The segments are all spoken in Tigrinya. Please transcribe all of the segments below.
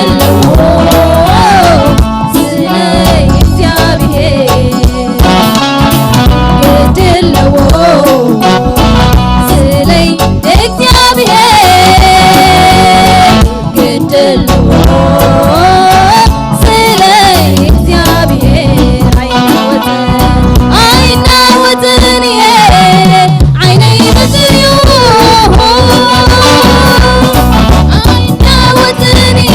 ኣለዎ ስለ እግዚኣብሔር ግድ ኣለዎ ስለ እግዚኣብሔር ግድ ኣለዎ ስለ እግዚኣብሔር ኣይናወጽን ኣይናወጽን እየ ዓይነይ በትዩ ኣይናወጽን እየ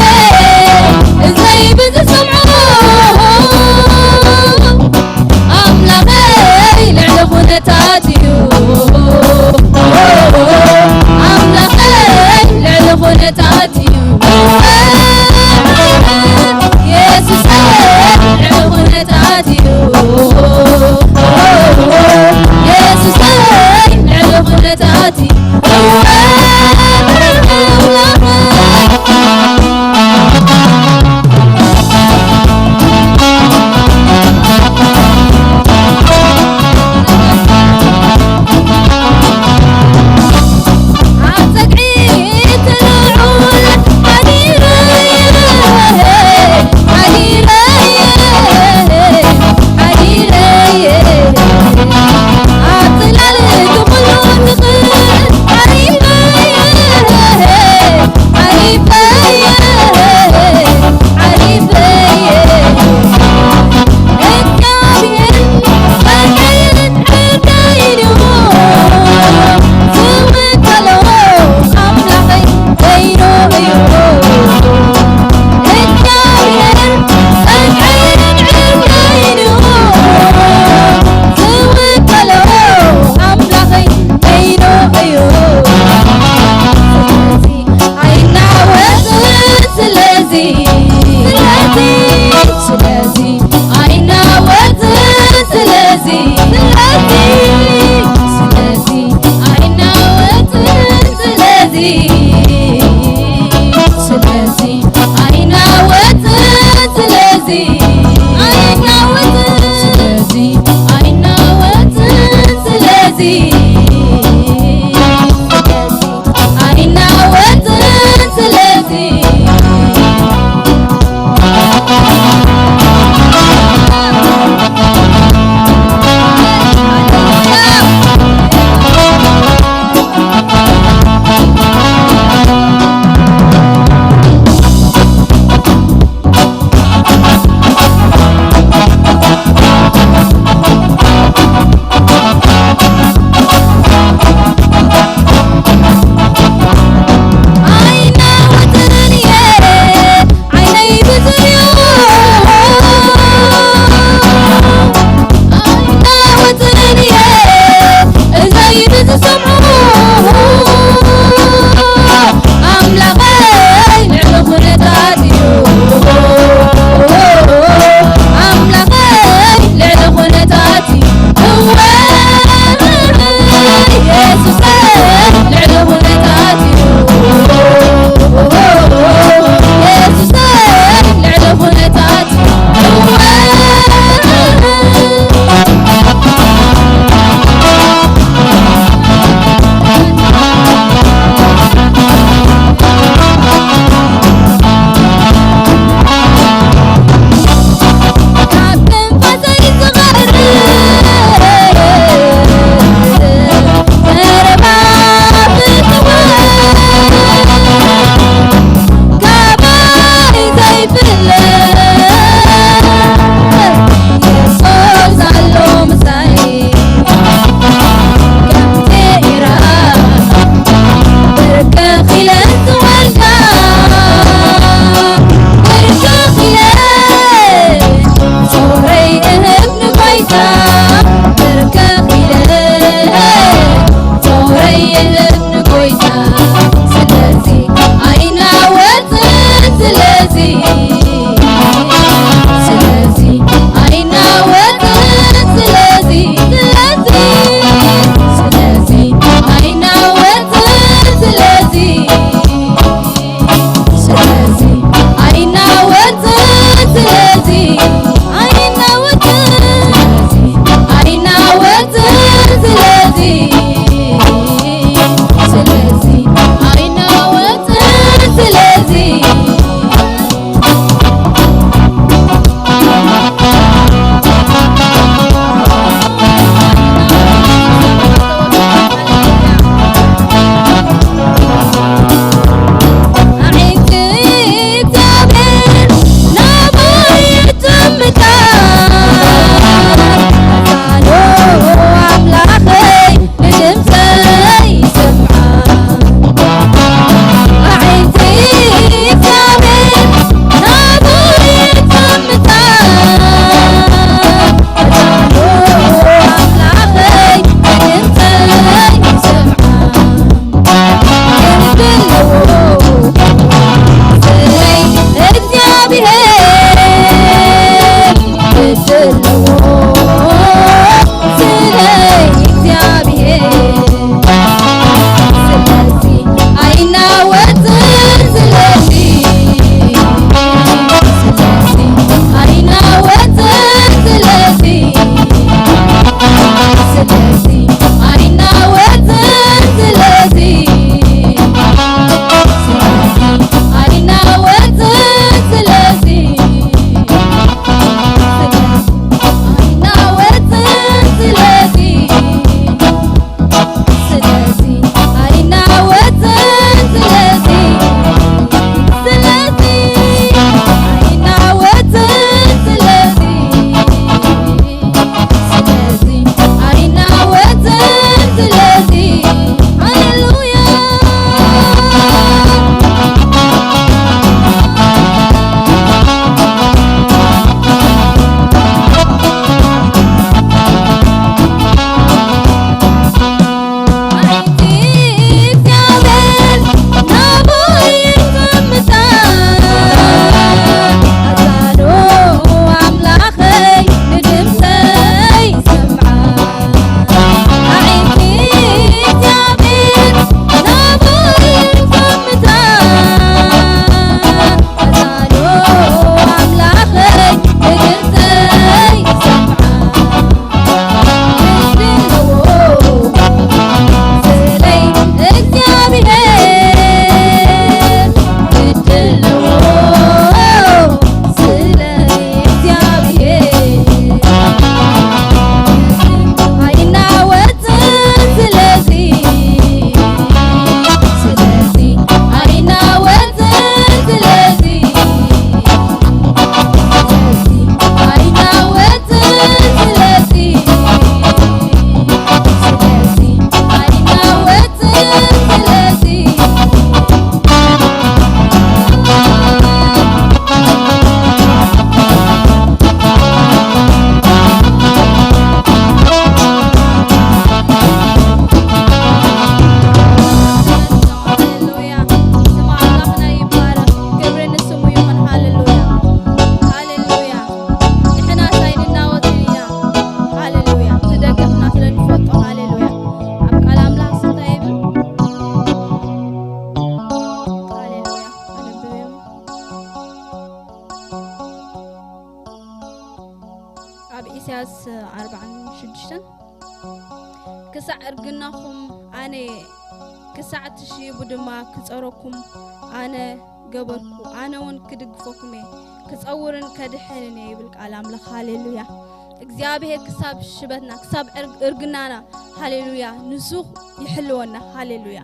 ኢሳያስ ኣርባዓን ሽዱሽተን ክሳዕ እርግናኹም ኣነ፣ ክሳዕ ትሽይቡ ድማ ክጸረኩም ኣነ ገበርኩ፣ ኣነ እውን ክድግፈኩም እየ፣ ክጸውርን ከድሕንን እየ ይብል ቃል ኣምላኽ። ሃሌሉያ። እግዚኣብሔር ክሳብ ሽበትና፣ ክሳብ ዕርግ-፣ እርግናና፣ ሃሌሉያ፣ ንሱ ይሕልወና። ሃሌሉያ።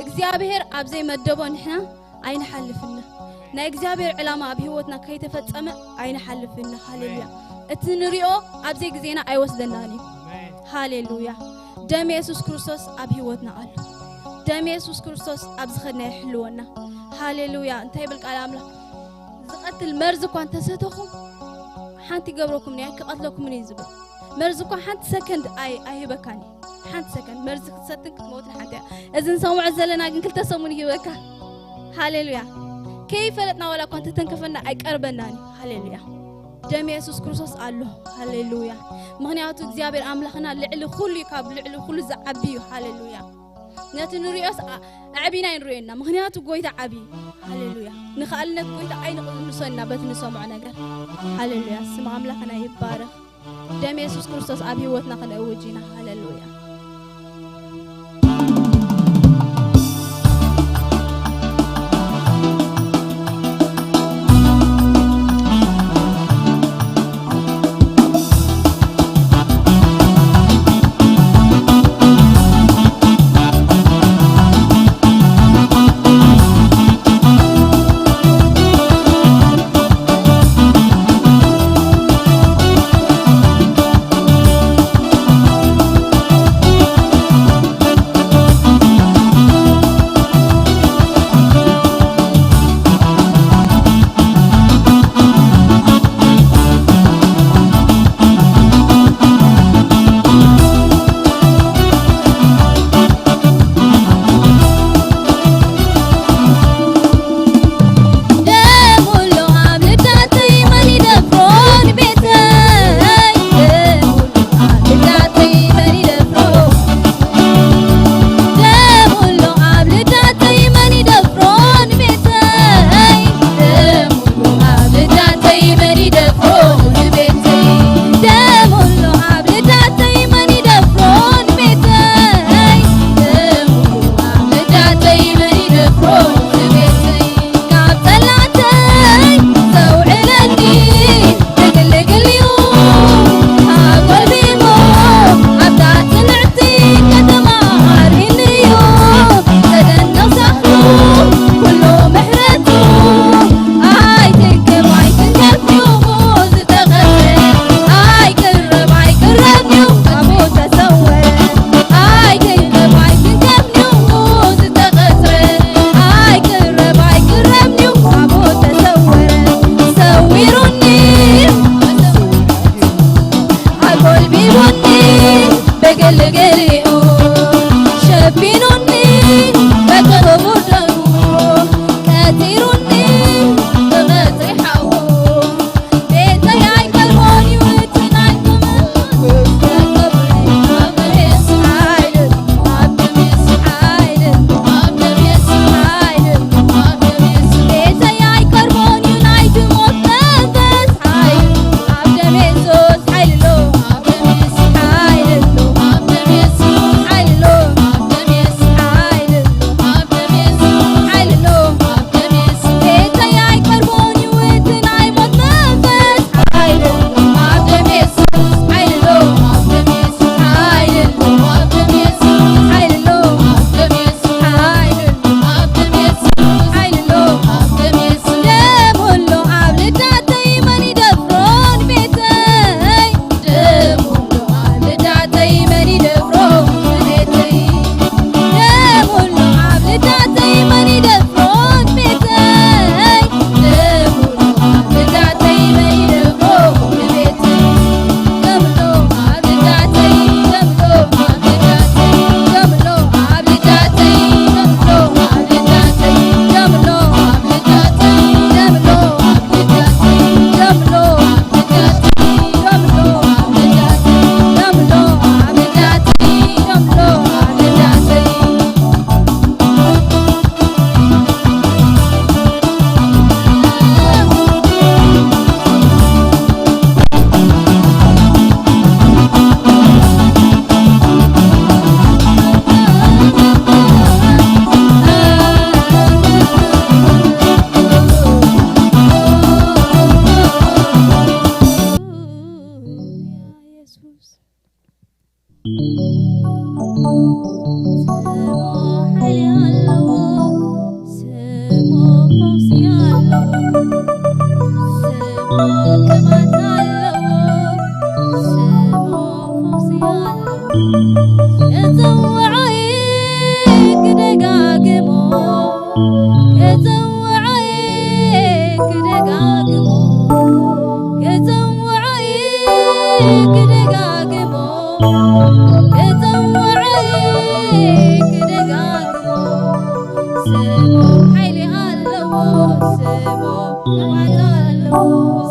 እግዚኣብሔር ኣብ ዘይመደቦ ንሕና ኣይንሓልፍና። ናይ እግዚኣብሔር ዕላማ ኣብ ህይወትና ከይተፈጸመ ኣይንሓልፍና። ሃሌሉያ። እቲ ንሪኦ ኣብ ዘይግዜና ኣይወስደናን እዩ። ሃሌሉያ። ደም የሱስ ክርስቶስ ኣብ ህይወትና ኣሎ። ደም የሱስ ክርስቶስ ኣብ ዝኸድና ይሕልወና። ሃሌሉያ። እንታይ ይብል ቃል ኣምላኽ? ዝቐትል መርዚ እኳ እንተሰተኹም ሓንቲ ይገብረኩምን እየ፣ ኣይክቐትለኩምን እዩ ዝብል። መርዚ እኳ ሓንቲ ሰከንድ ኣይ-፣ ኣይህበካን እዩ። ሓንቲ ሰከንድ መርዚ ክትሰትን ክትመውትን ሓንቲ እያ። እዚ ንሰምዖ ዘለና ግን ክልተ ሰሙን ይህበካ። ሃሌሉያ። ከይፈለጥና ዋላ እኳ እንተተንከፈና ኣይቀርበናን እዩ። ሃሌሉያ። ደም የሱስ ክርስቶስ ኣሎ። ሃሌሉያ። ምኽንያቱ እግዚኣብሔር ኣምላኽና ልዕሊ ኩሉ እዩ፣ ካብ ልዕሊ ኩሉ ዝዓቢ እዩ። ሃሌሉያ። ነቲ ንሪኦስ ኣ-፣ ኣዕቢና ኣይንሪኦና፣ ምኽንያቱ ጎይታ ዓቢ እዩ። ሃሌሉያ። ንኻልነት ጎይታ ኣይንቕንሶ ኢና በቲ ንሰምዖ ነገር። ሃሌሉያ። ስም ኣምላኽና ይባረኽ። ደም የሱስ ክርስቶስ ኣብ ህይወትና ክንእውጅ ኢና። ሃሌሉያ።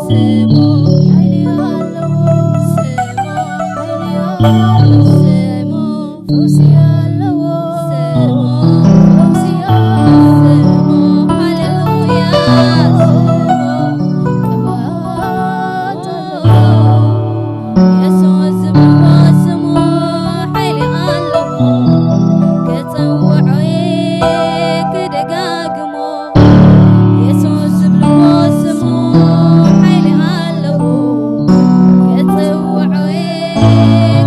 ስሙ ሓይሊ ኣለዎ። ስሙ ሓይሊ ኣለዎ። ስሙ ፈውሲ ኣለዎ። ስሙ ፈውሲ ኣለዎ። ስሙ ሃሌሉያ። ስሙ ቅባት ኣለዎ። የሱስ ዝብልዎ ስሙ ሓይሊ ኣለዎ። ክጽውዖ ክደጋግሞ የሱስ ዝብልዎ ስሙ ሓይሊ ኣለዎ። ክጽውዖ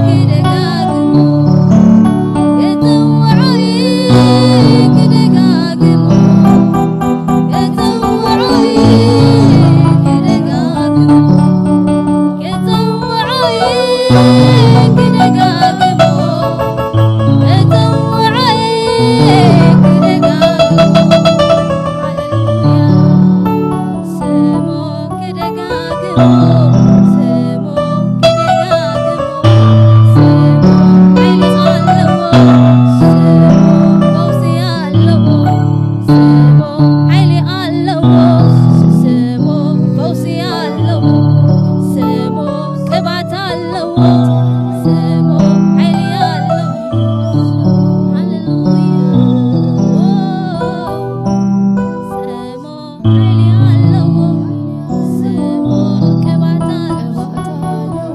ክደጋግሞ፣ ክጽውዖ ክደጋግሞ፣ ክጽውዖ ክደጋግሞ፣ ክጽውዖ ክደጋግሞ፣ ክጽውዖ ክደጋግሞ። ሃሌሉያ። ስሙ ክደጋግሞ፣ ስሙ ክደጋግሞ፣ ስሙ ሓይሊ ኣለዎ፣ ስሙ ፈውሲ ኣለዎ፣ ስሙ ሓይሊ ኣለዎ፣ ስሙ ፈውሲ ኣለዎ፣ ስሙ ቅባት ኣለዎ፣ ስሙ ሓይሊ ኣለዎ። ሃሌሉያ። ስሙ ሓይሊ ኣለዎ፣ ስሙ ቅባት ኣለዎ።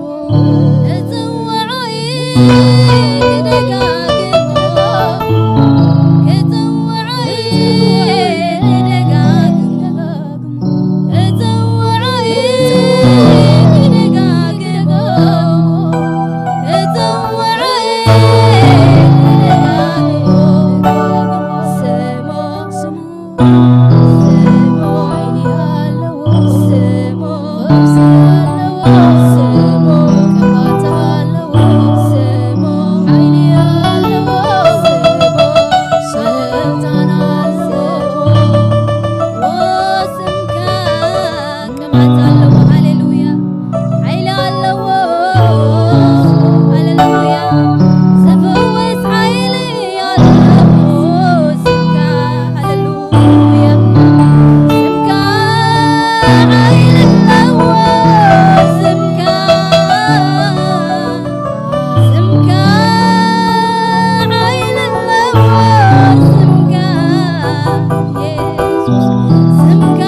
ክጽውዖ ክደጋግሞ፣ ክጽውዖ ክደጋግሞ፣ ክጽውዖ ክደጋግሞ፣ ክጽውዖ ክደጋግሞ፣ ስሙ ስሙ ስሙ ሓይሊ ኣለዎ። ስሙ ፈውሲ ኣለዎ። ስሙ ቅባት ኣለዎ። ስሙ ሓይሊ ኣለዎ። ስሙ ስልጣን ኣለዎ። ስምካ ቅባት ኣለዎ። ሃሌሉያ። ሓይሊ ኣለዎ። ሃሌሉያ። ዝፍውስ ሓይሊ ኣለዎ ስምካ። ሃሌሉያ። ስምካ ሓይሊ ኣለዎ ስምካ። ስምካ ሓይሊ ኣለዎ ስምካ። ኢየሱስ ስምካ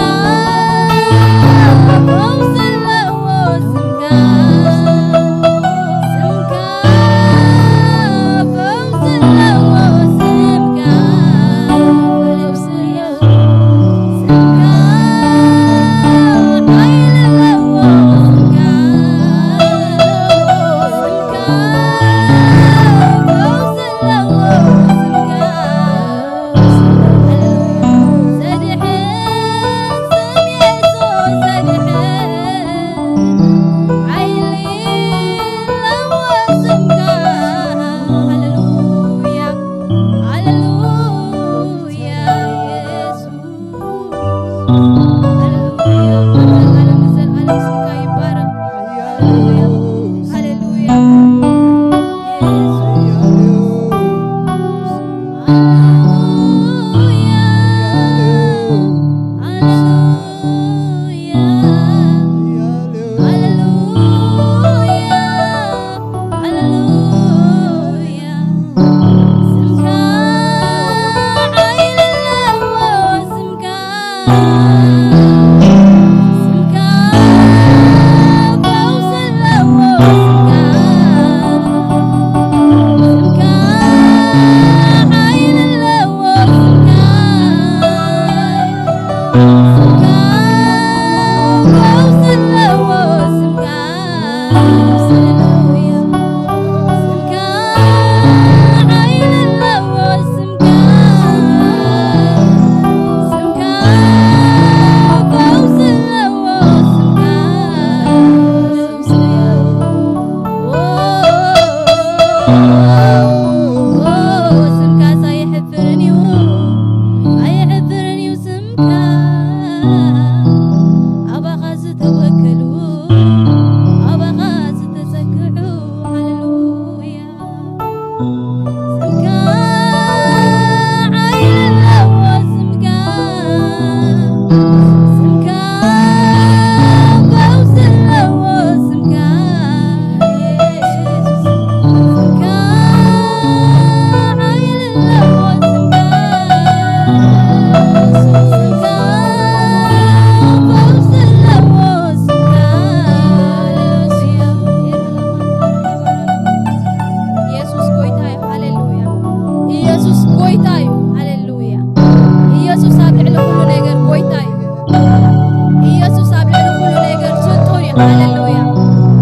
ሃሌሉያ።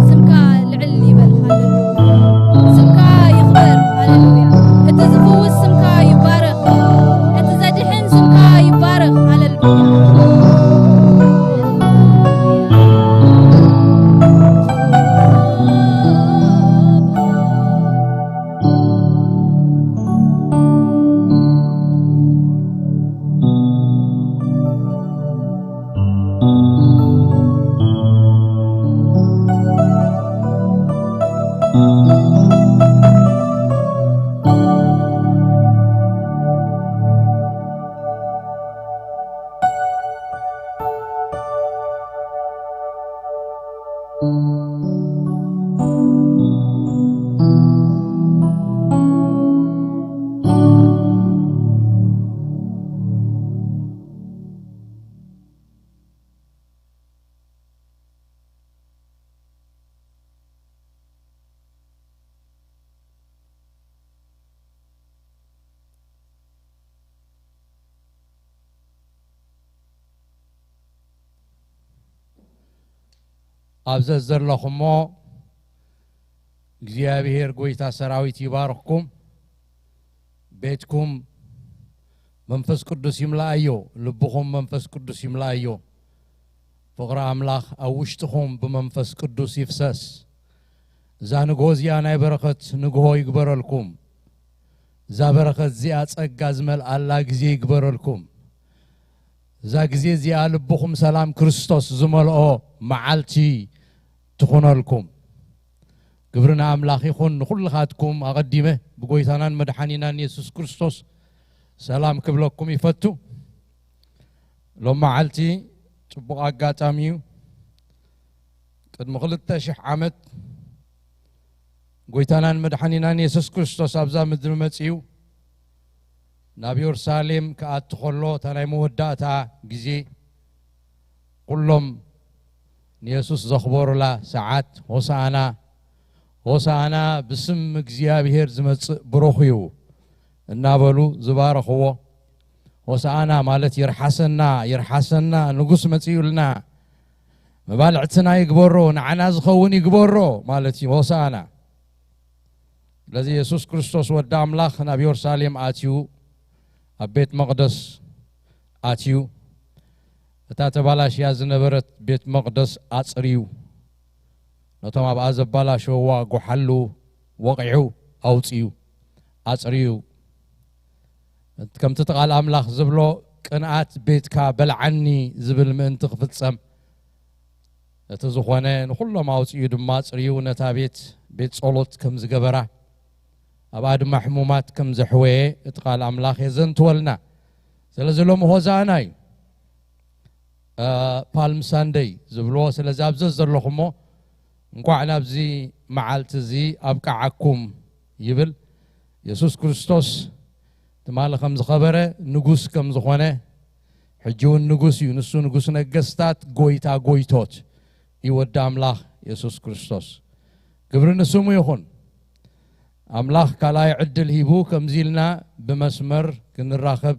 ስምካ ልዕል ይበል። ሃሌሉያ። ስምካ ይኽበር። ሃሌሉያ። እቲ ዝፍውስ ስምካ ይባረኽ። እቲ ዘድሕን ስምካ ይባረኽ። ሃሌሉያ። ኣብ ዘዘለኹሞ እግዚኣብሔር ጐይታ ሰራዊት ይባርኽኩም። ቤትኩም መንፈስ ቅዱስ ይምልኣዮ፣ ልብኹም መንፈስ ቅዱስ ይምልኣዮ። ፍቕሪ ኣምላኽ ኣብ ውሽጥኹም ብመንፈስ ቅዱስ ይፍሰስ። እዛ ንግሆ እዚኣ ናይ በረኸት ንግሆ ይግበረልኩም። እዛ በረኸት እዚኣ ጸጋ ዝመልኣላ ግዜ ይግበረልኩም። እዛ ግዜ እዚኣ ልብኹም ሰላም ክርስቶስ ዝመልኦ መዓልቲ ትኹነልኩም። ክብሪ ንኣምላኽ ይኹን። ንኹልኻትኩም ኣቐዲመ ብጎይታናን መድሓኒናን የሱስ ክርስቶስ ሰላም ክብለኩም ይፈቱ። ሎም መዓልቲ ጽቡቕ ኣጋጣሚ እዩ። ቅድሚ ክልተ ሽሕ ዓመት ጎይታናን መድሓኒናን የሱስ ክርስቶስ ኣብዛ ምድሪ መጺኡ ናብ የሩሳሌም ክኣቱ ከሎ እታ ናይ መወዳእታ ግዜ ኩሎም ንየሱስ ዘኽበሩላ ሰዓት ሆሳዕና ሆሳዕና ብስም እግዚኣብሔር ዝመጽእ ብሩኽ እዩ እናበሉ ዝባረኽዎ። ሆሳዕና ማለት ይርሓሰና ይርሓሰና ንጉስ መጺኡልና መባልዕትና ይግበሮ ንዓና ዝኸውን ይግበሮ ማለት እዩ ሆሳዕና። ስለዚ የሱስ ክርስቶስ ወዲ ኣምላኽ ናብ የሩሳሌም ኣትዩ ኣብ ቤት መቕደስ ኣትዩ እታ ተባላሽያ ዝነበረት ቤት መቕደስ ኣጽርዩ ነቶም ኣብኣ ዘባላሸውዋ ጓሓሉ ወቒዑ ኣውጽዩ ኣጽርዩ ከምቲ እቲ ቃል ኣምላኽ ዝብሎ ቅንኣት ቤትካ በልዓኒ ዝብል ምእንቲ ክፍጸም እቲ ዝኾነ ንኹሎም ኣውጽኡ ድማ ጽርዩ ነታ ቤት ቤት ጸሎት ከም ዝገበራ ኣብኣ ድማ ሕሙማት ከም ዘሕወየ እቲ ቃል ኣምላኽ የዘንትወልና። ስለዚ ሎም ሆዛና እዩ ፓልም ሳንደይ ዝብልዎ። ስለዚ ኣብ ዘዘለኹሞ እንኳዕ ናብዚ መዓልቲ እዚ ኣብቃዓኩም ይብል። የሱስ ክርስቶስ ትማሊ ከም ዝኸበረ ንጉስ ከም ዝኾነ ሕጂ እውን ንጉስ እዩ። ንሱ ንጉስ ነገስታት፣ ጎይታ ጎይቶት እዩ ወዲ ኣምላኽ የሱስ ክርስቶስ። ክብሪ ንስሙ ይኹን። ኣምላኽ ካልኣይ ዕድል ሂቡ ከምዚ ኢልና ብመስመር ክንራኸብ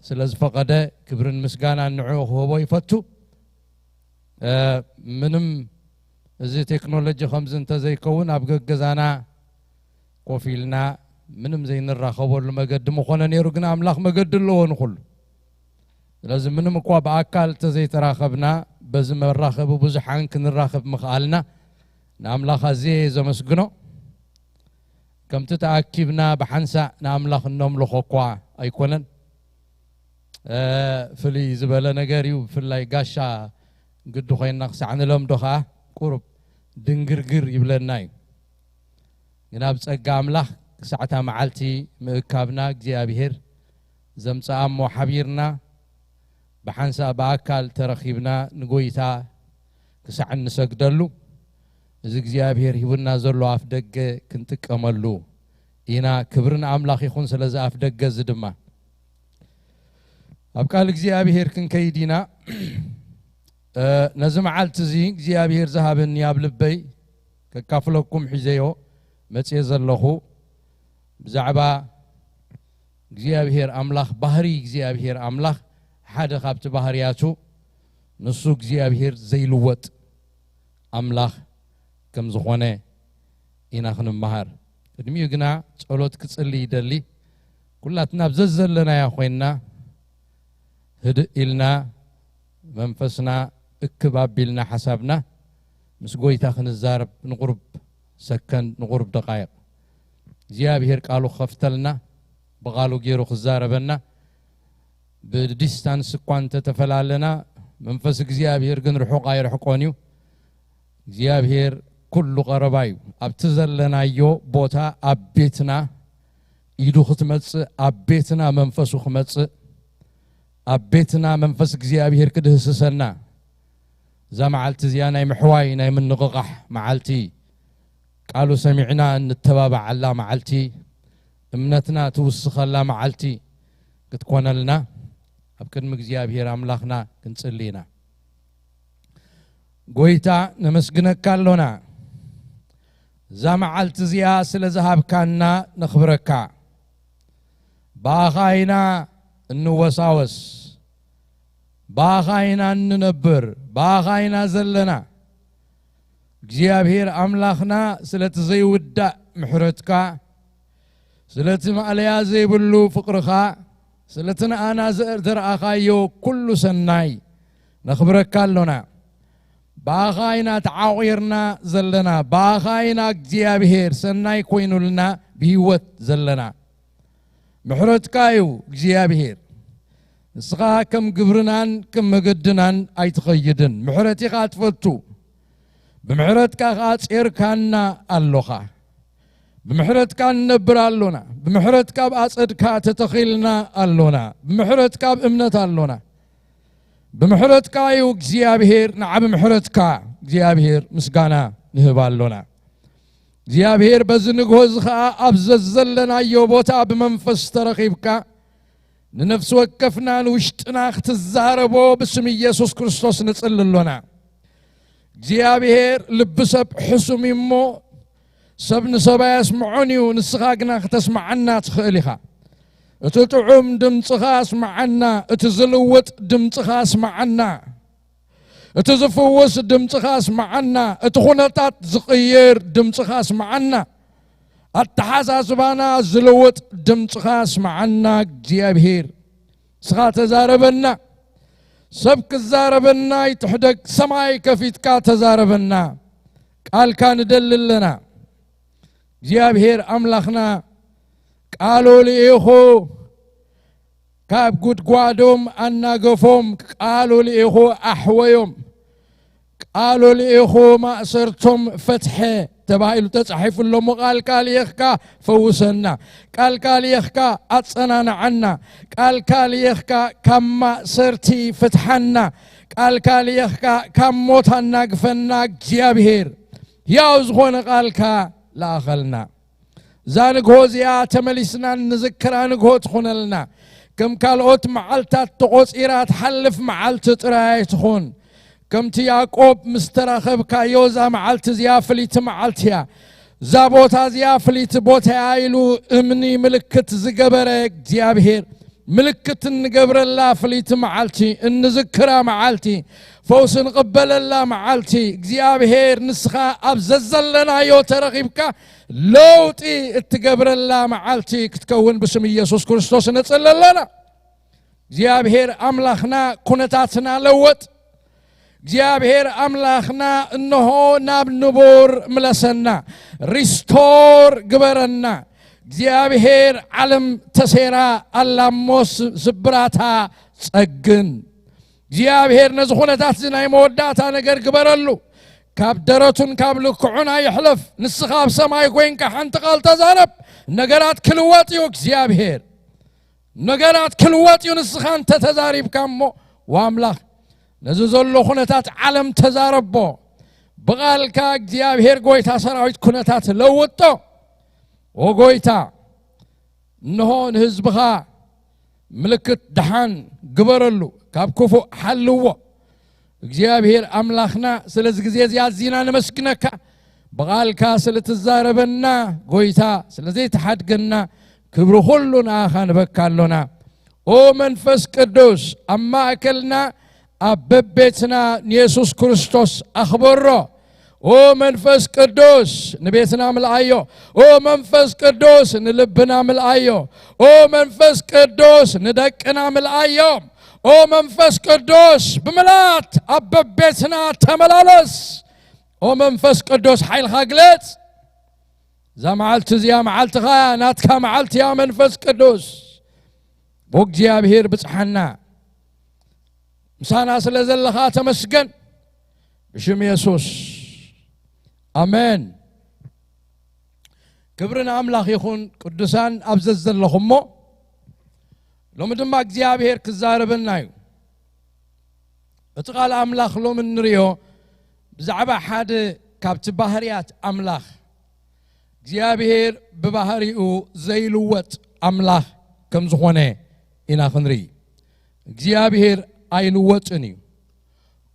ስለ ዝፈቐደ ክብርን ምስጋናን ንዕኡ ክህቦ ይፈቱ። ምንም እዚ ቴክኖሎጂ ከምዚ እንተዘይከውን ኣብ ገገዛና ኮፍ ኢልና ምንም ዘይንራኸበሉ መገዲ ምኾነ ነይሩ። ግን ኣምላኽ መገዲ ኣለዎ ንኹሉ። ስለዚ ምንም እኳ ብኣካል እንተዘይተራኸብና በዚ መራኸቢ ብዙሓን ክንራኸብ ምኽኣልና ንኣምላኽ ኣዝየ እየ ዘመስግኖ። ከምቲ ተኣኪብና ብሓንሳእ ንኣምላኽ እነምልኾ እኳ ኣይኮነን። ፍልይ ዝበለ ነገር እዩ። ብፍላይ ጋሻ ግዲ ኮይንና ክሳዕ ንለምዶ ከዓ ቁሩብ ድንግርግር ይብለና እዩ። ግን ኣብ ጸጋ ኣምላኽ ክሳዕታ መዓልቲ ምእካብና እግዚኣብሔር ዘምጽኣ እሞ ሓቢርና ብሓንሳእ ብኣካል ተረኺብና ንጎይታ ክሳዕ እንሰግደሉ እዚ እግዚኣብሔር ሂቡና ዘሎ ኣፍ ደገ ክንጥቀመሉ ኢና። ክብሪ ንኣምላኽ ይኹን ስለዚ ኣፍ ደገ እዚ ድማ ኣብ ቃል እግዚኣብሔር ክንከይድ ኢና። ነዚ መዓልቲ እዚ እግዚኣብሔር ዝሃበኒ ኣብ ልበይ ከካፍለኩም ሒዘዮ መፅየ ዘለኹ ብዛዕባ እግዚኣብሔር ኣምላኽ ባህሪ እግዚኣብሔር ኣምላኽ ሓደ ካብቲ ባህርያቱ ንሱ እግዚኣብሔር ዘይልወጥ ኣምላኽ ከም ዝኾነ ኢና ክንመሃር። ቅድሚኡ ግና ጸሎት ክጽሊ ይደሊ። ኩላትና ኣብ ዘዘለናያ ኮይንና ህድእ ኢልና መንፈስና እክብ ኣቢልና ሓሳብና ምስ ጎይታ ክንዛረብ ንቑርብ ሰከንድ ንቑርብ ደቃይቕ እግዚኣብሔር ቃሉ ክኸፍተልና ብቓሉ ገይሩ ክዛረበና ብዲስታንስ እኳ እንተተፈላለና መንፈስ እግዚኣብሔር ግን ርሑቕ ኣይርሕቆን እዩ። እግዚኣብሔር ኩሉ ቀረባ እዩ። ኣብቲ ዘለናዮ ቦታ ኣብ ቤትና ኢዱ ክትመጽእ ኣብ ቤትና መንፈሱ ክመጽእ ኣብ ቤትና መንፈስ እግዚኣብሔር ክድህስሰና እዛ መዓልቲ እዚኣ ናይ ምሕዋይ ናይ ምንቕቓሕ መዓልቲ ቃሉ ሰሚዕና እንተባባዓላ መዓልቲ እምነትና ትውስኸላ መዓልቲ ክትኮነልና ኣብ ቅድሚ እግዚኣብሔር ኣምላኽና ክንጽሊ ኢና። ጎይታ ነመስግነካ ኣሎና እዛ መዓልቲ እዚኣ ስለ ዝሃብካና ነኽብረካ። ብኣኻ ኢና እንወሳወስ፣ ብኣኻ ኢና እንነብር፣ ብኣኻ ኢና ዘለና። እግዚኣብሔር ኣምላኽና ስለቲ ዘይውዳእ ምሕረትካ፣ ስለቲ ማእለያ ዘይብሉ ፍቕርኻ፣ ስለቲ ንኣና ዘ- ዘርኣኻዮ ኩሉ ሰናይ ነኽብረካ ኣሎና። ብኣኻ ኢና ተዓቑርና ዘለና፣ ብኣኻ ኢና እግዚኣብሔር ሰናይ ኮይኑልና ብህይወት ዘለና። ምሕረትካ እዩ እግዚኣብሔር። ንስኻ ከም ግብርናን ከም መገድናን ኣይትኸይድን። ምሕረት ኢኻ ትፈቱ። ብምሕረትካ ኸዓ ጼርካና ኣሎኻ። ብምሕረትካ ንነብር ኣሎና። ብምሕረትካ ኣብ ኣጸድካ ተተኺልና ኣሎና። ብምሕረትካ ኣብ እምነት ኣሎና። ብምሕረትካ እዩ እግዚኣብሔር ንዓ ብምሕረትካ እግዚኣብሔር ምስጋና ንህብ ኣሎና። እግዚኣብሔር በዚ ንግሆ እዚ ኸዓ ኣብ ዘዘለናዮ ቦታ ብመንፈስ ተረኺብካ ንነፍሲ ወከፍና ንውሽጥና ክትዛረቦ ብስም ኢየሱስ ክርስቶስ ንጽሊ ኣሎና። እግዚኣብሔር ልቢ ሰብ ሕሱም እዩ እሞ ሰብ ንሰብ ኣየስምዖን እዩ፣ ንስኻ ግና ክተስምዓና ትኽእል ኢኻ። እቲ ጥዑም ድምፅኻ ኣስምዓና፣ እቲ ዝልውጥ ድምፅኻ ኣስምዓና፣ እቲ ዝፍውስ ድምፅኻ ኣስምዓና፣ እቲ ኩነታት ዝቕይር ድምፅኻ ኣስምዓና፣ ኣተሓሳስባና ዝልውጥ ድምፅኻ ኣስምዓና እግዚኣብሔር። ንስኻ ተዛረበና። ሰብ ክዛረበና ይትሕደግ፣ ሰማይ ከፊትካ ተዛረበና። ቃልካ ንደሊ ኣለና። እግዚኣብሔር ኣምላኽና ቃሉ ልኢኹ ካብ ጉድጓዶም ኣናገፎም፣ ቃሉ ልኢኹ ኣሕወዮም። ቃሉ ልኢኹ ማእሰርቶም ፈትሐ ተባሂሉ ተጻሒፉ ኣሎ እሞ ቃልካ ልኢኽካ ፈውሰና። ቃልካ ልኢኽካ ኣጸናንዓና። ቃልካ ልኢኽካ ካብ ማእሰርቲ ፍትሓና። ቃልካ ልኢኽካ ካብ ሞት ኣናግፈና። እግዚኣብሔር ሕያው ዝኾነ ቃልካ ለኣኸልና። እዛ ንግሆ እዚኣ ተመሊስና ንዝክራ ንግሆ ትኹነልና። ከም ካልኦት መዓልታት ተቖጺራ ትሓልፍ መዓልቲ ጥራይ ኣይትኹን። ከምቲ ያዕቆብ ምስ ተራኸብካዮ እዛ መዓልቲ እዚኣ ፍልይቲ መዓልቲ እያ። እዛ ቦታ እዚኣ ፍልይቲ ቦታ እያ ኢሉ እምኒ ምልክት ዝገበረ እግዚኣብሔር ምልክት እንገብረላ ፍልይቲ መዓልቲ፣ እንዝክራ መዓልቲ፣ ፈውሲ ንቕበለላ መዓልቲ፣ እግዚኣብሔር ንስኻ ኣብ ዘዘለናዮ ተረኺብካ ለውጢ እትገብረላ መዓልቲ ክትከውን ብስም ኢየሱስ ክርስቶስ ነጽሊ ኣለና። እግዚኣብሔር ኣምላኽና ኩነታትና ለወጥ። እግዚኣብሔር ኣምላኽና እንሆ ናብ ንቡር ምለሰና፣ ሪስቶር ግበረና። እግዚኣብሔር ዓለም ተሴራ ኣላ እሞ ስ- ስብራታ ጸግን። እግዚኣብሔር ነዚ ኩነታት እዚ ናይ መወዳእታ ነገር ግበረሉ። ካብ ደረቱን ካብ ልክዑን ኣይሕለፍ። ንስኻ ኣብ ሰማይ ኮይንካ ሓንቲ ቃል ተዛረብ። ነገራት ክልወጥ እዩ እግዚኣብሔር። ነገራት ክልወጥ እዩ ንስኻ እንተ ተዛሪብካ እሞ፣ ዋምላኽ ነዚ ዘሎ ኩነታት ዓለም ተዛረቦ። ብቓልካ እግዚኣብሔር ጎይታ ሰራዊት ኩነታት ለውጦ። ኦ ጎይታ፣ እንሆ ንህዝብኻ ምልክት ደሓን ግበረሉ፣ ካብ ክፉእ ሓልዎ። እግዚኣብሔር ኣምላኽና ስለዚ ግዜ እዚ ኣዚና ነመስግነካ። ብቓልካ ስለ ትዛረበና፣ ጎይታ ስለ ዘይትሓድገና፣ ክብሪ ኩሉ ንኣኻ ንበካ ኣሎና። ኦ መንፈስ ቅዱስ፣ ኣብ ማእከልና ኣብ በቤትና ንየሱስ ክርስቶስ ኣኽበሮ። ኦ መንፈስ ቅዱስ ንቤትና ምልኣዮ። ኦ መንፈስ ቅዱስ ንልብና ምልኣዮ። ኦ መንፈስ ቅዱስ ንደቅና ምልኣዮም። ኦ መንፈስ ቅዱስ ብምልኣት ኣብ በቤትና ተመላለስ። ኦ መንፈስ ቅዱስ ሓይልኻ ግለጽ። እዛ መዓልቲ እዚኣ መዓልትኻ እያ፣ ናትካ መዓልቲ እያ። መንፈስ ቅዱስ ብእግዚኣብሔር ብጽሓና፣ ምሳና ስለ ዘለኻ ተመስገን። ብሽም የሱስ ኣሜን። ክብሪ ንኣምላኽ ይኹን። ቅዱሳን ኣብ ዘዘለኹሞ፣ ሎሚ ድማ እግዚኣብሔር ክዛረበና እዩ። እቲ ቃል ኣምላኽ ሎሚ እንርእዮ ብዛዕባ ሓደ ካብቲ ባህርያት ኣምላኽ፣ እግዚኣብሔር ብባህሪኡ ዘይልወጥ ኣምላኽ ከም ዝኾነ ኢና ክንርኢ። እግዚኣብሔር ኣይልወጥን እዩ።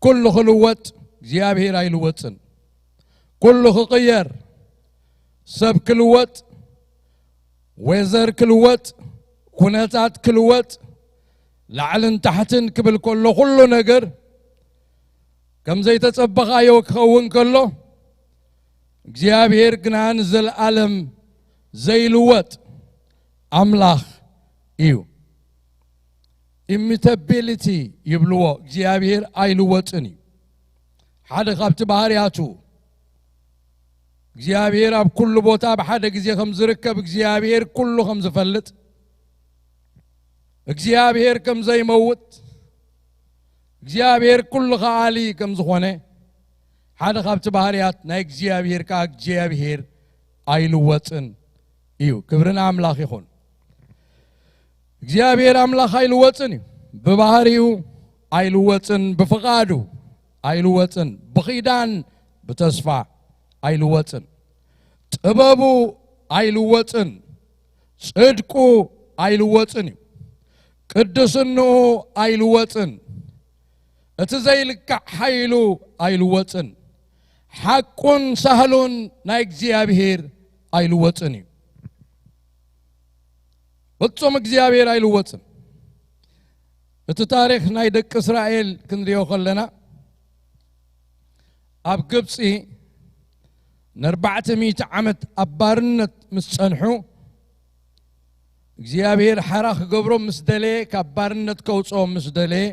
ኩሉ ክልወጥ እግዚኣብሔር ኣይልወጥን። ኩሉ ክቕየር፣ ሰብ ክልወጥ፣ ዌዘር ክልወጥ፣ ኩነታት ክልወጥ፣ ላዕልን ታሕትን ክብል ከሎ ኩሉ ነገር ከም ዘይተጸበኻዮ ክኸውን ከሎ፣ እግዚኣብሔር ግና ንዘለኣለም ዘይልወጥ ኣምላኽ እዩ። ኢሚተቢሊቲ ይብልዎ፣ እግዚኣብሔር ኣይልወጥን እዩ። ሓደ ካብቲ ባህርያቱ እግዚኣብሔር ኣብ ኩሉ ቦታ ብሓደ ግዜ ከም ዝርከብ፣ እግዚኣብሔር ኩሉ ከም ዝፈልጥ፣ እግዚኣብሔር ከም ዘይመውት፣ እግዚኣብሔር ኩሉ ከኣሊ ከም ዝኾነ፣ ሓደ ካብቲ ባህርያት ናይ እግዚኣብሔር ከኣ እግዚኣብሔር ኣይልወጥን እዩ። ክብሪ ንኣምላኽ ይኹን። እግዚኣብሔር ኣምላኽ ኣይልወጥን እዩ። ብባህሪኡ ኣይልወጥን፣ ብፍቓዱ ኣይልወጥን፣ ብኺዳን ብተስፋ ኣይልወጥን። ጥበቡ ኣይልወጥን፣ ጽድቁ ኣይልወጥን እዩ። ቅድስንኡ ኣይልወጥን፣ እቲ ዘይልካዕ ሓይሉ ኣይልወጥን፣ ሓቁን ሳህሉን ናይ እግዚኣብሔር ኣይልወጥን እዩ። ፍጹም እግዚኣብሔር ኣይልወጽን። እቲ ታሪኽ ናይ ደቂ እስራኤል ክንሪኦ ከለና፣ ኣብ ግብጺ ንኣርባዕተ ሚእቲ ዓመት ኣብ ባርነት ምስ ጸንሑ፣ እግዚኣብሔር ሓራ ክገብሮም ምስ ደለየ፣ ካብ ባርነት ከውጽኦም ምስ ደለየ፣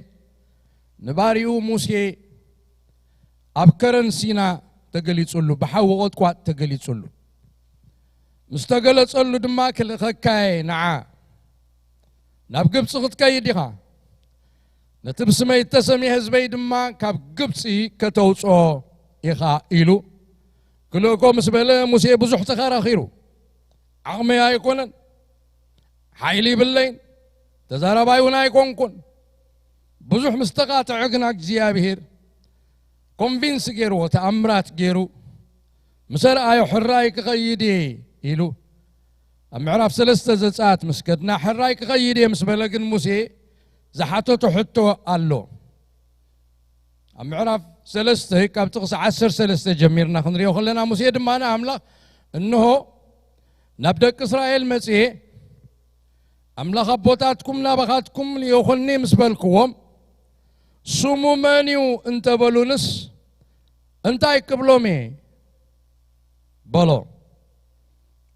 ንባሪኡ ሙሴ ኣብ ከረን ሲና ተገሊጹሉ፣ ብሓዊ ቁጥቋጥ ተገሊጹሉ። ምስ ተገለጸሉ ድማ፣ ክልእኸካየ ንዓ፣ ናብ ግብጺ ክትከይድ ኢኻ፣ ነቲ ብስመይ እተሰምየ ህዝበይ ድማ ካብ ግብጺ ከተውጽኦ ኢኻ ኢሉ ክልእኮ ምስ በለ፣ ሙሴ ብዙሕ ተኸራኺሩ። ዓቕመይ ኣይኮነን፣ ሓይሊ ይብለይን፣ ተዛራባይ እውን ኣይኮንኩን። ብዙሕ ምስ ተቓትዐ ግና እግዚኣብሔር ኮንቪንስ ገይርዎ፣ ተኣምራት ገይሩ፣ ምስ ኣርኣዮ፣ ሕራይ ክኸይድ እየ ኢሉ፣ ኣብ ምዕራፍ ሰለስተ ዘጸኣት ምስ ከድና፣ ሕራይ ክኸይድ እየ ምስ በለ ግን፣ ሙሴ ዝሓተቶ ሕቶ ኣሎ። ኣብ ምዕራፍ ሰለስተ ካብ ጥቕሲ ዓሰርተ ሰለስተ ጀሚርና ክንሪኦ ከለና፣ ሙሴ ድማ ንኣምላኽ፣ እንሆ፣ ናብ ደቂ እስራኤል መጽየ፣ ኣምላኽ ኣቦታትኩም ናባኻትኩም ልኢኹኒ ምስ በልክዎም፣ ስሙ መን እዩ እንተበሉንስ፣ እንታይ ክብሎም እየ? በሎ።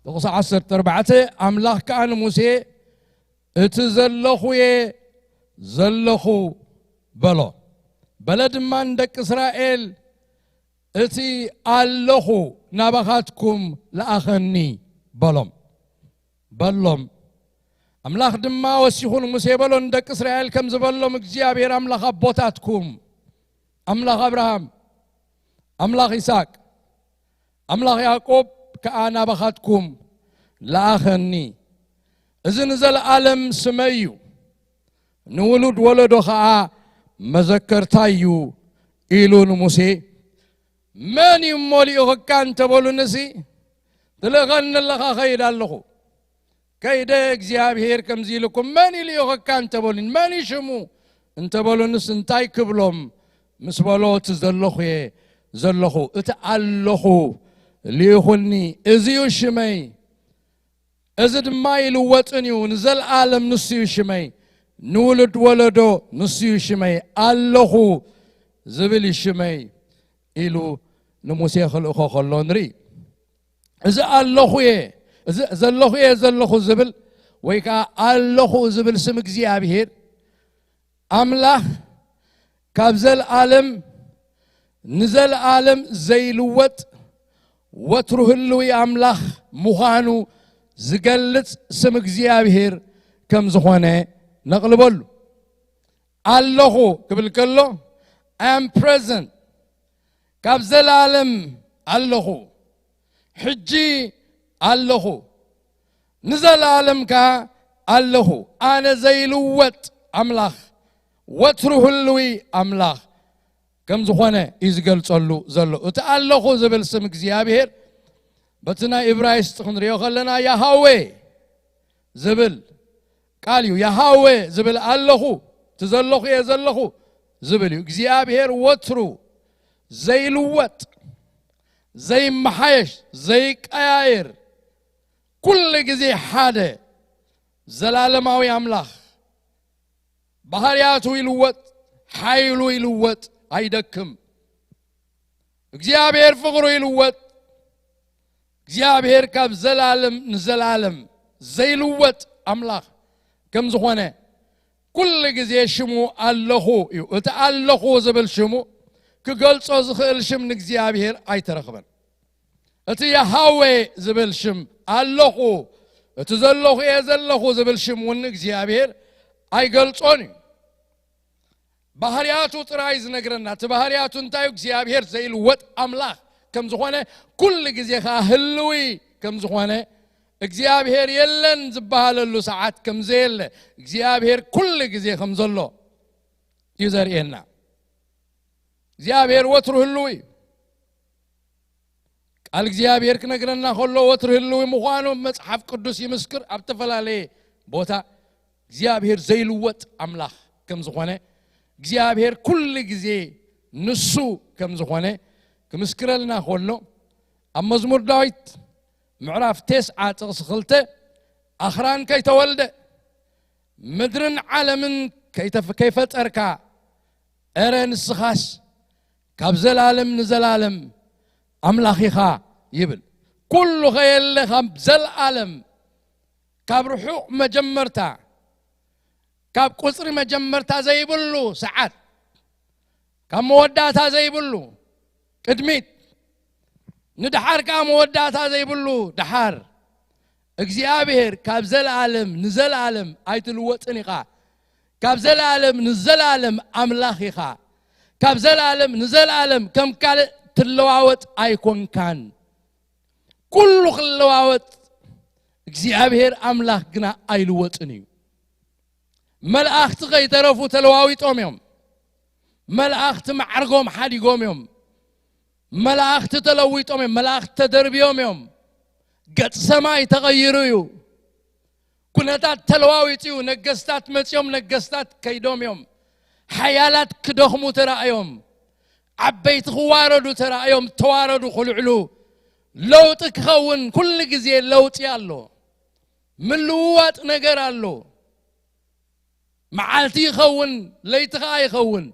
ጥቕሲ ዓሰርተ ኣርባዕተ፣ ኣምላኽ ከኣ ንሙሴ፣ እቲ ዘለኹ እየ ዘለኹ በሎ። በለ ድማ ንደቂ እስራኤል፣ እቲ ኣለኹ ናባኻትኩም ለኣኸኒ በሎም። በሎም። ኣምላኽ ድማ ወሲኹ ንሙሴ በሎ፣ ንደቂ እስራኤል ከም ዝበሎም፣ እግዚኣብሔር ኣምላኽ ኣቦታትኩም፣ ኣምላኽ ኣብርሃም፣ ኣምላኽ ይስሐቅ፣ ኣምላኽ ያዕቆብ ከኣ ናባኻትኩም ለኣኸኒ። እዚ ንዘለኣለም ስመይ እዩ፣ ንውሉድ ወለዶ ኸኣ መዘከርታይ እዩ ኢሉ ንሙሴ። መን እዩ እሞ ልኢኹካ እንተበሉንሲ፣ ትልእኸኒ ኣለኻ፣ ኸይድ ኣለኹ። ከይደ እግዚኣብሔር ከምዚ ኢልኩም፣ መን እዩ ልኢኹካ እንተበሉኒ፣ መን እዩ ሽሙ እንተበሉንስ፣ እንታይ ክብሎም ምስ በሎ፣ እቲ ዘለኹ እየ ዘለኹ፣ እቲ ኣለኹ ልኢኹኒ፣ እዚ እዩ ሽመይ፣ እዚ ድማ ኣይልወጥን እዩ፣ ንዘለኣለም ንሱ እዩ ሽመይ፣ ንውሉድ ወለዶ ንሱ እዩ ሽመይ፣ ኣለኹ ዝብል እዩ ሽመይ ኢሉ ንሙሴ ክልእኾ ከሎ ንርኢ። እዚ ኣለኹ እየ፣ እዚ ዘለኹ እየ ዘለኹ ዝብል ወይ ከዓ ኣለኹ ዝብል ስም እግዚኣብሔር ኣምላኽ ካብ ዘለዓለም ንዘለዓለም ዘይልወጥ ወትሩ ህልዊ ኣምላኽ ምዃኑ ዝገልጽ ስም እግዚኣብሔር ከም ዝኾነ ነቕልበሉ። ኣለኹ ክብል ከሎ፣ I am present፣ ካብ ዘለዓለም ኣለኹ፣ ሕጂ ኣለኹ፣ ንዘለዓለም ከኣ ኣለኹ። ኣነ ዘይልወጥ ኣምላኽ፣ ወትሩ ህልዊ ኣምላኽ ከም ዝኾነ እዩ ዝገልጸሉ ዘሎ። እቲ ኣለኹ ዝብል ስም እግዚኣብሔር በቲ ናይ እብራይስጥ ክንሪኦ ከለና ያሃዌ ዝብል ቃል እዩ። ያሃዌ ዝብል ኣለኹ፣ እቲ ዘለኹ እየ ዘለኹ ዝብል እዩ። እግዚኣብሔር ወትሩ ዘይልወጥ፣ ዘይመሓየሽ፣ ዘይቀያየር፣ ኩሉ ግዜ ሓደ፣ ዘላለማዊ ኣምላኽ። ባህርያቱ ይልወጥ፣ ሓይሉ ይልወጥ፣ ኣይደክም። እግዚኣብሔር ፍቕሩ ይልወጥ። እግዚኣብሔር ካብ ዘላለም ንዘላለም ዘይልወጥ ኣምላኽ ከም ዝኾነ ኩሉ ግዜ ሽሙ ኣለኹ እዩ። እቲ ኣለኹ ዝብል ሽሙ ክገልጾ ዝኽእል ሽም ንእግዚኣብሔር ኣይተረኽበን። እቲ ያሃዌ ዝብል ሽም ኣለኹ፣ እቲ ዘለኹ እየ ዘለኹ ዝብል ሽም እውን እግዚኣብሔር ኣይገልጾን እዩ። ባህርያቱ ጥራይ ዝነግረና። እቲ ባህርያቱ እንታይ እዩ? እግዚኣብሔር ዘይልወጥ ኣምላኽ ከም ዝኾነ፣ ኩሉ ግዜ ኸዓ ህልዊ ከም ዝኾነ፣ እግዚኣብሔር የለን ዝበሃለሉ ሰዓት ከም ዘየለ፣ እግዚኣብሔር ኩሉ ግዜ ከም ዘሎ እዩ ዘርእየና። እግዚኣብሔር ወትሩ ህልው እዩ። ቃል እግዚኣብሔር ክነግረና ከሎ ወትሩ ህልው ምዃኑ መጽሓፍ ቅዱስ ይምስክር። ኣብ ዝተፈላለየ ቦታ እግዚኣብሔር ዘይልወጥ ኣምላኽ ከም ዝኾነ፣ እግዚኣብሔር ኩሉ ግዜ ንሱ ከም ዝኾነ ክምስክረልና ከሎ፣ ኣብ መዝሙር ዳዊት ምዕራፍ ተስዓ ጥቕሲ ክልተ፣ ኣኽራን ከይተወልደ ምድርን ዓለምን ከይተፍ-፣ ከይፈጠርካ፣ እረ ንስኻስ ካብ ዘላለም ንዘላለም ኣምላኽ ኢኻ ይብል። ኩሉ ከየለ ካብ ዘላለም፣ ካብ ርሑቕ መጀመርታ፣ ካብ ቁጽሪ መጀመርታ ዘይብሉ ሰዓት፣ ካብ መወዳእታ ዘይብሉ ቅድሚት፣ ንደሓር ከኣ መወዳእታ ዘይብሉ ደሓር፣ እግዚኣብሔር ካብ ዘለኣለም ንዘለኣለም ኣይትልወጥን ኢኻ። ካብ ዘለኣለም ንዘለኣለም ኣምላኽ ኢኻ። ካብ ዘለኣለም ንዘለኣለም ከም ካልእ ትለዋወጥ ኣይኮንካን። ኩሉ ክለዋወጥ፣ እግዚኣብሔር ኣምላኽ ግና ኣይልወጥን እዩ። መላእኽቲ ከይተረፉ ተለዋዊጦም እዮም። መላእኽቲ ማዕርጎም ሓዲጎም እዮም። መላእኽቲ ተለዊጦም እዮም። መላእኽቲ ተደርብዮም እዮም። ገጽ ሰማይ ተቐይሩ እዩ። ኩነታት ተለዋዊጡ እዩ። ነገስታት መጺኦም፣ ነገስታት ከይዶም እዮም። ሓያላት ክደኽሙ ተራእዮም። ዓበይቲ ክዋረዱ ተራእዮም። ተዋረዱ ክልዕሉ። ለውጢ ክኸውን፣ ኩሉ ግዜ ለውጢ ኣሎ። ምልውዋጥ ነገር ኣሎ። መዓልቲ ይኸውን፣ ለይቲ ኸኣ ይኸውን።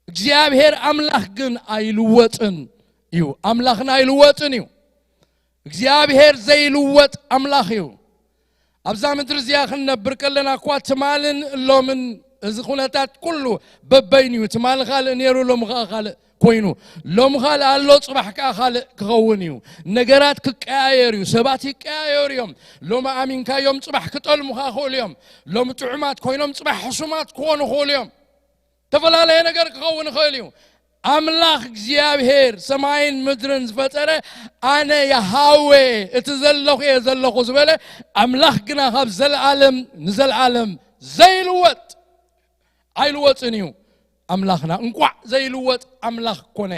እግዚኣብሔር ኣምላኽ ግን ኣይልወጥን እዩ። ኣምላኽና ኣይልወጥን እዩ። እግዚኣብሔር ዘይልወጥ ኣምላኽ እዩ። ኣብዛ ምድሪ እዚኣ ክንነብር ከለና እኳ ትማልን እሎምን እዚ ኩነታት ኩሉ በበይኑ እዩ። ትማሊ ካልእ ነይሩ፣ ሎሚ ኸኣ ካልእ ኮይኑ፣ ሎሚ ካልእ ኣሎ፣ ጽባሕ ከኣ ካልእ ክኸውን እዩ። ነገራት ክቀያየር እዩ። ሰባት ይቀያየሩ እዮም። ሎሚ ኣሚንካዮም ጽባሕ ክጠልሙኻ ይኽእሉ እዮም። ሎሚ ጥዑማት ኮይኖም ጽባሕ ሕሱማት ክኾኑ ይኽእሉ እዮም። ዝተፈላለየ ነገር ክኸውን ይኽእል እዩ። ኣምላኽ እግዚኣብሔር ሰማይን ምድርን ዝፈጠረ፣ ኣነ ያሃዌ እቲ ዘለኹ እየ ዘለኹ ዝበለ ኣምላኽ ግና ካብ ዘለኣለም ንዘለኣለም ዘይልወጥ ኣይልወጥን እዩ ኣምላኽና። እንቋዕ ዘይልወጥ ኣምላኽ ኮነ።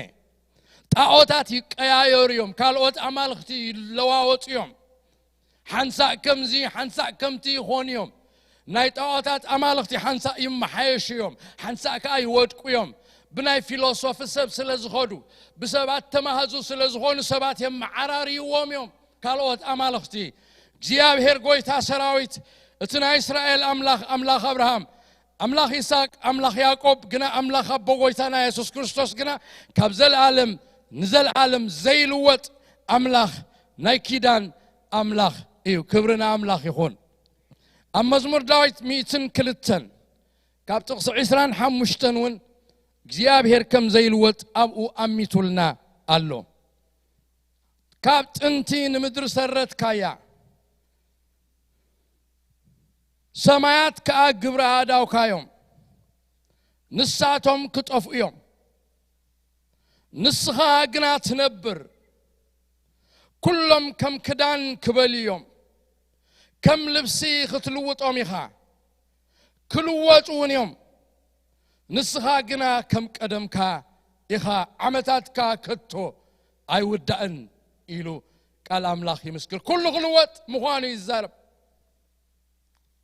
ጣዖታት ይቀያየሩ እዮም። ካልኦት ኣማልኽቲ ይለዋወጡ እዮም። ሓንሳእ ከምዚ፣ ሓንሳእ ከምቲ ይኾኑ እዮም። ናይ ጣዖታት ኣማልኽቲ ሓንሳእ ይመሓየሹ እዮም፣ ሓንሳእ ከኣ ይወድቁ እዮም። ብናይ ፊሎሶፊ ሰብ ስለ ዝኸዱ፣ ብሰባት ተማህዙ ስለ ዝኾኑ፣ ሰባት የመዓራርይዎም እዮም። ካልኦት ኣማልኽቲ፣ እግዚኣብሔር ጐይታ ሰራዊት እቲ ናይ እስራኤል ኣምላኽ፣ ኣምላኽ ኣብርሃም፣ ኣምላኽ ይስሐቅ፣ ኣምላኽ ያዕቆብ፣ ግና ኣምላኽ ኣቦ ጎይታና የሱስ ክርስቶስ ግና ካብ ዘለኣለም ንዘለኣለም ዘይልወጥ ኣምላኽ፣ ናይ ኪዳን ኣምላኽ እዩ። ክብሪ ንኣምላኽ ይኹን። ኣብ መዝሙር ዳዊት ሚእትን ክልተን ካብ ጥቕሲ ዕስራን ሓሙሽተን እውን እግዚኣብሔር ከም ዘይልወጥ ኣብኡ ኣሚቱልና ኣሎ። ካብ ጥንቲ ንምድሪ ሰረትካያ፣ ሰማያት ከኣ ግብሪ ኣእዳውካ እዮም። ንሳቶም ክጠፍኡ እዮም፣ ንስኻ ግና ትነብር። ኩሎም ከም ክዳን ክበልዩ እዮም፣ ከም ልብሲ ክትልውጦም ኢኻ፣ ክልወጡ እውን እዮም። ንስኻ ግና ከም ቀደምካ ኢኻ፣ ዓመታትካ ከቶ ኣይውዳእን ኢሉ ቃል ኣምላኽ ይምስክር። ኩሉ ክልወጥ ምዃኑ ይዛረብ።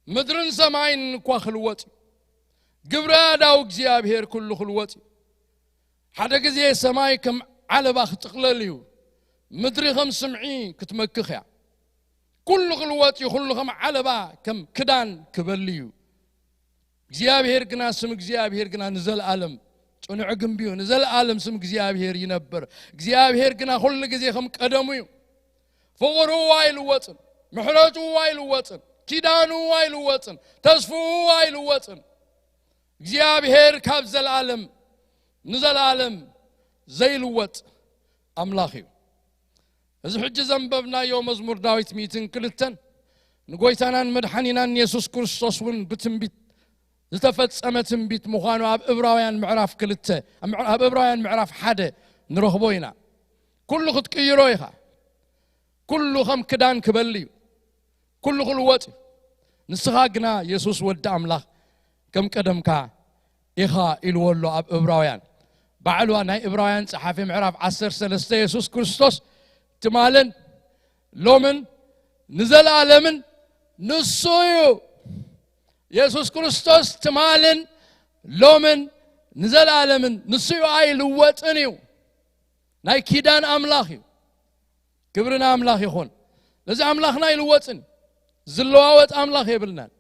ምድርን ሰማይን እኳ ክልወጥ እዩ፣ ግብረ ኣዳው እግዚኣብሔር ኩሉ ክልወጥ እዩ። ሓደ ግዜ ሰማይ ከም ዓለባ ክጥቕለል እዩ፣ ምድሪ ከም ስምዒ ክትመክኽ እያ። ኩሉ ክልወጥ እዩ፣ ኩሉ ከም ዓለባ ከም ክዳን ክበል እዩ። እግዚኣብሔር ግና፣ ስም እግዚኣብሔር ግና ንዘለኣለም ጽኑዕ ግንቢ እዩ። ንዘለኣለም ስም እግዚኣብሔር ይነብር። እግዚኣብሔር ግና ኩሉ ግዜ ከም ቀደሙ እዩ። ፍቕሩ ኣይልወጥን፣ ምሕረቱ ኣይልወጥን፣ ኪዳኑ ኣይልወጥን፣ ተስፍኡ ኣይልወጥን። እግዚኣብሔር ካብ ዘለኣለም ንዘለኣለም ዘይልወጥ ኣምላኽ እዩ። እዚ ሕጂ ዘንበብናዮ መዝሙር ዳዊት ሚእትን ክልተን ንጎይታናን መድሓኒናን የሱስ ክርስቶስ እውን ብትንቢት ዝተፈጸመ ትንቢት ምዃኑ ኣብ እብራውያን ምዕራፍ ክልተ፣ ኣብ ዕብራውያን ምዕራፍ ሓደ ንረኽቦ ኢና። ኩሉ ክትቅይሮ ኢኻ። ኩሉ ከም ክዳን ክበል እዩ። ኩሉ ክልወጥ እዩ። ንስኻ ግና የሱስ ወዲ ኣምላኽ ከም ቀደምካ ኢኻ ኢልዎ ኣሎ ኣብ እብራውያን። ባዕሉ ናይ እብራውያን ጸሓፊ ምዕራፍ ዓሰርተ ሰለስተ የሱስ ክርስቶስ ትማልን ሎምን ንዘለኣለምን ንሱ እዩ። የሱስ ክርስቶስ ትማልን ሎምን ንዘለኣለምን ንሱ እዩ፣ ኣይልወጥን እዩ። ናይ ኪዳን ኣምላኽ እዩ። ክብሪ ንኣምላኽ ይኹን። ነዚ ኣምላኽና ኣይልወጥን፣ ዝለዋወጥ ኣምላኽ የብልናን።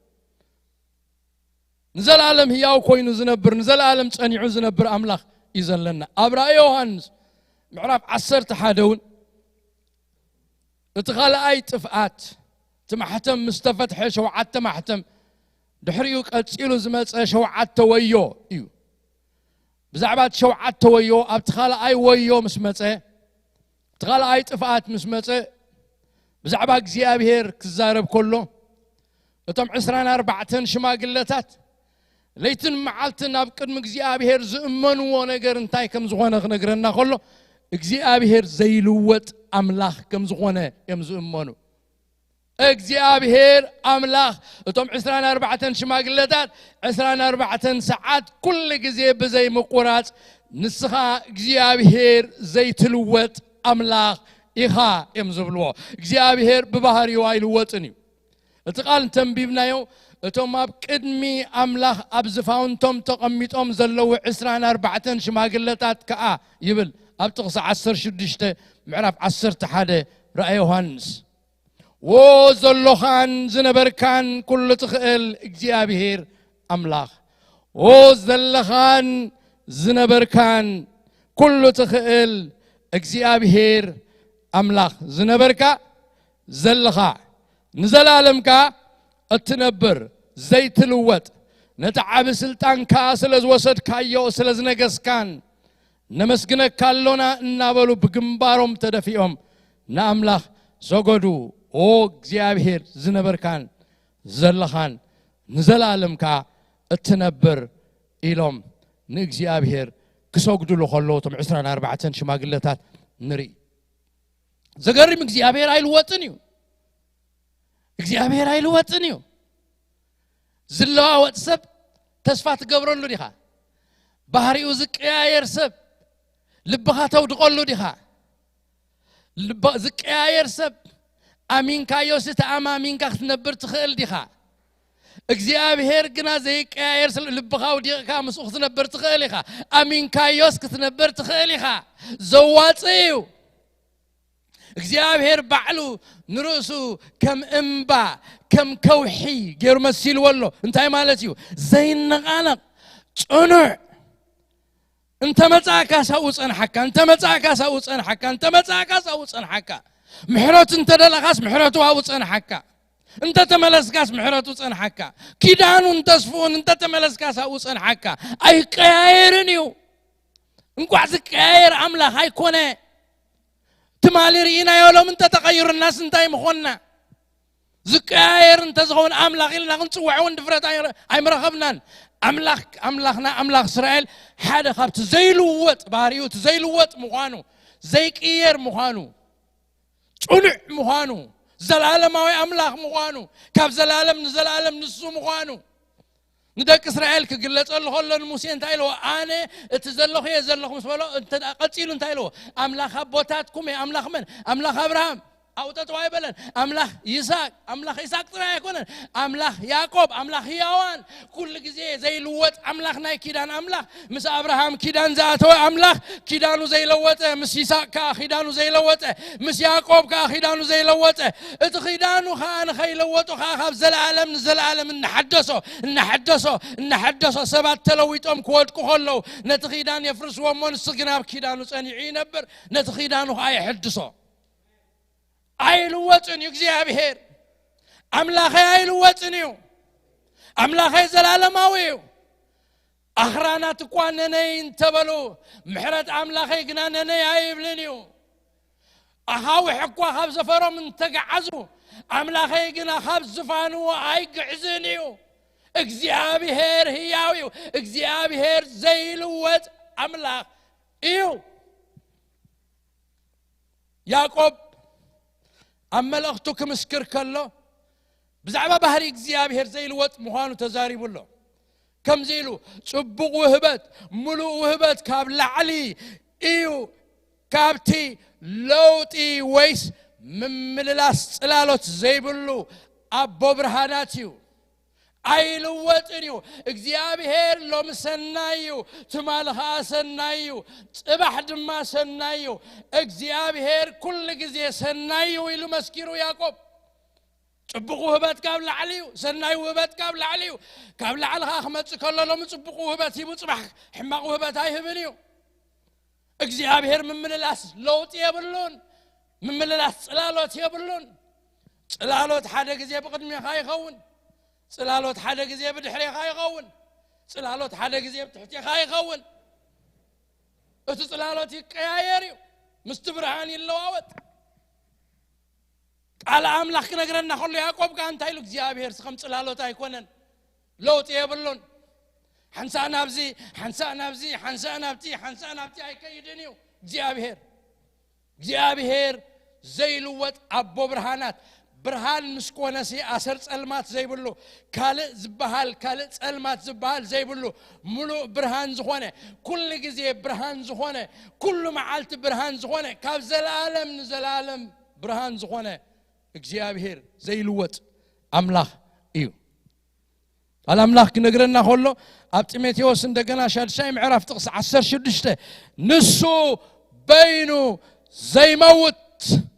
ንዘለኣለም ህያው ኮይኑ ዝነብር፣ ንዘለኣለም ጸኒዑ ዝነብር ኣምላኽ እዩ ዘለና። ኣብ ራእይ ዮሃንስ ምዕራፍ ዓሰርተ ሓደ እውን እቲ ካልኣይ ጥፍኣት፣ እቲ ማሕተም ምስ ተፈትሐ፣ ሸውዓተ ማሕተም ድሕሪኡ ቀጺሉ ዝመጸ ሸውዓተ ወዮ እዩ። ብዛዕባ እቲ ሸውዓተ ወዮ፣ ኣብቲ ካልኣይ ወዮ ምስ መጸ፣ እቲ ካልኣይ ጥፍኣት ምስ መጸ፣ ብዛዕባ እግዚኣብሔር ክዛረብ ከሎ፣ እቶም ዕስራን ኣርባዕተን ሽማግለታት ለይትን መዓልትን ኣብ ቅድሚ እግዚኣብሔር ዝእመንዎ ነገር እንታይ ከም ዝኾነ ክነግረና ከሎ፣ እግዚኣብሔር ዘይልወጥ ኣምላኽ ከም ዝኾነ እዮም ዝእመኑ። እግዚኣብሔር ኣምላኽ፣ እቶም ዕስራን ኣርባዕተን ሽማግለታት ዕስራን ኣርባዕተን ሰዓት ኩሉ ግዜ ብዘይ ምቁራጽ፣ "ንስኻ እግዚኣብሔር ዘይትልወጥ ኣምላኽ ኢኻ" እዮም ዝብልዎ። እግዚኣብሔር ብባህሪኡ ኣይልወጥን እዩ። እቲ ቃል እንተንቢብናዮ፣ እቶም ኣብ ቅድሚ ኣምላኽ ኣብ ዝፋውንቶም ተቐሚጦም ዘለዉ ዕስራን ኣርባዕተን ሽማግለታት ከኣ ይብል ኣብ ጥቕሲ ዓሰርተ ሽዱሽተ ምዕራፍ ዓሰርተ ሓደ ራእይ ዮሃንስ። ዎ ዘሎኻን ዝነበርካን ኩሉ ትኽእል እግዚኣብሔር ኣምላኽ፣ ዎ ዘለኻን ዝነበርካን ኩሉ ትኽእል እግዚኣብሔር ኣምላኽ፣ ዝነበርካ ዘለኻ ንዘለኣለም ከኣ እትነብር ዘይትልወጥ፣ ነቲ ዓቢ ስልጣን ከኣ ስለ ዝወሰድካዮ ስለ ዝነገስካን ነመስግነካ ኣሎና እናበሉ ብግንባሮም ተደፊኦም ንኣምላኽ ሰገዱ። ኦ እግዚኣብሔር ዝነበርካን ዘለኻን ንዘለኣለም ከኣ እትነብር ኢሎም ንእግዚኣብሔር ክሰግዱሉ ከለዉ እቶም ዕስራን ኣርባዕተን ሽማግለታት ንርኢ። ዘገርም እግዚኣብሔር ኣይልወጥን እዩ። እግዚኣብሔር ኣይልወጥን እዩ። ዝለዋወጥ ሰብ ተስፋ ትገብረሉ ዲኻ? ባህሪኡ ዝቀያየር ሰብ ልብኻ ተውድቐሉ ዲኻ? ልባ-፣ ዝቀያየር ሰብ ኣሚንካዮሲ ተኣማሚንካ ክትነብር ትኽእል ዲኻ? እግዚኣብሔር ግና ዘይቀያየር ስለ ልብኻ ውዲቕካ ምስኡ ክትነብር ትኽእል ኢኻ። ኣሚንካዮስ ክትነብር ትኽእል ኢኻ። ዘዋጽእ እዩ። እግዚኣብሔር ባዕሉ ንርእሱ ከም እምባ፣ ከም ከውሒ ገይሩ መሲልዎ ኣሎ። እንታይ ማለት እዩ? ዘይነቓነቕ፣ ጽኑዕ። እንተ መጻእካስ ኣብኡ ጸንሓካ፣ እንተ መጻእካስ ኣብኡ ጸንሓካ፣ እንተ መጻእካስ ኣብኡ ጸንሓካ። ምሕረቱ እንተ ደለኻስ ምሕረቱ ኣብኡ ጸንሓካ። እንተ ተመለስካስ ምሕረቱ ጸንሓካ። ኪዳኑን ተስፍኡን እንተ ተመለስካስ ኣብኡ ጸንሓካ። ኣይቀያየርን እዩ። እንቋዕ ዝቀያየር ኣምላኽ ኣይኮነ። ትማሊ ርኢናዮ፣ ሎም እንተ ተቐይሩናስ እንታይ ምኾንና? ዝቀያየር እንተ ዝኸውን ኣምላኽ ኢልና ክንጽውዖ እውን ድፍረት ኣይረ-፣ ኣይምረኸብናን። ኣምላኽ፣ ኣምላኽና ኣምላኽ እስራኤል ሓደ ካብቲ ዘይልወጥ ባህሪኡ፣ እቲ ዘይልወጥ ምዃኑ፣ ዘይቅየር ምዃኑ፣ ጽኑዕ ምዃኑ፣ ዘላለማዊ ኣምላኽ ምዃኑ፣ ካብ ዘላለም ንዘላለም ንሱ ምዃኑ፣ ንደቂ እስራኤል ክግለጸሉ ከሎ ንሙሴ እንታይ ኢልዎ? ኣነ እቲ ዘለኹ እየ ዘለኹ ምስ በሎ፣ እንተ ደኣ ቀጺሉ እንታይ ኢልዎ? ኣምላኽ ኣቦታትኩም እየ። ኣምላኽ መን? ኣምላኽ ኣብርሃም። ኣብኡ ጠጠው ኣይበለን። ኣምላኽ ይስሐቅ፣ ኣምላኽ ይስሐቅ ጥራይ ኣይኮነን። ኣምላኽ ያዕቆብ፣ ኣምላኽ ህያዋን፣ ኩሉ ግዜ ዘይልወጥ ኣምላኽ፣ ናይ ኪዳን ኣምላኽ፣ ምስ ኣብርሃም ኪዳን ዝኣተወ ኣምላኽ፣ ኪዳኑ ዘይለወጠ፣ ምስ ይስሐቅ ከኣ ኪዳኑ ዘይለወጠ፣ ምስ ያዕቆብ ከኣ ኪዳኑ ዘይለወጠ፣ እቲ ኪዳኑ ከኣ ንኸይለወጡ ከኣ ካብ ዘለኣለም ንዘለኣለም እናሓደሶ፣ እናሓደሶ፣ እናሓደሶ፣ ሰባት ተለዊጦም ክወድቁ ከለዉ፣ ነቲ ኪዳን የፍርስዎ እሞ ንሱ ግን ኣብ ኪዳኑ ጸኒዑ ይነብር፣ ነቲ ኪዳኑ ከኣ የሐድሶ። ኣይልወጥን እዩ እግዚኣብሔር። ኣምላኸይ ኣይልወጥን እዩ። ኣምላኸይ ዘላለማዊ እዩ። ኣኽራናት እኳ ነነይ እንተበሉ፣ ምሕረት ኣምላኸይ ግና ነነይ ኣይብልን እዩ። ኣኻውሕ እኳ ካብ ዘፈሮም እንተገዓዙ፣ ኣምላኸይ ግና ካብ ዝፋኑ ኣይግዕዝን እዩ። እግዚኣብሔር ህያው እዩ። እግዚኣብሔር ዘይልወጥ ኣምላኽ እዩ። ያዕቆብ ኣብ መልእኽቱ ክምስክር ከሎ፣ ብዛዕባ ባህሪ እግዚኣብሔር ዘይልወጥ ምዃኑ ተዛሪቡ ኣሎ። ከምዚ ኢሉ፣ ጽቡቕ ውህበት፣ ምሉእ ውህበት ካብ ላዕሊ እዩ፣ ካብቲ ለውጢ ወይስ ምምልላስ ጽላሎት ዘይብሉ ኣቦ ብርሃናት እዩ። ኣይልወጥን እዩ። እግዚኣብሔር ሎሚ ሰናይ እዩ፣ ትማሊ ኸዓ ሰናይ እዩ፣ ጽባሕ ድማ ሰናይ እዩ። እግዚኣብሔር ኩሉ ግዜ ሰናይ እዩ ኢሉ መስኪሩ ያዕቆብ። ጽቡቕ ውህበት ካብ ላዕሊ እዩ፣ ሰናይ ውህበት ካብ ላዕሊ እዩ። ካብ ላዕሊ ኸዓ ክመጽእ ከሎ ሎሚ ጽቡቕ ውህበት ሂቡ ጽባሕ ሕማቕ ውህበት ኣይህብን እዩ። እግዚኣብሔር ምምልላስ ለውጢ የብሉን። ምምልላስ ጽላሎት የብሉን። ጽላሎት ሓደ ግዜ ብቕድሜኻ ይኸውን፣ ጽላሎት ሓደ ግዜ ብድሕሬኻ ይኸውን፣ ጽላሎት ሓደ ግዜ ብትሕቴኻ ይኸውን። እቲ ጽላሎት ይቀያየር እዩ፣ ምስቲ ብርሃን ይለዋወጥ። ቃል ኣምላኽ ክነግረና ከሎ ያዕቆብ ከኣ እንታይ ኢሉ? እግዚኣብሔር ከም ጽላሎት ኣይኮነን፣ ለውጢ የብሉን። ሓንሳእ ናብዚ፣ ሓንሳእ ናብዚ፣ ሓንሳእ ናብቲ፣ ሓንሳእ ናብቲ ኣይከይድን እዩ እግዚኣብሔር። እግዚኣብሔር ዘይልወጥ ኣቦ ብርሃናት፣ ብርሃን ምስ ኮነሲ ኣሰር ጸልማት ዘይብሉ፣ ካልእ ዝበሃል፣ ካልእ ጸልማት ዝበሃል ዘይብሉ፣ ምሉእ ብርሃን ዝኾነ፣ ኩሉ ግዜ ብርሃን ዝኾነ፣ ኩሉ መዓልቲ ብርሃን ዝኾነ፣ ካብ ዘለኣለም ንዘለኣለም ብርሃን ዝኾነ እግዚኣብሔር ዘይልወጥ ኣምላኽ እዩ። ቃል ኣምላኽ ክነግረና ከሎ ኣብ ጢሞቴዎስ እንደገና ሻድሻይ ምዕራፍ ጥቕሲ ዓሰርተ ሽዱሽተ፣ "ንሱ በይኑ ዘይመውት"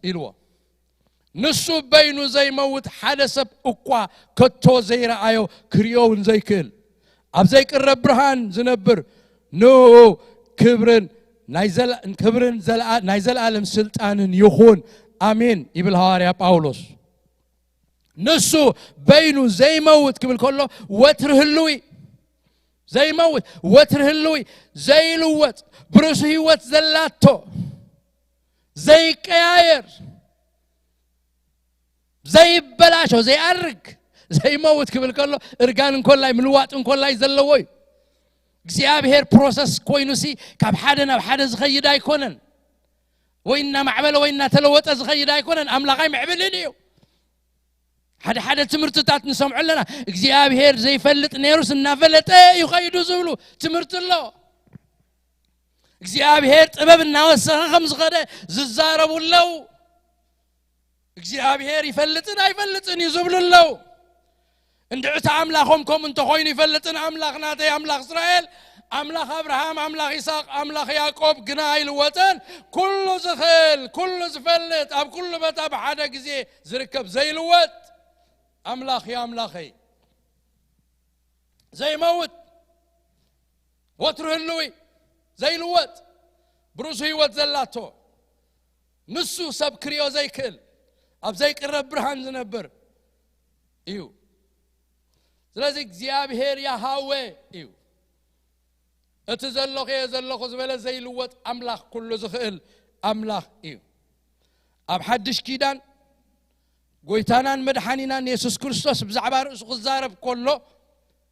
ኢልዎ። "ንሱ በይኑ ዘይመውት፣ ሓደ ሰብ እኳ ከቶ ዘይረኣዮ፣ ክርእዮ እውን ዘይክእል፣ ኣብ ዘይቅረብ ብርሃን ዝነብር፣ ንኡ ክብርን ናይ ዘላ-፣ ክብርን ዘላ-፣ ናይ ዘለኣለም ስልጣንን ይኹን፣ ኣሜን" ይብል ሃዋርያ ጳውሎስ። ንሱ በይኑ ዘይመውት ክብል ከሎ፣ ወትሪ ህልዊ፣ ዘይመውት፣ ወትሪ ህልዊ፣ ዘይልወጥ፣ ብርእሱ ህይወት ዘላቶ፣ ዘይቀያየር፣ ዘይበላሾ፣ ዘይኣርግ፣ ዘይመውት ክብል ከሎ፣ እርጋን እንኮላይ ምልዋጥ እንኮላይ ዘለዎ እዩ። እግዚኣብሔር ፕሮሰስ ኮይኑሲ ካብ ሓደ ናብ ሓደ ዝኸይድ ኣይኮነን። ወይ እናማዕበለ ወይ እናተለወጠ ዝኸይድ ኣይኮነን። ኣምላኽ ኣይምዕብልን እዩ። ሓደ ሓደ ትምህርትታት ንሰምዖ ኣለና። እግዚኣብሔር ዘይፈልጥ ነይሩስ እናፈለጠ እዩ ኸይዱ ዝብሉ ትምህርቲ ኣሎ። እግዚኣብሔር ጥበብ እናወሰኸ ከም ዝኸደ ዝዛረቡ ኣለዉ። እግዚኣብሔር ይፈልጥን ኣይፈልጥን እዩ ዝብሉ ኣለዉ። እንድዕቲ ኣምላኾም ከምኡ እንተኾይኑ፣ ይፈልጥን ኣምላኽ ናተይ፣ ኣምላኽ እስራኤል፣ ኣምላኽ ኣብርሃም፣ ኣምላኽ ይስሐቅ፣ ኣምላኽ ያዕቆብ ግና ኣይልወጥን። ኩሉ ዝኽእል፣ ኩሉ ዝፈልጥ፣ ኣብ ኩሉ ቦታ ብሓደ ግዜ ዝርከብ ዘይልወጥ ኣምላኽ እዩ ኣምላኸይ። ዘይመውት፣ ወትሩ ህልዊ፣ ዘይልወጥ፣ ብርእሱ ህይወት ዘላቶ፣ ንሱ ሰብ ክሪኦ ዘይክእል፣ ኣብ ዘይቅረብ ብርሃን ዝነብር እዩ። ስለዚ እግዚኣብሔር ያሃዌ እዩ። እቲ ዘለኹ እየ ዘለኹ ዝበለ ዘይልወጥ ኣምላኽ፣ ኩሉ ዝኽእል ኣምላኽ እዩ። ኣብ ሓድሽ ኪዳን ጎይታናን መድሓኒናን የሱስ ክርስቶስ ብዛዕባ ርእሱ ክዛረብ ከሎ፣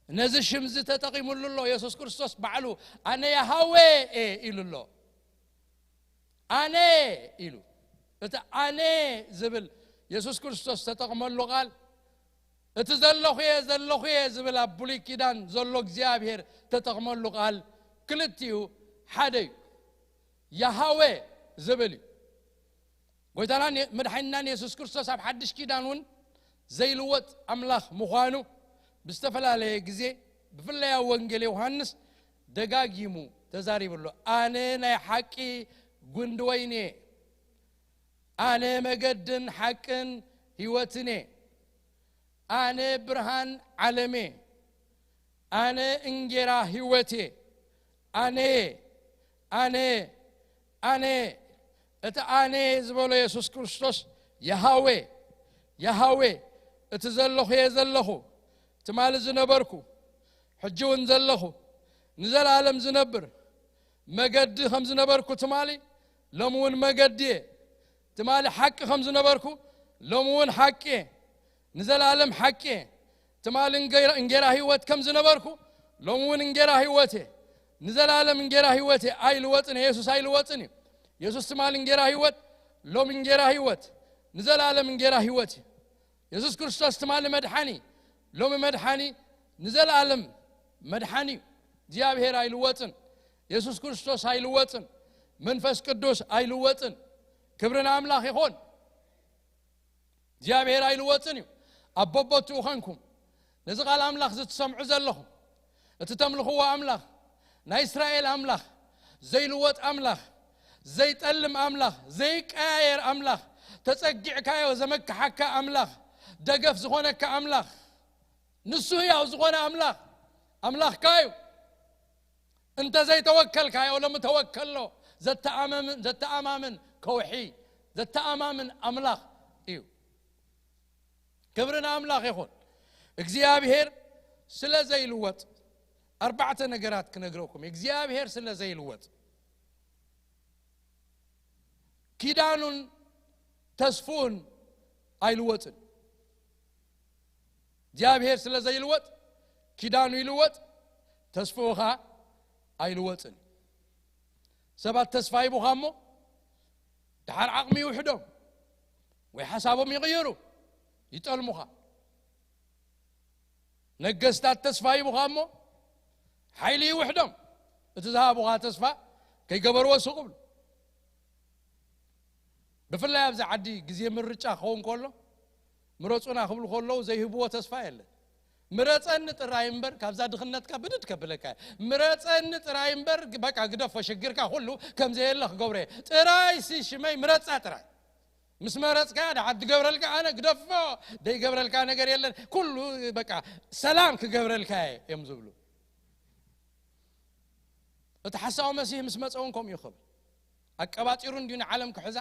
ነዚ ሽምዚ ተጠቒሙሉ ኣሎ። የሱስ ክርስቶስ ባዕሉ ኣነ ያሃዌ እየ ኢሉ ኣሎ። ኣነ ኢሉ። እቲ ኣነ ዝብል የሱስ ክርስቶስ ተጠቕመሉ ቃል፣ እቲ ዘለኹ እየ፣ ዘለኹ እየ ዝብል ኣብ ብሉይ ኪዳን ዘሎ እግዚኣብሔር ተጠቕመሉ ቃል፣ ክልቲኡ ሓደ እዩ። ያሃዌ ዝብል እዩ። ጎይታናን መድሓኒናን የሱስ ክርስቶስ ኣብ ሓድሽ ኪዳን እውን ዘይልወጥ ኣምላኽ ምዃኑ ብዝተፈላለየ ግዜ፣ ብፍላይ ኣብ ወንጌል ዮሃንስ ደጋጊሙ ተዛሪቡ ኣሎ። ኣነ ናይ ሓቂ ጉንዲ ወይኒ እየ፣ ኣነ መገድን ሓቅን ህይወትን እየ፣ ኣነ ብርሃን ዓለም እየ፣ ኣነ እንጌራ ህይወት እየ፣ ኣነ፣ ኣነ፣ ኣነ። እቲ ኣነ ዝበሎ የሱስ ክርስቶስ፣ ያሃዌ፣ ያሃዌ፣ እቲ ዘለኹ እየ ዘለኹ፣ ትማሊ ዝነበርኩ፣ ሕጂ እውን ዘለኹ፣ ንዘለኣለም ዝነብር፣ መገዲ ከም ዝነበርኩ ትማሊ፣ ሎሚ እውን መገዲ እየ። ትማሊ ሓቂ ከም ዝነበርኩ፣ ሎሚ እውን ሓቂ እየ። ንዘለኣለም ሓቂ እየ። ትማሊ እንጌራ፣ እንጌራ ህይወት ከም ዝነበርኩ፣ ሎሚ እውን እንጌራ ህይወት እየ። ንዘለኣለም እንጌራ ህይወት እየ። ኣይልወጥን እየ። የሱስ ኣይልወጥን እዩ። የሱስ ትማሊ እንጌራ ህይወት፣ ሎሚ እንጌራ ህይወት፣ ንዘለኣለም እንጌራ ህይወት እዩ። የሱስ ክርስቶስ ትማሊ መድሓኒ፣ ሎሚ መድሓኒ፣ ንዘለኣለም መድሓኒ እዩ። እግዚኣብሔር ኣይልወጥን። የሱስ ክርስቶስ ኣይልወጥን። መንፈስ ቅዱስ ኣይልወጥን። ክብሪ ንኣምላኽ ይኹን። እግዚኣብሔር ኣይልወጥን እዩ። ኣብ በቦትኡ ኾንኩም ነዚ ቃል ኣምላኽ እዚ ትሰምዑ ዘለኹም፣ እቲ ተምልኽዎ ኣምላኽ፣ ናይ እስራኤል ኣምላኽ፣ ዘይልወጥ ኣምላኽ፣ ዘይጠልም ኣምላኽ፣ ዘይቀያየር ኣምላኽ፣ ተጸጊዕካዮ ዘመክሓካ ኣምላኽ፣ ደገፍ ዝኾነካ ኣምላኽ፣ ንሱ ህያው ዝኾነ ኣምላኽ፣ ኣምላኽካ እዩ። እንተ ዘይተወከልካዮ፣ ሎሚ ተወከሎ። ዘተኣማምን፣ ዘተኣማምን ከውሒ፣ ዘተኣማምን ኣምላኽ እዩ። ክብሪ ንኣምላኽ ይኹን። እግዚኣብሔር ስለ ዘይልወጥ፣ ኣርባዕተ ነገራት ክነግረኩም። እግዚኣብሔር ስለ ዘይልወጥ፣ ኪዳኑን ተስፍኡን ኣይልወጥን። እግዚኣብሔር ስለ ዘይልወጥ፣ ኪዳኑ ይልወጥ፣ ተስፍኡ ኸኣ ኣይልወጥን። ሰባት ተስፋ ሂቡኻ እሞ፣ ደሓር ዓቕሚ ይውሕዶም፣ ወይ ሓሳቦም ይቕይሩ፣ ይጠልሙኻ። ነገስታት ተስፋ ሂቡኻ እሞ፣ ሓይሊ ይውሕዶም፣ እቲ ዝሃቡኻ ተስፋ ከይገበርዎ ስቕ ብሉ። ብፍላይ ኣብዚ ዓዲ ግዜ ምርጫ ክኸውን ከሎ፣ ምረጹና ክብሉ ከለዉ ዘይህብዎ ተስፋ የለን። ምረጸኒ ጥራይ እምበር፣ ካብዛ ድኽነትካ ብድድ ከብለካ እየ። ምረጸኒ ጥራይ እምበር፣ በቃ ግደፎ ሽግርካ ኩሉ፣ ከም ዘየለ ክገብሮ እየ። ጥራይ ሲ ሽመይ ምረጻ ጥራይ። ምስ መረጽካ ደሓር ትገብረልካ፣ ኣነ ግደፎ፣ ዘይገብረልካ ነገር የለን። ኩሉ በቃ ሰላም ክገብረልካ እየ እዮም ዝብሉ። እቲ ሓሳዊ መሲህ ምስ መጸ እውን ከምኡ እዩ ክብል። ኣቀባጢሩ እንድዩ ንዓለም ክሕዛ።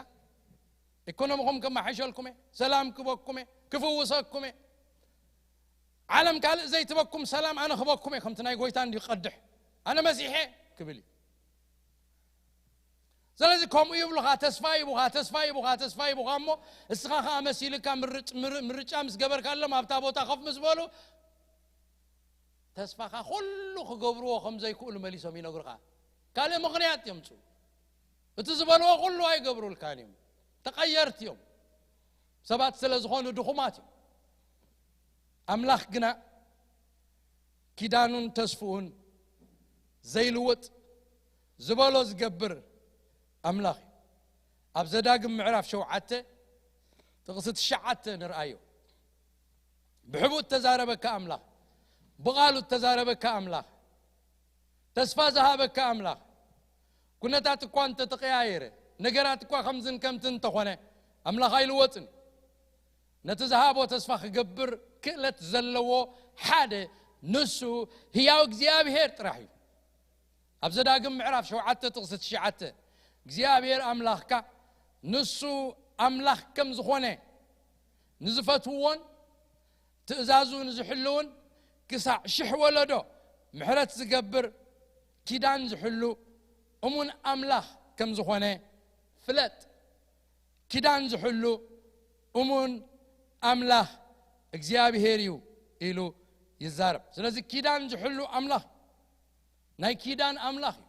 ኢኮኖሚኹም ከመሓይሸልኩም እየ፣ ሰላም ክበኩም እየ፣ ክፍውሰኩም እየ። ዓለም ካልእ ዘይትበኩም ሰላም ኣነ ክበኩም እየ፣ ከምቲ ናይ ጎይታ እንድዩ ክቐድሕ። ኣነ መሲሐ ክብል እዩ። ስለዚ ከምኡ ይብሉኻ፣ ተስፋ ይቡኻ፣ ተስፋ ይቡኻ፣ ተስፋ ይቡኻ እሞ፣ እስኻ ኸኣ መሲልካ ምርጭ-፣ ምር-፣ ምርጫ ምስ ገበርካሎም፣ ኣብታ ቦታ ኮፍ ምስ በሉ፣ ተስፋኻ ኩሉ ክገብርዎ ከም ዘይክእሉ መሊሶም ይነግሩኻ። ካልእ ምኽንያት የምጽኡ። እቲ ዝበልዎ ኩሉ ኣይገብሩልካን እዮም። ተቐየርቲ እዮም። ሰባት ስለ ዝኾኑ ድኹማት እዮም። ኣምላኽ ግና ኪዳኑን ተስፍኡን ዘይልወጥ፣ ዝበሎ ዝገብር ኣምላኽ እዩ። ኣብ ዘዳግም ምዕራፍ ሸውዓተ ጥቕሲ ትሽዓተ ንርኣዮ። ብሕቡእ እተዛረበካ ኣምላኽ፣ ብቓሉ እተዛረበካ ኣምላኽ፣ ተስፋ ዝሃበካ ኣምላኽ። ኩነታት እኳ እንተተቐያየረ፣ ነገራት እኳ ከምዝን ከምትን እንተኾነ፣ ኣምላኽ ኣይልወጥን። ነቲ ዝሃቦ ተስፋ ክገብር ክእለት ዘለዎ ሓደ ንሱ ህያው እግዚኣብሔር ጥራሕ እዩ። ኣብ ዘዳግም ምዕራፍ ሸውዓተ ጥቕሲ ትሽዓተ፣ እግዚኣብሔር ኣምላኽካ ንሱ ኣምላኽ ከም ዝኾነ ንዝፈትውዎን ትእዛዙ ንዝሕልውን ክሳዕ ሽሕ ወለዶ ምሕረት ዝገብር ኪዳን ዝሕሉ እሙን ኣምላኽ ከም ዝኾነ ፍለጥ። ኪዳን ዝሕሉ እሙን ኣምላኽ እግዚኣብሔር እዩ ኢሉ ይዛረብ። ስለዚ ኪዳን ዝሕሉ ኣምላኽ ናይ ኪዳን ኣምላኽ እዩ።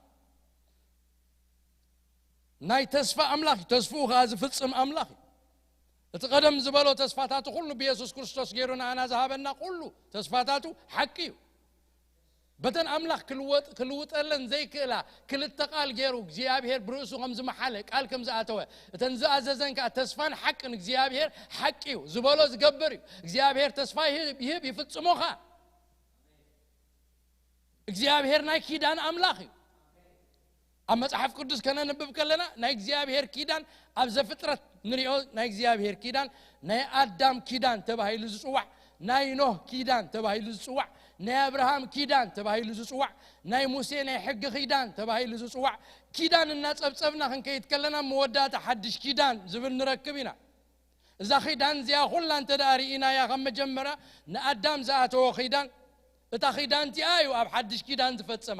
ናይ ተስፋ ኣምላኽ እዩ። ተስፍኡ ኸዓ ዝፍጽም ኣምላኽ እዩ። እቲ ቀደም ዝበሎ ተስፋታቱ ኩሉ ብየሱስ ክርስቶስ ገይሩ ንኣና ዝሃበና ኩሉ ተስፋታቱ ሓቂ እዩ። በተን ኣምላኽ ክልወጥ-፣ ክልውጠለን ዘይክእላ ክልተ ቃል ገይሩ እግዚኣብሔር ብርእሱ ከም ዝመሓለ ቃል ከም ዝኣተወ እተን ዝኣዘዘን ከኣ ተስፋን ሓቅን እግዚኣብሔር ሓቂ እዩ። ዝበሎ ዝገብር እዩ። እግዚኣብሔር ተስፋ ይህብ፣ ይህብ ይፍጽሞ ኸኣ። እግዚኣብሔር ናይ ኪዳን ኣምላኽ እዩ። ኣብ መጽሓፍ ቅዱስ ከነንብብ ከለና ናይ እግዚኣብሔር ኪዳን ኣብ ዘፍጥረት ንሪኦ። ናይ እግዚኣብሔር ኪዳን ናይ ኣዳም ኪዳን ተባሂሉ ዝጽዋዕ፣ ናይ ኖህ ኪዳን ተባሂሉ ዝጽዋዕ፣ ናይ ኣብርሃም ኪዳን ተባሂሉ ዝጽዋዕ፣ ናይ ሙሴ ናይ ሕጊ ኪዳን ተባሂሉ ዝጽዋዕ። ኪዳን እናጸብጸብና ክንከይድ ከለና መወዳእታ ሓድሽ ኪዳን ዝብል ንረክብ ኢና። እዛ ኺዳን እዚኣ ኹላ እንተ ደኣ ርኢናያ፣ ካብ መጀመርያ ንኣዳም ዝኣተወ ኺዳን፣ እታ ኺዳን እቲኣ እዩ ኣብ ሓድሽ ኪዳን ዝፈጸማ።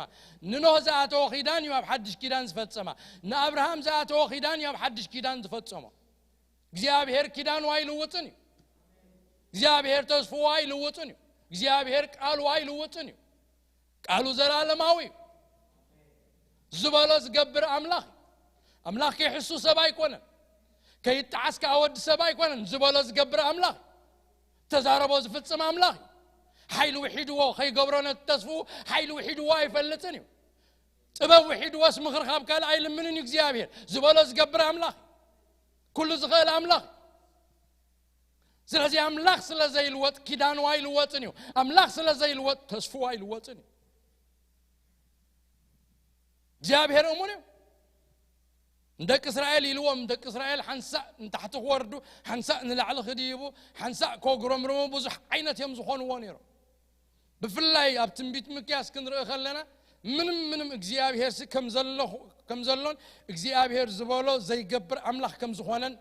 ንኖህ ዝኣተወ ኺዳን እዩ ኣብ ሓድሽ ኪዳን ዝፈጸማ። ንኣብርሃም ዝኣተወ ኺዳን እዩ ኣብ ሓድሽ ኪዳን ዝፈጸሞ። እግዚኣብሔር ኪዳኑ ኣይልውጥን እዩ። እግዚኣብሔር ተስፍኡ ኣይልውጥን እዩ። እግዚኣብሔር ቃሉ ኣይልውጥን እዩ። ቃሉ ዘላለማዊ እዩ። ዝበሎ ዝገብር ኣምላኽ እዩ። ኣምላኽ ከይሕሱ ሰብ ኣይኮነን። ከይጠዓስ ከኣ ወዲ ሰብ ኣይኮነን። ዝበሎ ዝገብር ኣምላኽ እዩ። ተዛረቦ ዝፍጽም ኣምላኽ እዩ። ሓይሊ ውሒድዎ ከይገብሮ ነቲ ተስፍኡ ሓይሊ ውሒድዎ ኣይፈልጥን እዩ። ጥበብ ውሒድዎስ ምኽሪ ካብ ካልእ ኣይልምንን እዩ እግዚኣብሔር። ዝበሎ ዝገብር ኣምላኽ እዩ። ኩሉ ዝኽእል ኣምላኽ እዩ። ስለዚ ኣምላኽ ስለ ዘይልወጥ ኪዳኑ ኣይልወጥን እዩ። ኣምላኽ ስለ ዘይልወጥ ተስፍኡ ኣይልወጥን እዩ። እግዚኣብሔር እሙን እዩ። ንደቂ እስራኤል ኢልዎም፣ ደቂ እስራኤል ሓንሳእ ንታሕቲ ክወርዱ፣ ሓንሳእ ንላዕሊ ክድይቡ፣ ሓንሳእ ከጉረምርሙ፣ ብዙሕ ዓይነት እዮም ዝኾንዎ ነይሮም። ብፍላይ ኣብ ትንቢት ሚክያስ ክንርኢ ከለና፣ ምንም ምንም እግዚኣብሔር ሲ ከም ዘሎ፣ ከም ዘሎን እግዚኣብሔር ዝበሎ ዘይገብር ኣምላኽ ከም ዝኾነን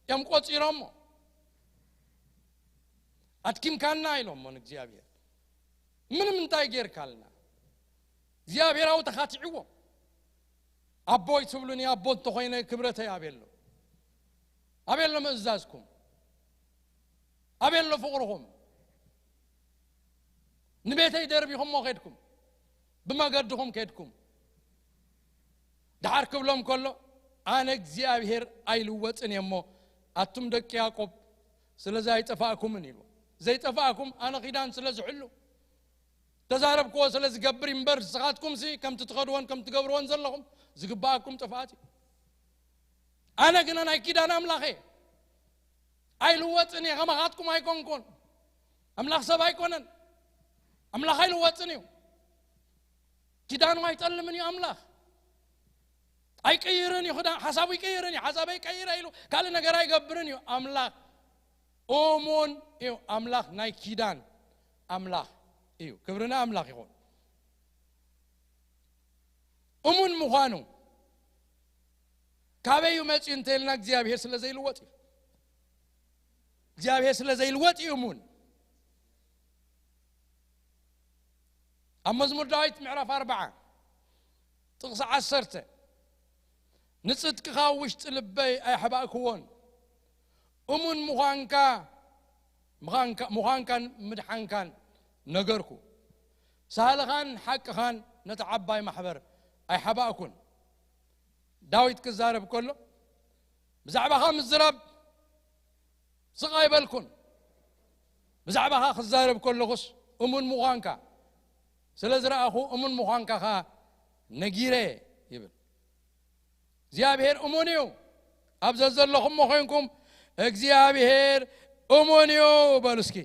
እዮም ቆጺሮሞ። ኣድኪምካና ኢሎሞ ንእግዚኣብሔር። ምንም እንታይ ጌርካልና? እግዚኣብሔር ኣው ተኻቲዕዎም። ኣቦይ ትብሉኒ፣ ኣቦ እንተኾይነ ክብረተይ ኣበይ ኣሎ? ኣበይ ኣሎ ምእዛዝኩም? ኣበይ ኣሎ ፍቕርኹም? ንቤተይ ደርቢኹሞ ኬድኩም፣ ብመገድኹም ኬድኩም። ደሓር ክብሎም ከሎ፣ ኣነ እግዚኣብሔር ኣይልወጥን እየ እሞ፣ ኣቱም ደቂ ያዕቆብ ስለዚ ኣይጠፋእኩምን ኢሉ። ዘይጠፋእኩም ኣነ ኪዳን ስለ ዝሕሉ፣ ተዛረብክዎ ስለ ዝገብር እምበር፣ ንስኻትኩምሲ ከምቲ ትኸድዎን ከምቲ ትገብርዎን ዘለኹም ዝግብኣኩም ጥፍኣት እዩ። ኣነ ግና ናይ ኪዳን ኣምላኽ እየ። ኣይልወጥን እየ፣ ከማኻትኩም ኣይኮንኩን። ኣምላኽ ሰብ ኣይኮነን። ኣምላኽ ኣይልወጥን እዩ። ኪዳኑ ኣይጠልምን እዩ ኣምላኽ። ኣይቀይርን እዩ፣ ክዳ-፣ ሓሳቡ ይቀይርን እዩ፣ ሓሳበይ ቀይረ ኢሉ ካልእ ነገር ኣይገብርን እዩ። ኣምላኽ እሙን እዩ። ኣምላኽ ናይ ኪዳን ኣምላኽ እዩ። ክብሪ ንኣምላኽ ይኹን። እሙን ምዃኑ ካበይ እዩ መጺኡ እንተኢልና፣ እግዚኣብሔር ስለ ዘይልወጥ እዩ። እግዚኣብሔር ስለ ዘይልወጥ እዩ እሙን። ኣብ መዝሙር ዳዊት ምዕራፍ ኣርብዓ ጥቕሲ ዓሰርተ፣ "ንጽድቅኻ ኣብ ውሽጢ ልበይ ኣይሓባእክዎን፣ እሙን ምዃንካ፣ ምዃንካ፣ ምዃንካን ምድሓንካን ነገርኩ። ሳህልኻን ሓቅኻን ነቲ ዓባይ ማሕበር ኣይሓባእኩን።" ዳዊት ክዛረብ ከሎ፣ ብዛዕባኻ ምዝራብ ስቕ ኣይበልኩን። ብዛዕባኻ ክዛረብ ከለኹስ እሙን ምዃንካ ስለ ዝረኣኹ፣ እሙን ምዃንካ ኸኣ ነጊረ ይብል። እግዚኣብሔር እሙን እዩ። ኣብ ዘዘለኹም ኮይንኩም፣ "እግዚኣብሔር እሙን እዩ" በሉ እስኪ።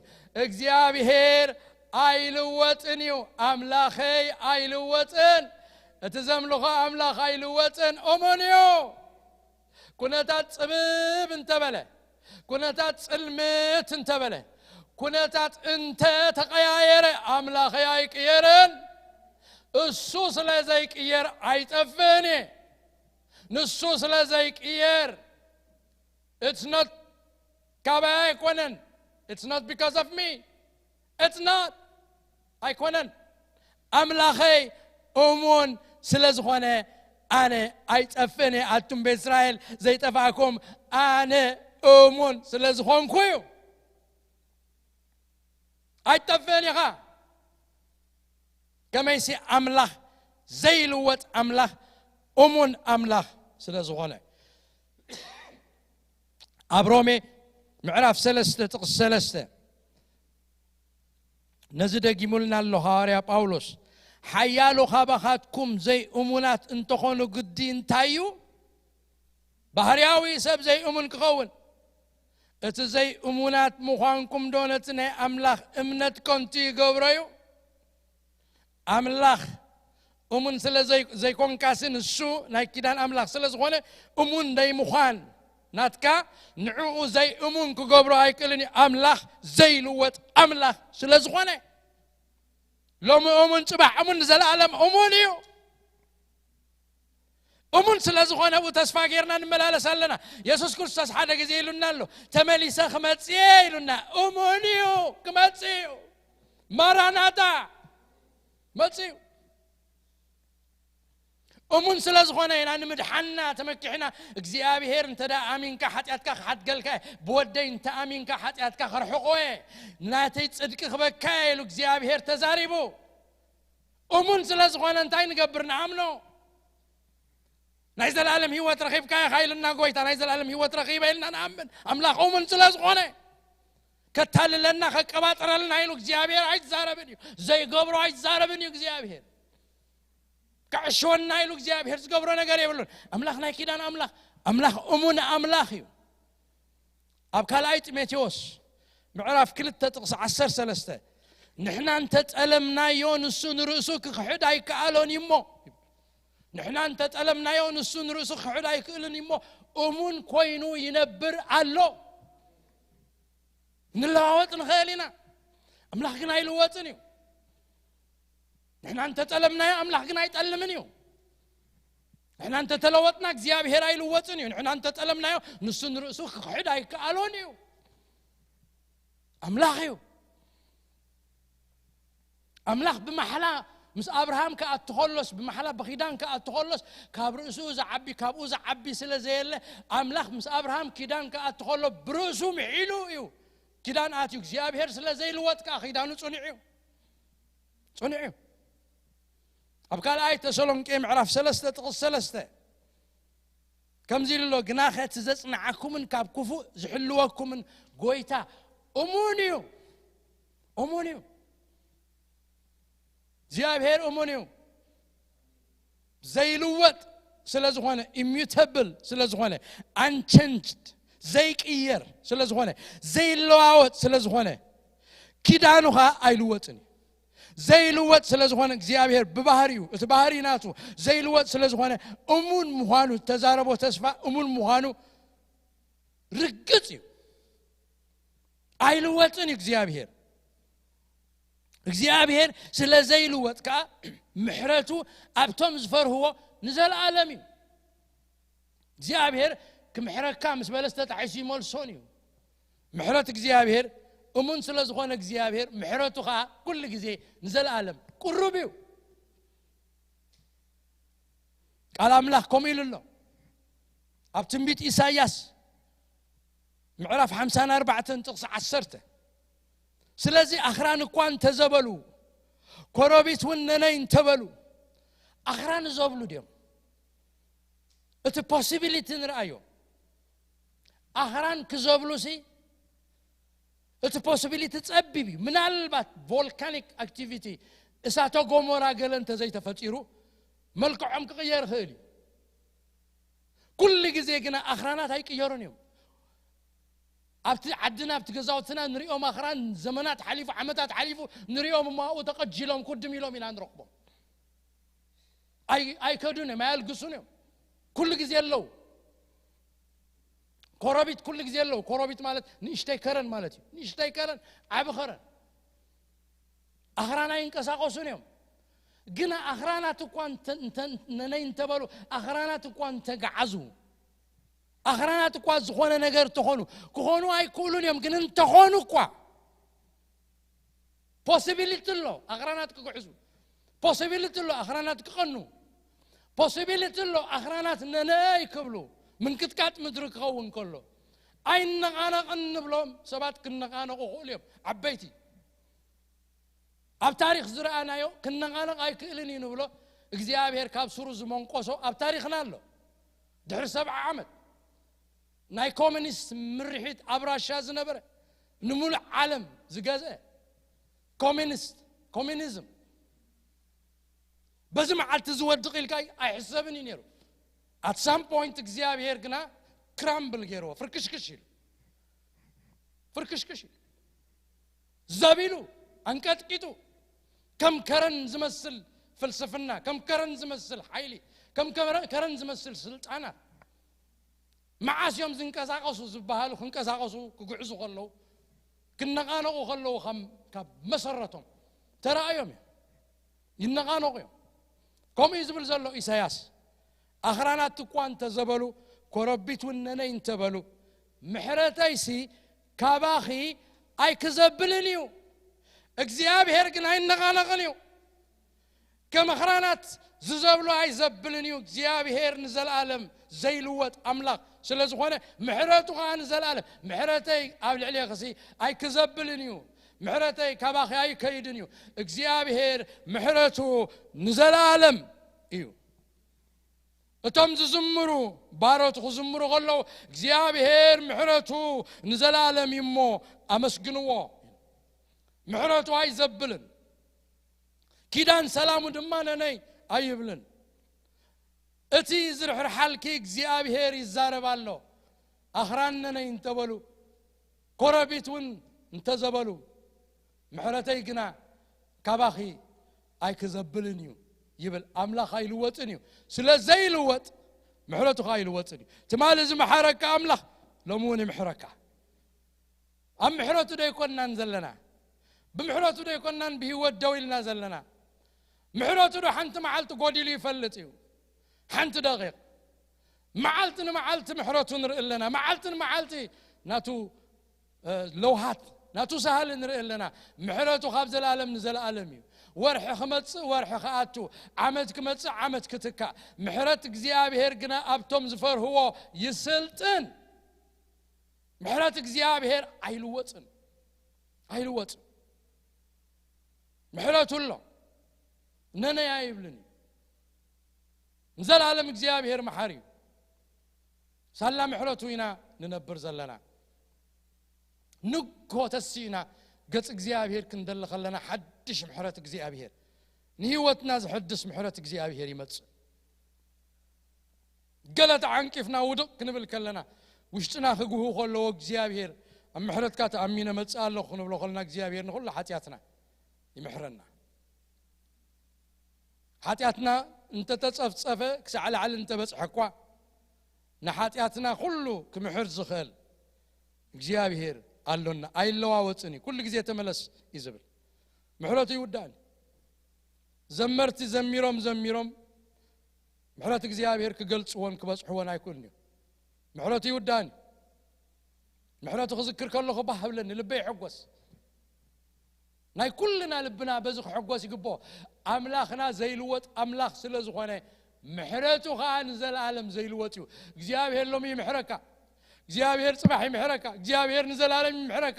እግዚኣብሔር ኣይልወጥን እዩ። ኣምላኸይ ኣይልወጥን። እቲ ዘምልኾ ኣምላኽ ኣይልወጥን። እሙን እዩ። ኩነታት ጽብብ እንተበለ፣ ኩነታት ጽልምት እንተበለ፣ ኩነታት እንተ ተቐያየረ፣ ኣምላኸይ ኣይቅየርን። እሱ ስለ ዘይቅየር ኣይጠፍእን እየ። ንሱ ስለ ዘይቅየር፣ it's not ካባይ ኣይኮነን። It's not because of me. It's not ኣይኮነን። ኣምላኸይ እሙን ስለ ዝኾነ ኣነ ኣይጠፍእን እየ። ኣቱም ቤት እስራኤል ዘይጠፋእኩም ኣነ እሙን ስለ ዝኾንኩ እዩ። ኣይጠፍእን ኢኻ። ከመይሲ ኣምላኽ ዘይልወጥ ኣምላኽ እሙን ኣምላኽ ስለ ዝኾነ። ኣብ ሮሜ ምዕራፍ ሰለስተ ጥቕሲ ሰለስተ ነዚ ደጊሙልና ኣሎ ሃዋርያ ጳውሎስ። ሓያሎ ካባኻትኩም ዘይእሙናት እንተኾኑ ግዲ እንታይ እዩ? ባህርያዊ ሰብ ዘይእሙን ክኸውን። እቲ ዘይእሙናት ምዃንኩም ዶ ነቲ ናይ ኣምላኽ እምነት ከንቱ ይገብሮ እዩ? ኣምላኽ እሙን ስለ ዘይ-፣ ዘይኮንካሲ ንሱ ናይ ኪዳን ኣምላኽ ስለ ዝኾነ እሙን ደይምዃን ናትካ ንዕኡ ዘይእሙን ክገብሮ ኣይክእልን እዩ። ኣምላኽ ዘይልወጥ ኣምላኽ ስለ ዝኾነ ሎሚ እሙን፣ ጽባሕ እሙን፣ ንዘለኣለም እሙን እዩ። እሙን ስለ ዝኾነ ብኡ ተስፋ ጌርና ንመላለስ ኣለና። የሱስ ክርስቶስ ሓደ ግዜ ኢሉና ኣሎ፣ "ተመሊሰ ክመጽእ እየ" ኢሉና። እሙን እዩ፣ ክመጽእ እዩ። ማራናታ መጽእ እዩ። እሙን ስለ ዝኾነ ኢና ንምድሓንና ተመኪሕና። እግዚኣብሔር እንተ ደኣ ኣሚንካ ሓጢኣትካ ክሓድገልካ እየ፣ ብወደይ እንተ ኣሚንካ ሓጢኣትካ ከርሕቆ እየ፣ ናተይ ጽድቂ ክበካ እየ ኢሉ እግዚኣብሔር ተዛሪቡ። እሙን ስለ ዝኾነ እንታይ ንገብር? ንኣምኖ። ናይ ዘለኣለም ህይወት ረኺብካ ኢኻ ኢልና ጎይታ፣ ናይ ዘለኣለም ህይወት ረኺበ ኢልና ንኣምን። ኣምላኽ እሙን ስለ ዝኾነ፣ ከታልለና፣ ከቀባጥረልና ኢሉ እግዚኣብሔር ኣይዛረብን እዩ። ዘይገብሮ ኣይዛረብን እዩ እግዚኣብሔር። ከዕሽወና ኢሉ እግዚኣብሔር ዝገብሮ ነገር የብሉን። ኣምላኽ ናይ ኪዳን ኣምላኽ፣ ኣምላኽ እሙን ኣምላኽ እዩ። ኣብ ካልኣይ ጢሞቴዎስ ምዕራፍ ክልተ ጥቕሲ ዓሰርተ ሰለስተ፣ "ንሕና እንተጠለምናዮ ንሱ ንርእሱ ክኽሕድ ኣይከኣሎን እዩ እሞ፣ ንሕና እንተጠለምናዮ ንሱ ንርእሱ ክኽሕድ ኣይክእልን እዩ እሞ፣ እሙን ኮይኑ ይነብር ኣሎ።" ንለዋወጥ ንኽእል ኢና። ኣምላኽ ግን ኣይልወጥን እዩ። ንሕና እንተጠለምናዮ ኣምላኽ ግን ኣይጠልምን እዩ። ንሕና እንተተለወጥና እግዚኣብሔር ኣይልወጥን እዩ። ንሕና እንተጠለምናዮ ንሱ ንርእሱ ክኽሕድ ኣይከኣሎን እዩ። ኣምላኽ እዩ። ኣምላኽ ብማሕላ ምስ ኣብርሃም ክኣቱ ከሎስ፣ ብማሕላ ብኺዳን ክኣቱ ከሎስ፣ ካብ ርእሱ ዝዓቢ፣ ካብኡ ዝዓቢ ስለ ዘየለ፣ ኣምላኽ ምስ ኣብርሃም ኪዳን ክኣቱ ከሎ ብርእሱ ምሒሉ እዩ ኪዳን ኣትዩ። እግዚኣብሔር ስለ ዘይልወጥ ከኣ ኪዳኑ ጽኑዕ እዩ። ጽኑዕ እዩ። ኣብ ካልኣይ ተሰሎንቄ ምዕራፍ ሰለስተ ጥቕሲ ሰለስተ ከምዚ ኢሉ ኣሎ፣ "ግናኸ እቲ ዘጽንዓኩምን ካብ ክፉእ ዝሕልወኩምን ጎይታ እሙን እዩ።" እሙን እዩ። እግዚኣብሔር እሙን እዩ። ዘይልወጥ ስለ ዝኾነ፣ ኢሚዩተብል ስለ ዝኾነ፣ ኣንቸንጅድ፣ ዘይቅየር ስለ ዝኾነ፣ ዘይለዋወጥ ስለ ዝኾነ፣ ኪዳኑ ኸኣ ኣይልወጥን እዩ። ዘይልወጥ ስለ ዝኾነ እግዚኣብሔር ብባህሪኡ፣ እቲ ባህሪ ናቱ ዘይልወጥ ስለ ዝኾነ፣ እሙን ምዃኑ፣ ተዛረቦ ተስፋ እሙን ምዃኑ ርግጽ እዩ። ኣይልወጥን እዩ እግዚኣብሔር። እግዚኣብሔር ስለ ዘይልወጥ ከኣ ምሕረቱ ኣብቶም ዝፈርህዎ ንዘለኣለም እዩ። እግዚኣብሔር ክምሕረካ ምስ በለስ ተጣሒሱ ይመልሶን እዩ። ምሕረት እግዚኣብሔር እሙን ስለ ዝኾነ እግዚኣብሔር ምሕረቱ ከኣ ኩሉ ግዜ ንዘለኣለም ቅሩብ እዩ። ቃል ኣምላኽ ከምኡ ኢሉ ኣሎ። ኣብ ትንቢት ኢሳይያስ ምዕራፍ ሓምሳን ኣርባዕተን ጥቕሲ ዓሰርተ፣ "ስለዚ ኣኽራን እኳ እንተዘበሉ፣ ኮረቢት እውን ነነይ እንተበሉ"፣ ኣኽራን ዘብሉ ድዮም? እቲ ፖሲቢሊቲ ንርኣዮ። ኣኽራን ክዘብሉሲ እቲ ፖሲቢሊቲ ጸቢብ እዩ። ምናልባት ቮልካኒክ ኣክቲቪቲ፣ እሳተ ጎሞራ ገለ እንተዘይተፈጢሩ መልክዖም ክቕየር ይኽእል እዩ። ኩሉ ግዜ ግና ኣኽራናት ኣይቅየሩን እዮም። ኣብቲ ዓድና ኣብቲ ገዛውትና ንሪኦም ኣኽራን፣ ዘመናት ሓሊፉ፣ ዓመታት ሓሊፉ፣ ንሪኦም እሞ ኣብኡ ተቐጂሎም ኩድም ኢሎም ኢና ንረኽቦም። ኣይ ኣይከዱን እዮም፣ ኣየልግሱን እዮም። ኩሉ ግዜ ኣለዉ። ኮረቢት ኩሉ ግዜ ኣለዉ። ኮረቢት ማለት ንእሽተይ ከረን ማለት እዩ። ንእሽተይ ከረን፣ ዓቢ ከረን። ኣኽራን ኣይንቀሳቐሱን እዮም። ግን ኣኽራናት እኳ እንተ- እንተ- ነነይ እንተበሉ፣ ኣኽራናት እኳ እንተገዓዙ፣ ኣኽራናት እኳ ዝኾነ ነገር እንተኾኑ፣ ክኾኑ ኣይክእሉን እዮም። ግን እንተኾኑ እኳ፣ ፖሲቢሊቲ ኣሎ ኣኽራናት ክግዕዙ፣ ፖሲቢሊቲ ኣሎ ኣኽራናት ክቐኑ፣ ፖሲቢሊቲ ኣሎ ኣኽራናት ነነይ ክብሉ፣ ምንቅጥቃጥ ምድሪ ክኸውን ከሎ። ኣይነቓነቕን ንብሎም ሰባት ክነቓነቑ ክእሉ እዮም። ዓበይቲ ኣብ ታሪኽ ዝረኣናዮ ክነቓነቕ ኣይክእልን እዩ ንብሎ እግዚኣብሔር ካብ ስሩ ዝመንቆሶ ኣብ ታሪኽና ኣሎ። ድሕሪ ሰብዓ ዓመት ናይ ኮሚኒስት ምርሒት ኣብ ራሻ ዝነበረ፣ ንምሉእ ዓለም ዝገዝአ ኮሚኒስት፣ ኮሚኒዝም በዚ መዓልቲ ዝወድቕ ኢልካ ኣይሕሰብን እዩ ነይሩ። ኣት ሳም ፖይንት እግዚኣብሔር ግና ክራምብል ገይርዎ፣ ፍርክሽክሽ ኢሉ፣ ፍርክሽክሽ ኢሉ፣ ዘቢሉ፣ ኣንቀጥቂጡ፣ ከም ከረን ዝመስል ፍልስፍና፣ ከም ከረን ዝመስል ሓይሊ፣ ከም ከረ- ከረን ዝመስል ስልጣናት፣ መዓስ እዮም ዝንቀሳቐሱ ዝበሃሉ፣ ክንቀሳቐሱ ክግዕዙ ከለዉ፣ ክነቓነቑ ከለዉ፣ ከም ካብ መሰረቶም ተራእዮም እዮም። ይነቓነቑ እዮም። ከምኡ እዩ ዝብል ዘሎ ኢሳያስ። ኣኽራናት እኳ እንተዘበሉ፣ ኮረቢት እውን ነነይ እንተበሉ፣ ምሕረተይሲ ካባኺ ኣይክዘብልን እዩ። እግዚኣብሔር ግን ኣይነቓነቕን እዩ። ከም ኣኽራናት ዝዘብሉ ኣይዘብልን እዩ። እግዚኣብሔር ንዘለኣለም ዘይልወጥ ኣምላኽ ስለ ዝኾነ፣ ምሕረቱ ኸዓ ንዘለኣለም። ምሕረተይ ኣብ ልዕሌኽሲ ኣይክዘብልን እዩ። ምሕረተይ ካባኺ ኣይከይድን እዩ። እግዚኣብሔር ምሕረቱ ንዘለኣለም እዩ። እቶም ዝዝምሩ ባሮት ክዝምሩ ከለዉ፣ እግዚኣብሔር ምሕረቱ ንዘለኣለም እዩ እሞ ኣመስግንዎ። ምሕረቱ ኣይዘብልን፣ ኪዳን ሰላሙ ድማ ነነይ ኣይብልን። እቲ ዝርሕርሓልኪ እግዚኣብሔር ይዛረብ ኣሎ። ኣኽራን ነነይ እንተበሉ፣ ኮረቢት እውን እንተዘበሉ፣ ምሕረተይ ግና ካባኺ ኣይክዘብልን እዩ ይብል። ኣምላኽ ኣይልወጥን እዩ። ስለ ዘይልወጥ፣ ምሕረቱ ኸዓ ኣይልወጥን እዩ። ትማሊ ዝመሓረካ ኣምላኽ ሎሚ እውን ይምሕረካ። ኣብ ምሕረቱ ዶ ኣይኮንናን ዘለና? ብምሕረቱ ዶ ኣይኮንናን ብህይወት ደው ኢልና ዘለና? ምሕረቱ ዶ ሓንቲ መዓልቲ ጎዲሉ ይፈልጥ እዩ? ሓንቲ ደቂቕ። መዓልቲ ንመዓልቲ ምሕረቱ ንርኢ ኣለና። መዓልቲ ንመዓልቲ ናቱ፣ እ፣ ለውሃት፣ ናቱ ሳህሊ ንርኢ ኣለና። ምሕረቱ ካብ ዘለኣለም ንዘለኣለም እዩ። ወርሒ ክመጽእ ወርሒ ክኣቱ፣ ዓመት ክመጽእ ዓመት ክትካእ፣ ምሕረት እግዚኣብሔር ግና ኣብቶም ዝፈርህዎ ይስልጥን። ምሕረት እግዚኣብሔር ኣይልወጥን፣ ኣይልወጥን። ምሕረቱ ኣሎ፣ ነነይ ኣይብልን እዩ። ንዘለኣለም እግዚኣብሔር መሓሪ እዩ። ሳላ ምሕረቱ ኢና ንነብር ዘለና። ንግሆ ተሲእና ገጽ እግዚኣብሔር ክንደሊ ከለና፣ ሓድሽ ምሕረት እግዚኣብሔር፣ ንህይወትና ዘሐድስ ምሕረት እግዚኣብሔር ይመጽእ። ገለ ተዓንቂፍና ውድቕ ክንብል ከለና፣ ውሽጥና ክግሁ ከለዎ እግዚኣብሔር፣ ኣብ ምሕረትካ ተኣሚነ መጽእ ኣለኹ ክንብሎ ከለና፣ እግዚኣብሔር ንኹሉ ሓጢኣትና ይምሕረና። ሓጢኣትና እንተተጸፍጸፈ፣ ክሳዕ ላዕሊ እንተበጽሐ እኳ፣ ንሓጢኣትና ኩሉ ክምሕር ዝኽእል እግዚኣብሔር ኣሎና። ኣይለዋወጥን እዩ። ኩሉ ግዜ ተመለስ እዩ ዝብል። ምሕረቱ ይውዳእን። ዘመርቲ ዘሚሮም ዘሚሮም ምሕረት እግዚኣብሔር ክገልጽዎን ክበጽሕዎን ኣይክእሉን እዮም። ምሕረቱ ይውዳእን እዩ። ምሕረቱ ክዝክር ከለኹ ባህ ብለኒ፣ ልበይ ይሕጎስ። ናይ ኩልና ልብና በዚ ክሕጎስ ይግብኦ። ኣምላኽና ዘይልወጥ ኣምላኽ ስለ ዝኾነ፣ ምሕረቱ ኸዓ ንዘለኣለም ዘይልወጥ እዩ። እግዚኣብሔር ሎሚ ይምሕረካ። እግዚኣብሔር ጽባሕ ይምሕረካ። እግዚኣብሔር ንዘለኣለም ይምሕረካ።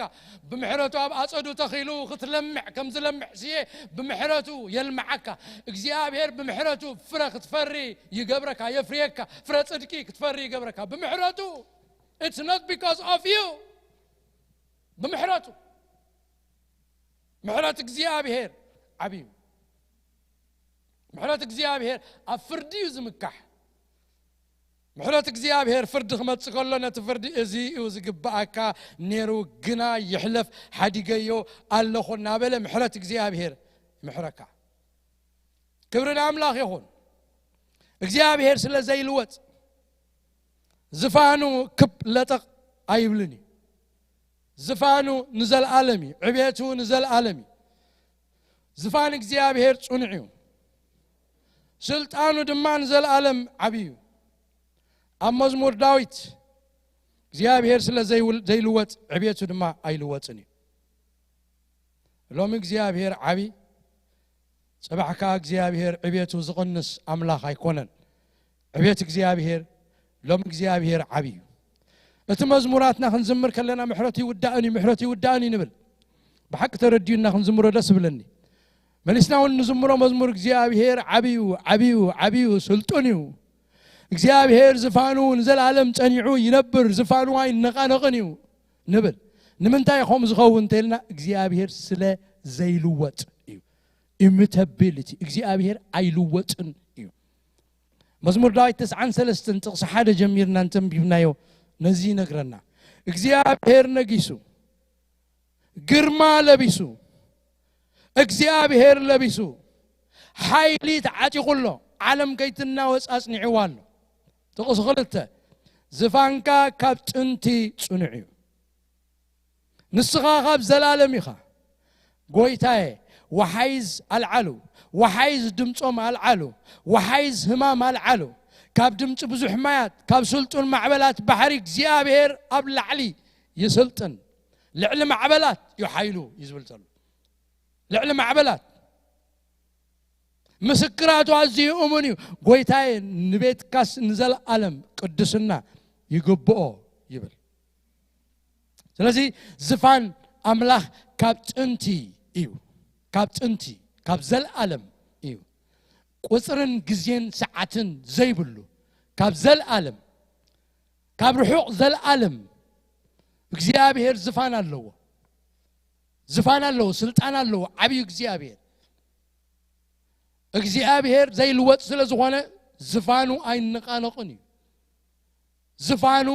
ብምሕረቱ ኣብ ኣጸዱ ተኺሉ ክትለምዕ ከም ዝለምዕ ስየ ብምሕረቱ የልምዓካ። እግዚኣብሔር ብምሕረቱ ፍረ ክትፈሪ ይገብረካ፣ የፍርየካ። ፍረ ጽድቂ ክትፈሪ ይገብረካ ብምሕረቱ። It's not because of you። ብምሕረቱ። ምሕረት እግዚኣብሔር ዓብዩ። ምሕረት እግዚኣብሔር ኣብ ፍርዲ እዩ ዝምካሕ። ምሕረት እግዚኣብሔር ፍርዲ ክመጽእ ከሎ፣ ነቲ ፍርዲ እዚ እዩ ዝግብኣካ ነይሩ፣ ግና ይሕለፍ፣ ሓዲገዮ ኣለኹ እናበለ ምሕረት እግዚኣብሔር ይምሕረካ። ክብሪ ንኣምላኽ ይኹን። እግዚኣብሔር ስለ ዘይልወጥ ዝፋኑ ክብ ለጠቕ ኣይብልን እዩ። ዝፋኑ ንዘለኣለም እዩ። ዕቤቱ ንዘለኣለም እዩ። ዝፋን እግዚኣብሔር ጽኑዕ እዩ። ስልጣኑ ድማ ንዘለኣለም ዓብዩ እዩ። ኣብ መዝሙር ዳዊት እግዚኣብሔር ስለ ዘይውል-፣ ዘይልወጥ ዕቤቱ ድማ ኣይልወጥን እዩ። ሎሚ እግዚኣብሔር ዓቢ፣ ጽባሕ ከኣ እግዚኣብሔር ዕቤቱ ዝቕንስ ኣምላኽ ኣይኮነን። ዕቤት እግዚኣብሔር፣ ሎሚ እግዚኣብሔር ዓቢ እዩ። እቲ መዝሙራትና ክንዝምር ከለና ምሕረቱ ይውዳእን እዩ፣ ምሕረቱ ይውዳእን እዩ ንብል። ብሓቂ ተረዲኡና ክንዝምሮ ደስ ይብለኒ። መሊስና እውን ንዝምሮ መዝሙር እግዚኣብሔር ዓቢ እዩ፣ ዓቢ እዩ፣ ዓቢ እዩ፣ ስልጡን እዩ። እግዚኣብሔር ዝፋኑ ንዘለኣለም ጸኒዑ ይነብር፣ ዝፋኑ ኣይነቓነቕን እዩ ንብል። ንምንታይ ከምኡ ዝኸውን እንተልና እግዚኣብሔር ስለ ዘይልወጥ እዩ። Immutability፣ እግዚኣብሔር ኣይልወጥን እዩ። መዝሙር ዳዊት ተስዓን ሰለስተን ጥቕሲ ሓደ ጀሚርና እንተንቢብናዮ ነዚ ይነግረና። እግዚኣብሔር ነጊሱ፣ ግርማ ለቢሱ፣ እግዚኣብሔር ለቢሱ፣ ሓይሊ ተዓጢቑ ኣሎ። ዓለም ከይትናወጽ ኣጽኒዕዋ ኣሎ። ጥቕሲ ክልተ፣ ዝፋንካ ካብ ጥንቲ ጽኑዕ እዩ። ንስኻ ካብ ዘላለም ኢኻ። ጎይታየ፣ ወሓይዝ ኣልዓሉ፣ ወሓይዝ ድምጾም ኣልዓሉ፣ ወሓይዝ ህማም ኣልዓሉ። ካብ ድምጺ ብዙሕ ማያት፣ ካብ ስልጡን ማዕበላት ባሕሪ እግዚኣብሔር ኣብ ላዕሊ ይስልጥን። ልዕሊ ማዕበላት እዩ ሓይሉ እዩ ዝብል ዘሎ። ልዕሊ ማዕበላት። ምስክራቱ ኣዝዩ እሙን እዩ። ጎይታየ፣ ንቤትካስ ንዘለኣለም ቅድስና ይግብኦ ይብል። ስለዚ ዝፋን ኣምላኽ ካብ ጥንቲ እዩ። ካብ ጥንቲ፣ ካብ ዘለኣለም እዩ። ቁጽርን ግዜን ሰዓትን ዘይብሉ፣ ካብ ዘለኣለም፣ ካብ ርሑቕ ዘለኣለም እግዚኣብሔር ዝፋን ኣለዎ። ዝፋን ኣለዎ፣ ስልጣን ኣለዎ፣ ዓብዩ እግዚኣብሔር። እግዚኣብሔር ዘይልወጥ ስለ ዝኾነ ዝፋኑ ኣይነቓነቕን እዩ። ዝፋኑ፣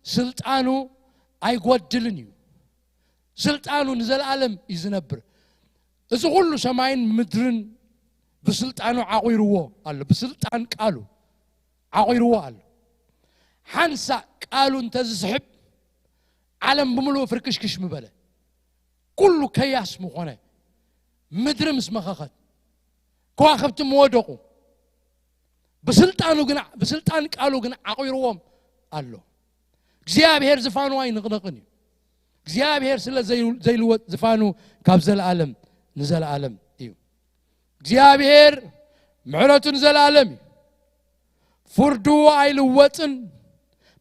ስልጣኑ ኣይጎድልን እዩ። ስልጣኑ ንዘለኣለም እዩ ዝነብር። እዚ ኩሉ ሰማይን ምድርን ብስልጣኑ ዓቑርዎ ኣሎ። ብስልጣን ቃሉ ዓቑርዎ ኣሎ። ሓንሳእ ቃሉ እንተዝስሕብ ዓለም ብምሉኡ ፍርክሽክሽ ምበለ። ኩሉ ከያስ ምኾነ። ምድሪ ምስ መኸኸት። ከዋኽብቲ ምወደቑ። ብስልጣኑ ግን፣ ብስልጣን ቃሉ ግን ዓቑርዎም ኣሎ። እግዚኣብሔር ዝፋኑ ኣይንቕነቕን እዩ። እግዚኣብሔር ስለ ዘይል-፣ ዘይልወጥ ዝፋኑ ካብ ዘለኣለም ንዘለኣለም እዩ። እግዚኣብሔር ምሕረቱ ንዘለኣለም እዩ። ፍርዱ ኣይልወጥን።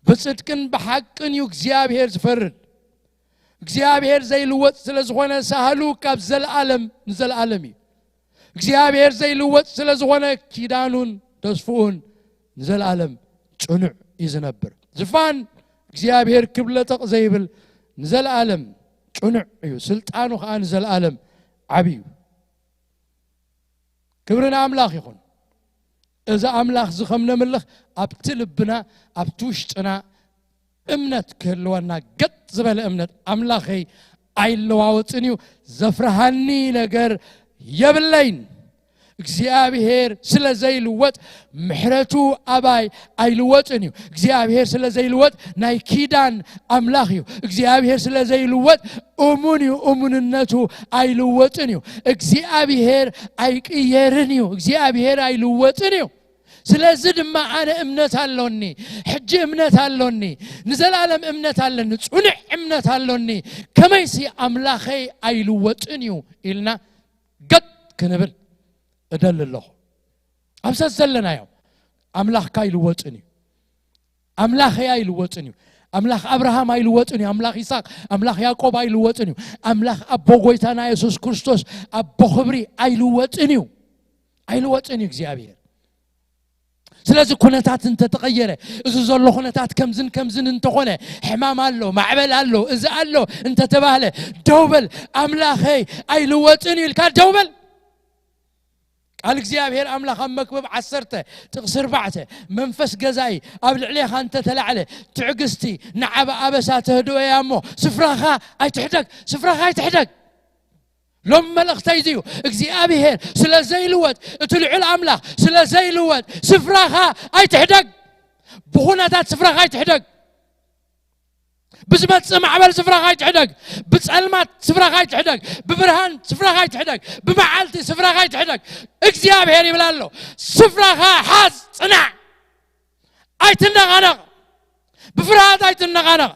ብጽድቅን ብሓቅን እዩ እግዚኣብሔር ዝፈርድ። እግዚኣብሔር ዘይልወጥ ስለ ዝኾነ ሳህሉ ካብ ዘለኣለም ንዘለኣለም እዩ። እግዚኣብሔር ዘይልወጥ ስለ ዝኾነ ኪዳኑን ተስፍኡን ንዘለኣለም ጽኑዕ እዩ ዝነብር። ዝፋን እግዚኣብሔር ክብ ለጠቕ ዘይብል ንዘለኣለም ጽኑዕ እዩ። ስልጣኑ ኸኣ ንዘለኣለም ዓቢ እዩ። ክብሪ ንኣምላኽ ይኹን። እዚ ኣምላኽ እዚ ከም ነምልኽ ኣብቲ ልብና፣ ኣብቲ ውሽጥና እምነት ክህልወና፣ ገጥ ዝበለ እምነት፣ ኣምላኸይ ኣይለዋወጥን እዩ፣ ዘፍርሃኒ ነገር የብለይን። እግዚኣብሔር ስለ ዘይልወጥ ምሕረቱ ኣባይ ኣይልወጥን እዩ። እግዚኣብሔር ስለ ዘይልወጥ ናይ ኪዳን ኣምላኽ እዩ። እግዚኣብሔር ስለ ዘይልወጥ እሙን እዩ፣ እሙንነቱ ኣይልወጥን እዩ። እግዚኣብሔር ኣይቅየርን እዩ። እግዚኣብሔር ኣይልወጥን እዩ። ስለዚ ድማ ኣነ እምነት ኣሎኒ፣ ሕጂ እምነት ኣሎኒ፣ ንዘላለም እምነት ኣለኒ፣ ጽኑዕ እምነት ኣሎኒ። ከመይሲ ኣምላኸይ ኣይልወጥን እዩ ኢልና ገጥ ክንብል እደሊ ኣለኹ። ኣብ ዘዘለናዮ ኣምላኽካ ኣይልወጥን እዩ። ኣምላኸይ ኣይልወጥን እዩ። ኣምላኽ ኣብርሃም ኣይልወጥን እዩ። ኣምላኽ ይስሐቅ፣ ኣምላኽ ያዕቆብ ኣይልወጥን እዩ። ኣምላኽ ኣቦ ጎይታና የሱስ ክርስቶስ ኣቦ ክብሪ ኣይልወጥን እዩ። ኣይልወጥን እዩ እግዚኣብሔር። ስለዚ ኩነታት እንተተቐየረ፣ እዚ ዘሎ ኩነታት ከምዝን ከምዝን እንተኾነ፣ ሕማም ኣሎ፣ ማዕበል ኣሎ፣ እዚ ኣሎ እንተተባህለ፣ ደው በል፣ ኣምላኸይ ኣይልወጥን እዩ ኢልካ ደው በል። ቃል እግዚኣብሔር ኣምላኽ ኣብ መክብብ ዓሰርተ ጥቕሲ ኣርባዕተ፣ መንፈስ ገዛኢ ኣብ ልዕሌኻ እንተተላዕለ፣ ትዕግስቲ ንዓብ ኣበሳ ተህድኦ እያ እሞ፣ ስፍራኻ ኣይትሕደግ፣ ስፍራኻ ኣይትሕደግ። ሎም መልእኽተይ እዚ እዩ። እግዚኣብሔር ስለ ዘይልወጥ፣ እቲ ልዑል ኣምላኽ ስለ ዘይልወጥ፣ ስፍራኻ ኣይትሕደግ። ብኹነታት ስፍራኻ ኣይትሕደግ። ብዝመጽእ ማዕበል ስፍራኻ ኣይትሕደግ። ብጸልማት ስፍራኻ ኣይትሕደግ። ብብርሃን ስፍራኻ ኣይትሕደግ። ብመዓልቲ ስፍራኻ ኣይትሕደግ። እግዚኣብሔር ይብል ኣሎ፣ ስፍራኻ ሓዝ፣ ጽናዕ። ኣይትነቓነቕ። ብፍርሃት ኣይትነቓነቕ።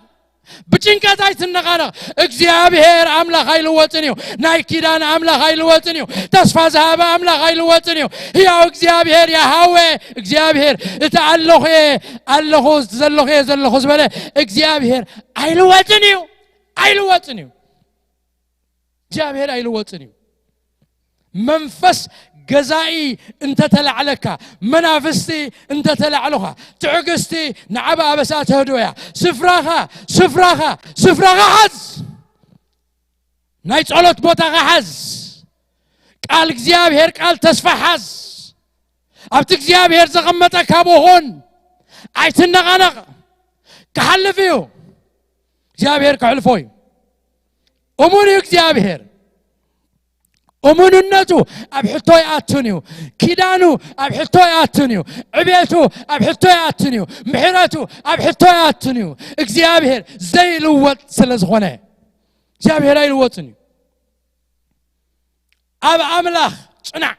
ብጭንቀት ኣይትነቓነቕ። እግዚኣብሔር ኣምላኽ ኣይልወጥን እዩ። ናይ ኪዳን ኣምላኽ ኣይልወጥን እዩ። ተስፋ ዝሃበ ኣምላኽ ኣይልወጥን እዩ። ህያው እግዚኣብሔር፣ ያሃዌ እግዚኣብሔር፣ እቲ ኣለኹ እየ፣ ኣለኹ፣ ዘለኹ እየ ዘለኹ ዝበለ እግዚኣብሔር ኣይልወጥን እዩ። ኣይልወጥን እዩ። እግዚኣብሔር ኣይልወጥን እዩ። መንፈስ ገዛኢ እንተተላዕለካ፣ መናፍስቲ እንተተላዕሉኻ፣ ትዕግስቲ ንዓብ ኣበሳ ተህድኦ እያ። ስፍራኻ፣ ስፍራኻ፣ ስፍራኻ ሓዝ። ናይ ጸሎት ቦታኻ ሓዝ። ቃል እግዚኣብሔር፣ ቃል ተስፋ ሓዝ። ኣብቲ እግዚኣብሔር ዘቐመጠካ ብኹን። ኣይትነቓነቕ። ክሓልፍ እዩ። እግዚኣብሔር ክሕልፎ እዩ። እሙን እዩ እግዚኣብሔር። እሙንነቱ ኣብ ሕቶ ይኣቱን እዩ። ኪዳኑ ኣብ ሕቶ ይኣቱን እዩ። ዕቤቱ ኣብ ሕቶ ይኣቱን እዩ። ምሕረቱ ኣብ ሕቶ ይኣቱን እዩ። እግዚኣብሔር ዘይልወጥ ስለ ዝኾነ እግዚኣብሔር ኣይልወጥን እዩ። ኣብ ኣምላኽ ጽናዕ።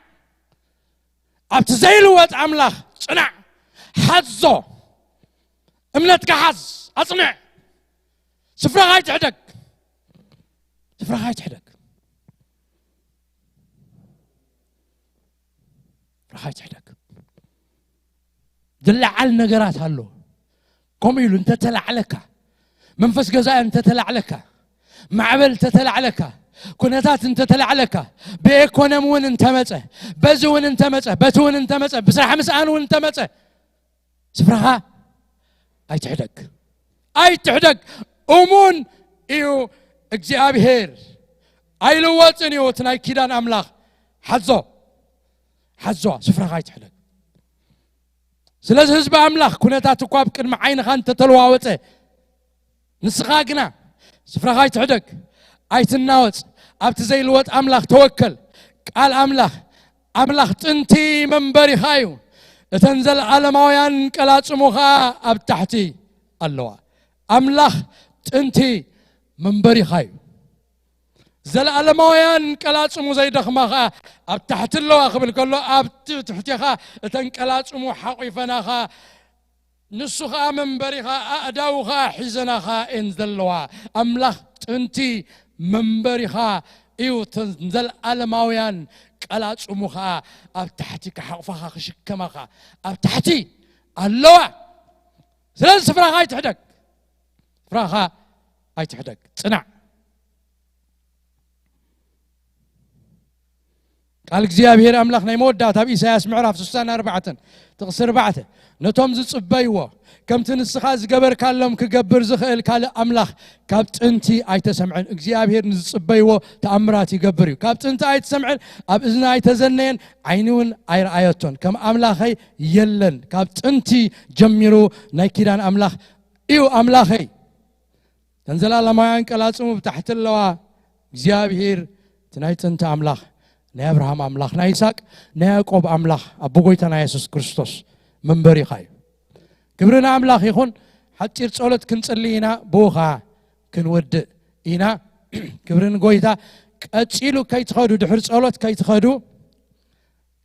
ኣብቲ ዘይልወጥ ኣምላኽ ጽናዕ። ሓዞ። እምነትካ ሓዝ። ኣጽንዕ። ስፍራኻ ኣይትሕደግ። ስፍራኻ ኣይትሕደግ። ስፍራኻ ኣይትሕደግ። ዝለዓል ነገራት ኣሎ። ከምኡ ኢሉ እንተተላዕለካ፣ መንፈስ ገዛኢ እንተተላዕለካ፣ ማዕበል እንተተላዕለካ፣ ኩነታት እንተተላዕለካ፣ ብኤኮኖሚ እውን እንተመጸ፣ በዚ እውን እንተመጸ፣ በቲ እውን እንተመጸ፣ ብስራሕ ምስኣን እውን እንተመጸ፣ ስፍራኻ ኣይትሕደግ። ኣይትሕደግ። እሙን እዩ እግዚኣብሔር። ኣይልወጥን እዩ እቲ ናይ ኪዳን ኣምላኽ። ሓዞ። ሓዞ። ስፍራኻ ኣይትሕደግ። ስለዚ ህዝቢ ኣምላኽ፣ ኩነታት እኳ ኣብ ቅድሚ ዓይንኻ እንተተለዋወጠ፣ ንስኻ ግና ስፍራኻ ኣይትሕደግ፣ ኣይትናወጽ፣ ኣብቲ ዘይልወጥ ኣምላኽ ተወከል። ቃል ኣምላኽ፣ ኣምላኽ ጥንቲ መንበሪኻ እዩ፣ እተን ዘለዓለማውያን ቀላጽሙ ኸኣ ኣብ ታሕቲ ኣለዋ። ኣምላኽ ጥንቲ መንበሪኻ እዩ። ዘለዓለማውያን ቀላጽሙ ዘይደኽማ ኸኣ ኣብ ታሕቲ ኣለዋ ክብል ከሎ፣ ኣብቲ ትሕቴኻ እተን ቀላጽሙ ሓቑፈናኻ፣ ንሱ ኸኣ መንበሪኻ፣ ኣእዳዉ ኸኣ ሒዘናኻ እየን ዘለዋ። ኣምላኽ ጥንቲ መንበሪኻ እዩ። እተን ዘለዓለማውያን ቀላጽሙ ኸኣ ኣብ ታሕቲ ክሓቑፋኻ፣ ክሽከማኻ ኣብ ታሕቲ ኣለዋ። ስለዚ ስፍራኻ ኣይትሕደግ። ስፍራኻ ኣይትሕደግ። ጽናዕ። ቃል እግዚኣብሔር ኣምላኽ ናይ መወዳእታ ኣብ ኢሳያስ ምዕራፍ ስሳን ኣርባዕተን ጥቕሲ ኣርባዕተ፣ ነቶም ዝጽበይዎ፣ ከምቲ ንስኻ ዝገበርካሎም ክገብር ዝኽእል ካልእ ኣምላኽ ካብ ጥንቲ ኣይተሰምዐን። እግዚኣብሔር ንዝጽበይዎ ተኣምራት ይገብር እዩ። ካብ ጥንቲ ኣይተሰምዐን፣ ኣብ እዝኒ ኣይተዘነየን፣ ዓይኒ እውን ኣይረኣየቶን። ከም ኣምላኸይ የለን። ካብ ጥንቲ ጀሚሩ ናይ ኪዳን ኣምላኽ እዩ ኣምላኸይ። እተን ዘላለማውያን ቀላጽሙ ብታሕቲ ኣለዋ። እግዚኣብሔር እቲ ናይ ጥንቲ ኣምላኽ፣ ናይ ኣብርሃም ኣምላኽ፣ ናይ ይስሐቅ፣ ናይ ያዕቆብ ኣምላኽ፣ ኣቦ ጎይታና የሱስ ክርስቶስ መንበሪኻ እዩ። ክብሪ ንኣምላኽ ይኹን። ሓጺር ጸሎት ክንጽሊ ኢና፣ ብኡ ኸኣ ክንወድእ ኢና። ክብሪ ንጎይታ። ቀጺሉ ከይትኸዱ፣ ድሕሪ ጸሎት ከይትኸዱ፣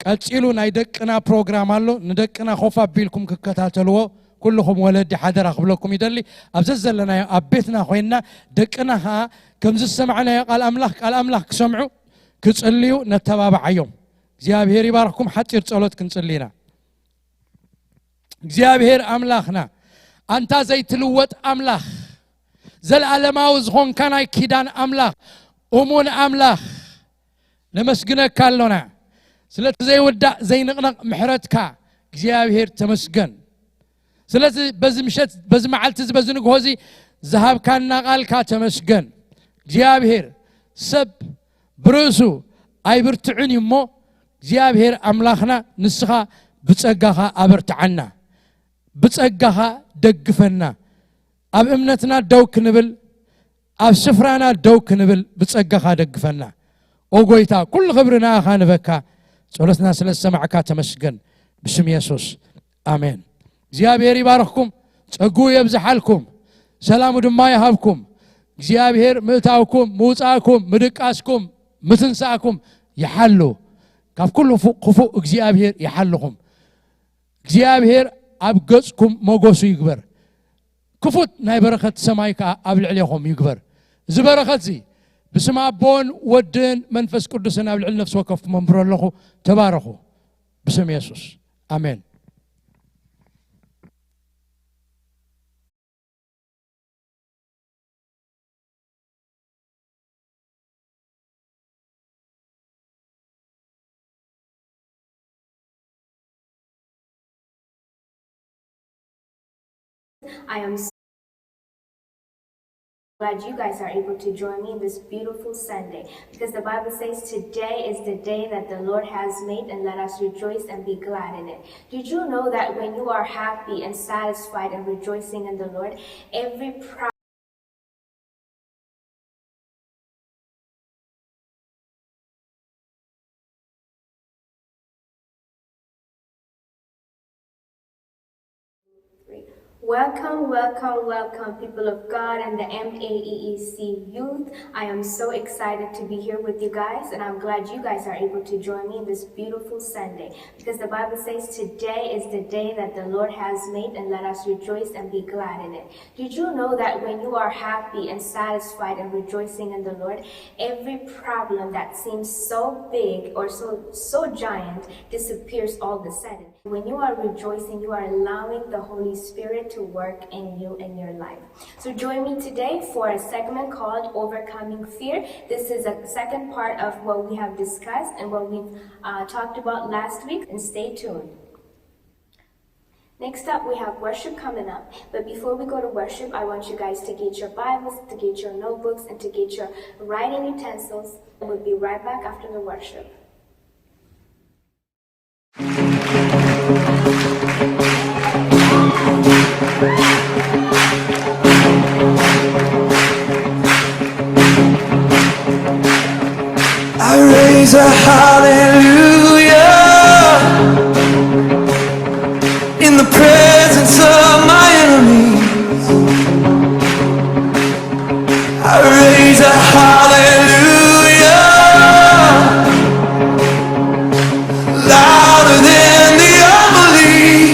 ቀጺሉ ናይ ደቅና ፕሮግራም ኣሎ። ንደቅና ኮፍ ኣቢልኩም ክከታተልዎ፣ ኩልኹም ወለዲ ሓደራ ክብለኩም ይደሊ። ኣብ ዘዘለናዮ ኣብ ቤትና ኮይንና፣ ደቅና ኸኣ ከም ዝሰማዕናዮ ቃል ኣምላኽ፣ ቃል ኣምላኽ ክሰምዑ፣ ክጽልዩ ነተባብዓዮም። እግዚኣብሔር ይባርኽኩም። ሓጺር ጸሎት ክንጽሊ ኢና። እግዚኣብሔር ኣምላኽና፣ ኣንታ ዘይትልወጥ ኣምላኽ፣ ዘለዓለማዊ ዝኾንካ ናይ ኪዳን ኣምላኽ፣ እሙን ኣምላኽ፣ ነመስግነካ ኣሎና። ስለቲ ዘይውዳእ ዘይንቕነቕ ምሕረትካ እግዚኣብሔር ተመስገን። ስለዚ በዚ ምሸት፣ በዚ መዓልቲ እዚ፣ በዚ ንግሆ እዚ ዝሃብካና ቃልካ ተመስገን። እግዚኣብሔር ሰብ ብርእሱ ኣይብርትዕን እዩ እሞ፣ እግዚኣብሔር ኣምላኽና ንስኻ ብጸጋኻ ኣበርትዓና፣ ብጸጋኻ ደግፈና፣ ኣብ እምነትና ደው ክንብል፣ ኣብ ስፍራና ደው ክንብል ብጸጋኻ ደግፈና። ኦ ጎይታ፣ ኩሉ ክብሪ ንኣኻ ንበካ። ጸሎትና ስለ ዝሰማዕካ ተመስገን። ብስም የሱስ፣ ኣሜን። እግዚኣብሔር ይባርኽኩም፣ ጸግኡ የብዝሓልኩም፣ ሰላሙ ድማ ይሃብኩም። እግዚኣብሔር ምእታውኩም፣ ምውጻእኩም፣ ምድቃስኩም፣ ምትንሳእኩም ይሓሉ። ካብ ኩሉ ፉ-፣ ክፉእ እግዚኣብሔር ይሓልኹም። እግዚኣብሔር ኣብ ገጽኩም ሞገሱ ይግበር። ክፉት ናይ በረኸት ሰማይ ከኣ ኣብ ልዕሌኹም ይግበር። እዚ በረኸት እዚ ብስም ኣቦን ወድን መንፈስ ቅዱስን ኣብ ልዕሊ ነፍሲ ወከፍኩም ኣንብሮ ኣለኹ። ተባረኹ። ብስም የሱስ። ኣሜን። I am so glad you guys are able to join me in this beautiful Sunday, because the Bible says today is the day that the Lord has made, and let us rejoice and be glad in it. Did you know that when you are happy and satisfied and rejoicing in the Lord, every problem Welcome, welcome, welcome, people of God and the M A E E C youth. I am so excited to be here with you guys, and I'm glad you guys are able to join me in this beautiful Sunday, because the Bible says today is the day that the Lord has made, and let us rejoice and be glad in it. Did you know that when you are happy and satisfied and rejoicing in the Lord, every problem that seems so big or so, so giant disappears all of a sudden? When you are rejoicing, you are allowing the Holy Spirit to work in you, in your life. So join me today for a segment called Overcoming Fear. This is a second part of what we have discussed and what we've uh, talked about last week, and stay tuned. Next up, we have worship coming up. But before we go to worship, I want you guys to get your Bibles, to get your notebooks, and to get your writing utensils. And we'll be right back after the worship. I raise a hallelujah in the presence of my enemies. I raise a hallelujah louder than the unbelief.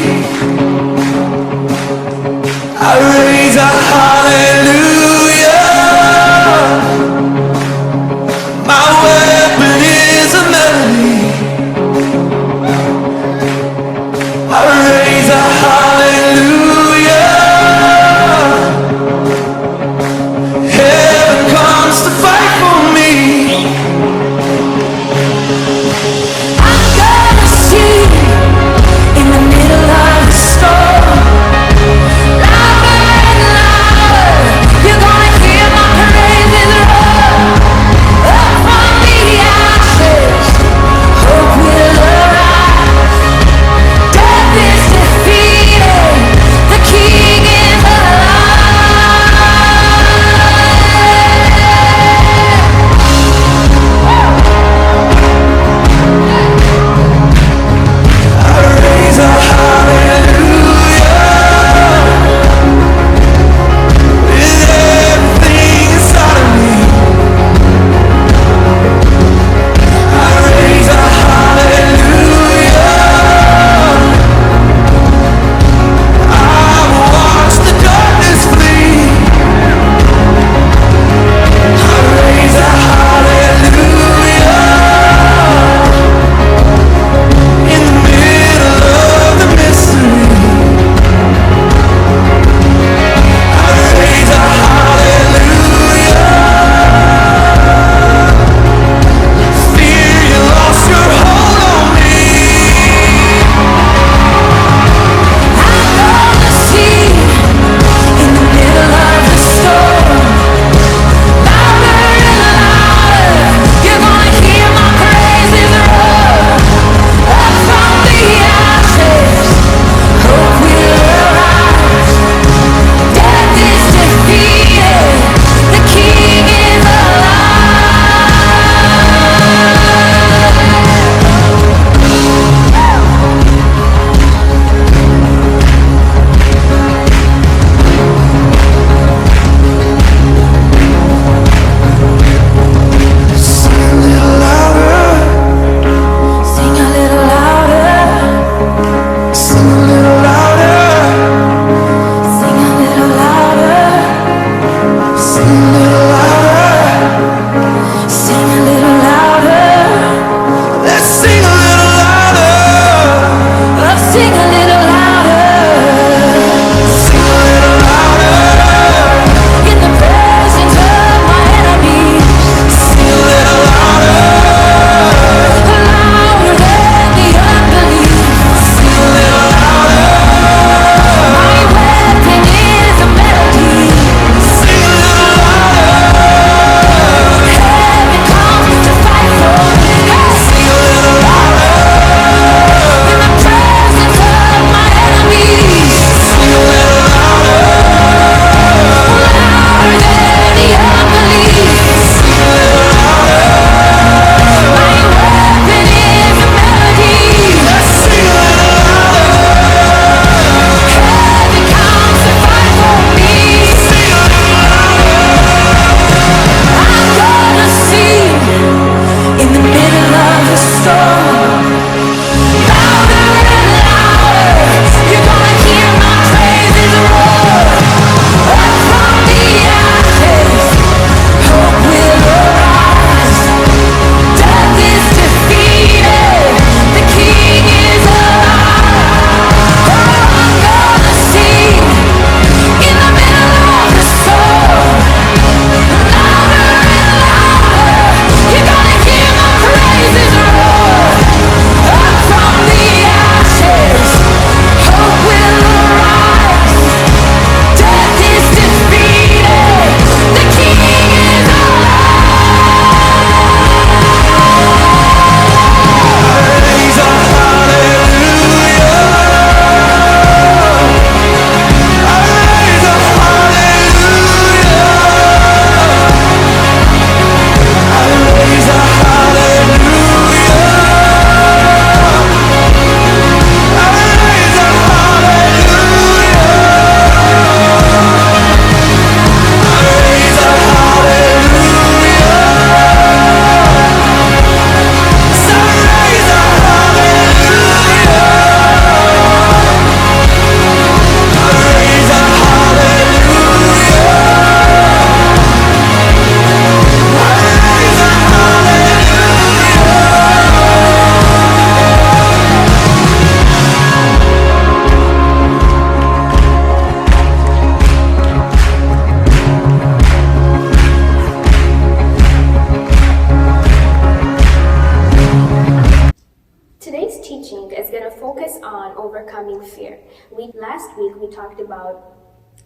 week we talked about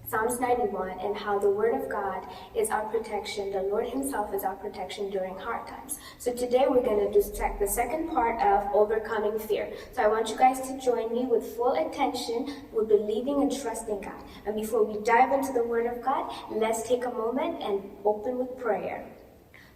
Psalms ninety-one and how the Word of God is our protection. The Lord Himself is our protection during hard times. So today we're going to just check the second part of overcoming fear. So I want you guys to join me with full attention, with believing and trusting God. And before we dive into the Word of God, let's take a moment and open with prayer.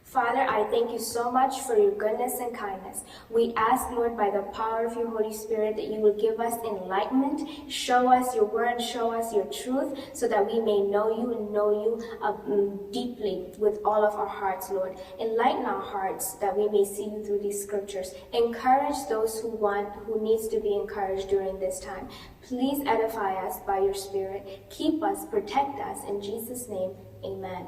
Father, I thank you so much for your goodness and kindness. We ask, Lord, by the power of your Holy Spirit, that you will give us enlightenment, show us your word, show us your truth, so that we may know you and know you uh, mm, deeply with all of our hearts, Lord. Enlighten our hearts that we may see you through these scriptures. Encourage those who want, who needs to be encouraged during this time. Please edify us by your Spirit. Keep us, protect us. In Jesus' name, amen.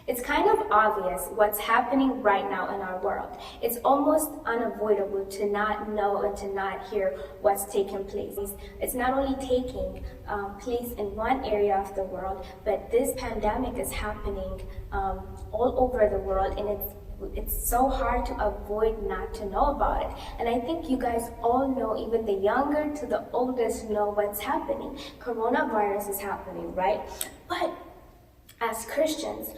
It's kind of obvious what's happening right now in our world. It's almost unavoidable to not know and to not hear what's taking place. It's not only taking um, place in one area of the world, but this pandemic is happening um, all over the world, and it's it's so hard to avoid not to know about it. And I think you guys all know, even the younger to the oldest know what's happening. Coronavirus is happening, right? But as Christians,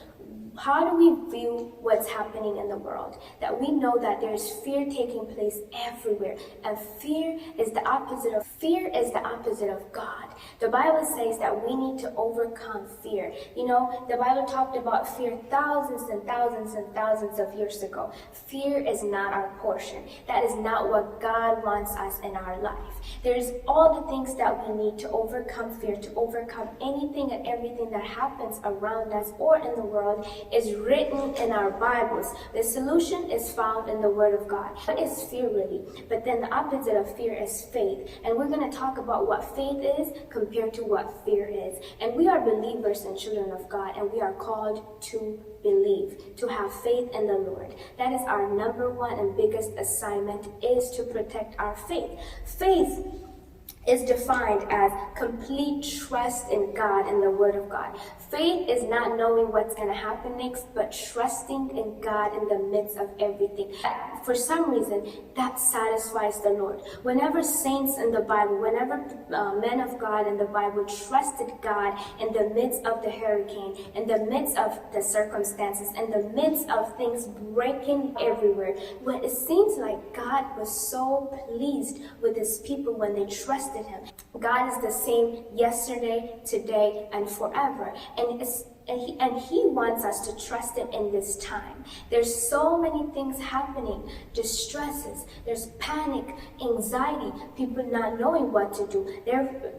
how do we view what's happening in the world? That we know that there's fear taking place everywhere, and fear is the opposite of fear is the opposite of God. The Bible says that we need to overcome fear. You know, the Bible talked about fear thousands and thousands and thousands of years ago. Fear is not our portion. That is not what God wants us in our life. There's all the things that we need to overcome fear, to overcome anything and everything that happens around us or in the world is written in our Bibles. The solution is found in the Word of God. What is fear really? But then the opposite of fear is faith. And we're going to talk about what faith is compared to what fear is. And we are believers and children of God, and we are called to believe, to have faith in the Lord. That is our number one and biggest assignment, is to protect our faith. Faith is defined as complete trust in God and the Word of God. Faith is not knowing what's going to happen next, but trusting in God in the midst of everything. For some reason, that satisfies the Lord. Whenever saints in the Bible, whenever uh, men of God in the Bible trusted God in the midst of the hurricane, in the midst of the circumstances, in the midst of things breaking everywhere, when it seems like God was so pleased with his people when they trusted him. God is the same yesterday, today, and forever. And it's and he, and he wants us to trust him in this time. There's so many things happening, distresses, there's panic, anxiety, people not knowing what to do. They're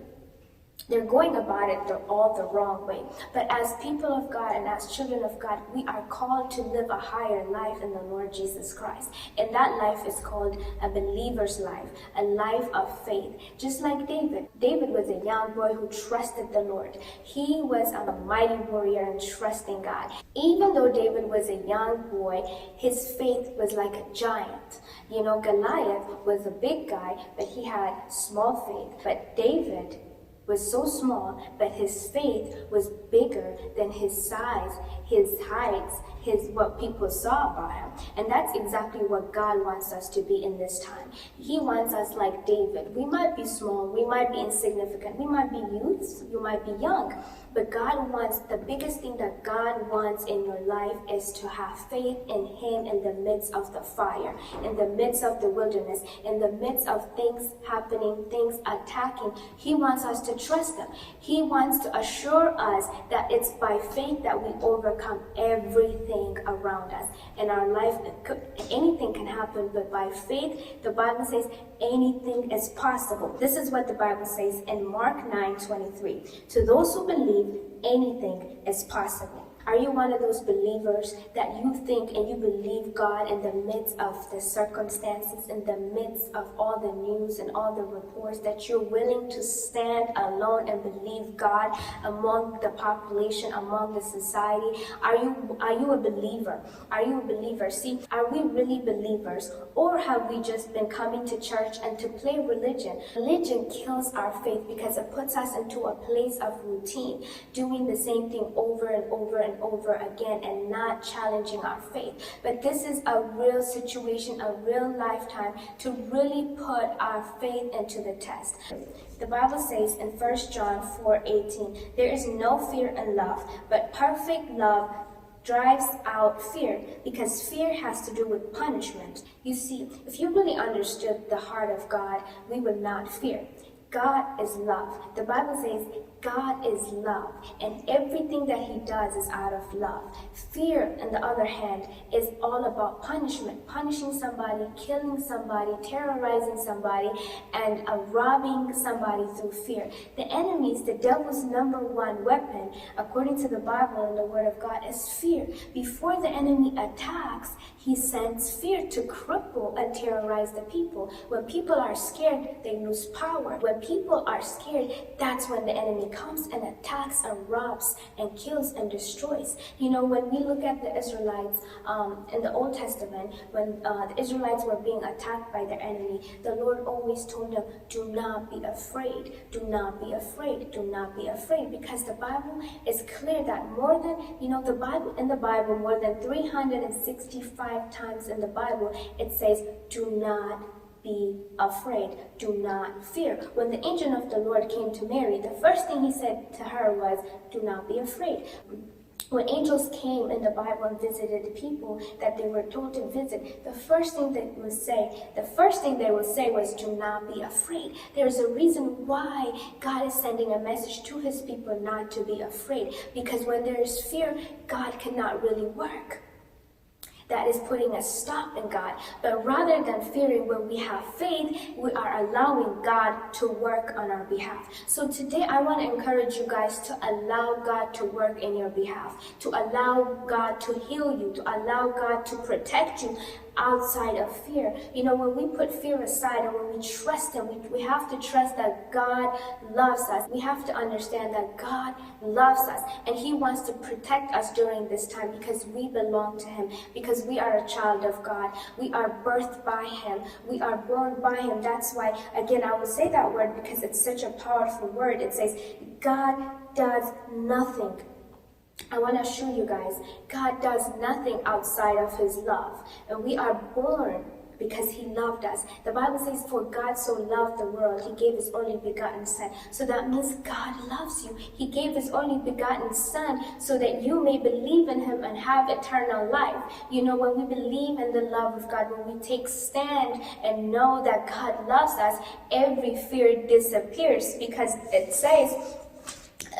they're going about it the, all the wrong way. But as people of God and as children of God, we are called to live a higher life in the Lord Jesus Christ. And that life is called a believer's life, a life of faith. Just like David. David was a young boy who trusted the Lord. He was a mighty warrior and trusting God. Even though David was a young boy, his faith was like a giant. You know, Goliath was a big guy, but he had small faith. But David was so small, but his faith was bigger than his size, his heights, his what people saw about him. And that's exactly what God wants us to be in this time. He wants us like David. We might be small, we might be insignificant, we might be youths, you might be young, but God wants, the biggest thing that God wants in your life is to have faith in Him in the midst of the fire, in the midst of the wilderness, in the midst of things happening, things attacking. He wants us to trust Him. He wants to assure us that it's by faith that we overcome everything around us. In our life, it could, anything can happen, but by faith, the Bible says anything is possible. This is what the Bible says in Mark nine twenty-three. To those who believe, anything is possible. Are you one of those believers that you think and you believe God in the midst of the circumstances, in the midst of all the news and all the reports, that you're willing to stand alone and believe God among the population, among the society? Are you, are you a believer? Are you a believer? See, are we really believers, or have we just been coming to church and to play religion? Religion kills our faith because it puts us into a place of routine, doing the same thing over and over and over again and not challenging our faith. But this is a real situation, a real lifetime to really put our faith into the test. The Bible says in First John four eighteen, "There is no fear in love, but perfect love drives out fear, because fear has to do with punishment." You see, if you really understood the heart of God, we would not fear. God is love. The Bible says God is love, and everything that He does is out of love. Fear, on the other hand, is all about punishment, punishing somebody, killing somebody, terrorizing somebody, and uh, robbing somebody through fear. The enemies, the devil's number one weapon, according to the Bible and the Word of God, is fear. Before the enemy attacks, he sends fear to cripple and terrorize the people. When people are scared, they lose power. When people are scared, that's when the enemy comes and attacks and robs and kills and destroys. You know, when we look at the Israelites um, in the Old Testament, when uh, the Israelites were being attacked by their enemy, the Lord always told them, "Do not be afraid. Do not be afraid. Do not be afraid." Because the Bible is clear that more than, you know, the Bible, in the Bible, more than three hundred sixty-five times in the Bible, it says, "Do not be afraid. Do not fear." When the angel of the Lord came to Mary, the first thing he said to her was, "Do not be afraid." When angels came in the Bible and visited the people that they were told to visit, the first thing they would say, the first thing they would say was, "Do not be afraid." There's a reason why God is sending a message to His people not to be afraid, because when there is fear, God cannot really work. That is putting a stop in God. But rather than fearing, when we have faith, we are allowing God to work on our behalf. So today I want to encourage you guys to allow God to work in your behalf, to allow God to heal you, to allow God to protect you outside of fear. You know, when we put fear aside and when we trust Him, we, we have to trust that God loves us. We have to understand that God loves us and He wants to protect us during this time, because we belong to Him, because we are a child of God. We are birthed by Him. We are born by Him. That's why, again, I will say that word because it's such a powerful word. It says, "God does nothing." I want to assure you guys, God does nothing outside of His love. And we are born because He loved us. The Bible says, "For God so loved the world, He gave His only begotten Son." So that means God loves you. He gave His only begotten Son so that you may believe in Him and have eternal life. You know, when we believe in the love of God, when we take stand and know that God loves us, every fear disappears, because it says,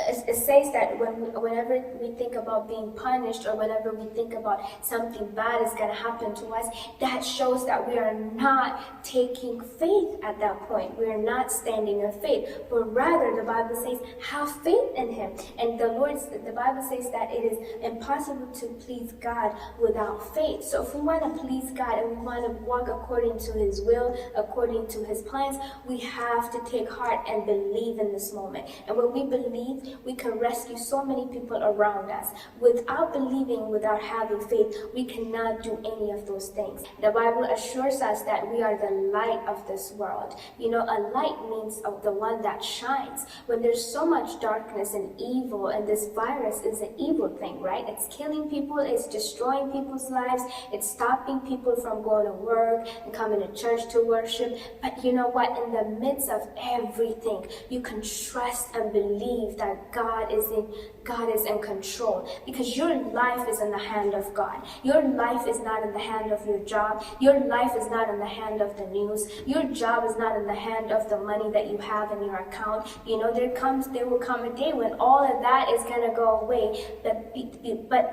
it says that when whenever we think about being punished or whenever we think about something bad is going to happen to us, that shows that we are not taking faith at that point. We are not standing in faith, but rather the Bible says, "Have faith in Him." And the Lord, the Bible says that it is impossible to please God without faith. So if we want to please God and we want to walk according to His will, according to His plans, we have to take heart and believe in this moment. And when we believe, we can rescue so many people around us. Without believing, without having faith, we cannot do any of those things. The Bible assures us that we are the light of this world. You know, a light means of the one that shines. When there's so much darkness and evil, and this virus is an evil thing, right? It's killing people, it's destroying people's lives, it's stopping people from going to work and coming to church to worship. But you know what? In the midst of everything, you can trust and believe that God is in God is in control, because your life is in the hand of God. Your life is not in the hand of your job. Your life is not in the hand of the news. Your job is not in the hand of the money that you have in your account. You know, there comes, there will come a day when all of that is gonna go away. But be- be- but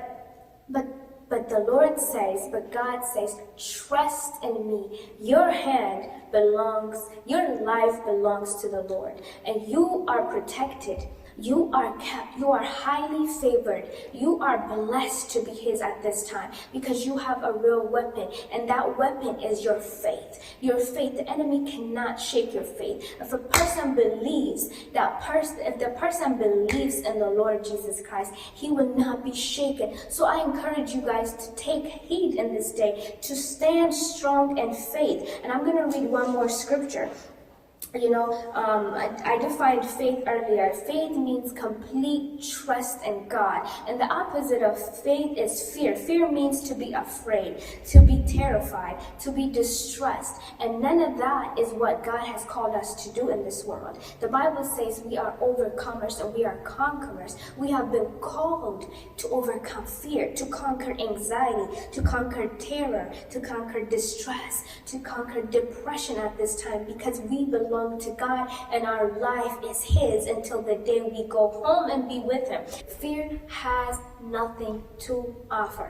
but but the Lord says, but God says, "Trust in me. Your hand belongs, your life belongs to the Lord, and you are protected. You are kept. You are highly favored. You are blessed to be His at this time, because you have a real weapon, and that weapon is your faith." Your faith, the enemy cannot shake your faith. If a person believes, that person, if the person believes in the Lord Jesus Christ, he will not be shaken. So I encourage you guys to take heed in this day, to stand strong in faith. And I'm going to read one more scripture. You know, um, I, I defined faith earlier. Faith means complete trust in God. And the opposite of faith is fear. Fear means to be afraid, to be terrified, to be distressed. And none of that is what God has called us to do in this world. The Bible says we are overcomers and we are conquerors. We have been called to overcome fear, to conquer anxiety, to conquer terror, to conquer distress, to conquer depression at this time, because we belong to God and our life is His until the day we go home and be with Him. Fear has nothing to offer.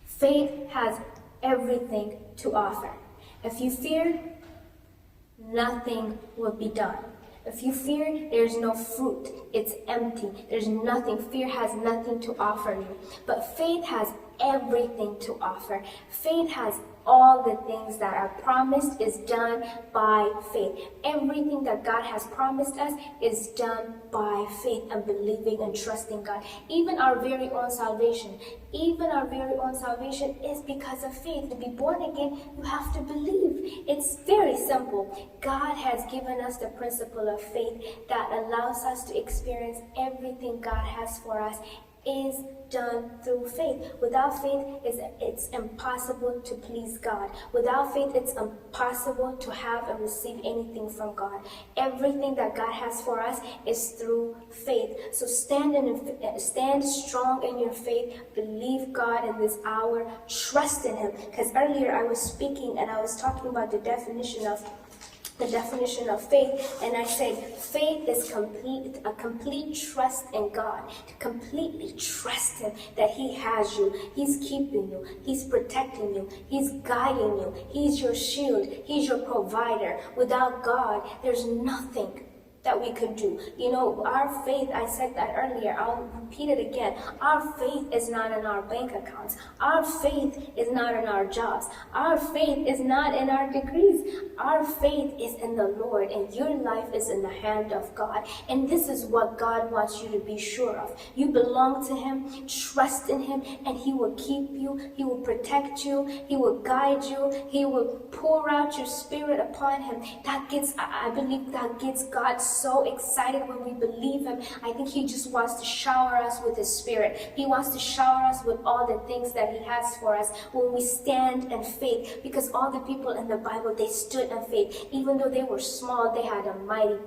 Faith has everything to offer. If you fear, nothing will be done. If you fear, there's no fruit. It's empty. There's nothing. Fear has nothing to offer you. But faith has everything to offer. Faith has all the things that are promised is done by faith. Everything that God has promised us is done by faith and believing and trusting God. Even our very own salvation, even our very own salvation is because of faith. To be born again, you have to believe. It's very simple. God has given us the principle of faith that allows us to experience everything God has for us is done through faith. Without faith, it's, it's impossible to please God. Without faith, it's impossible to have and receive anything from God. Everything that God has for us is through faith. So stand in, stand strong in your faith. Believe God in this hour. Trust in Him. Because earlier I was speaking and I was talking about the definition of the definition of faith, and I said faith is complete, a complete trust in God, to completely trust Him that He has you, He's keeping you, He's protecting you, He's guiding you, He's your shield, He's your provider. Without God, there's nothing that we could do. You know, our faith, I said that earlier, I'll repeat it again. Our faith is not in our bank accounts. Our faith is not in our jobs. Our faith is not in our degrees. Our faith is in the Lord, and your life is in the hand of God. And this is what God wants you to be sure of. You belong to Him, trust in Him, and He will keep you, He will protect you, He will guide you, He will pour out your spirit upon Him. That gets, I I believe that gets God so excited when we believe Him. I think He just wants to shower us with His spirit. He wants to shower us with all the things that He has for us when we stand in faith, because all the people in the Bible, they stood in faith. Even though they were small, they had a mighty,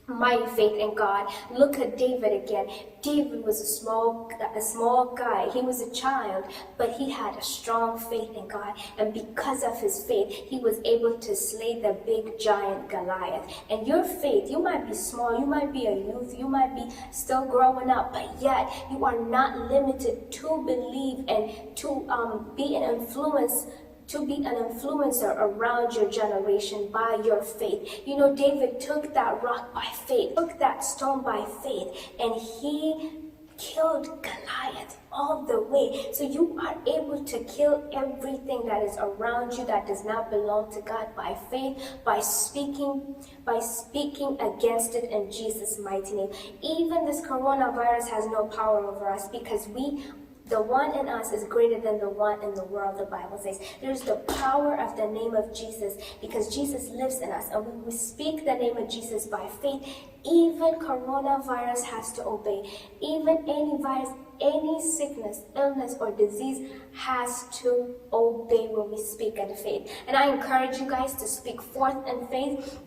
mighty faith in God. Look at David again. David was a small, a small guy. He was a child, but he had a strong faith in God. And because of his faith, he was able to slay the big giant Goliath. And your faith, you might be small, you might be a youth, you might be still growing up, but yet you are not limited to believe and to, um, be an influence, to be an influencer around your generation by your faith. You know, David took that rock by faith, took that stone by faith, and he killed Goliath all the way. So you are able to kill everything that is around you that does not belong to God by faith, by speaking, by speaking against it in Jesus' mighty name. Even this coronavirus has no power over us, because we, the one in us is greater than the one in the world, the Bible says. There's the power of the name of Jesus, because Jesus lives in us, and when we speak the name of Jesus by faith, even coronavirus has to obey. Even any virus, any sickness, illness, or disease has to obey when we speak in faith. And I encourage you guys to speak forth in faith.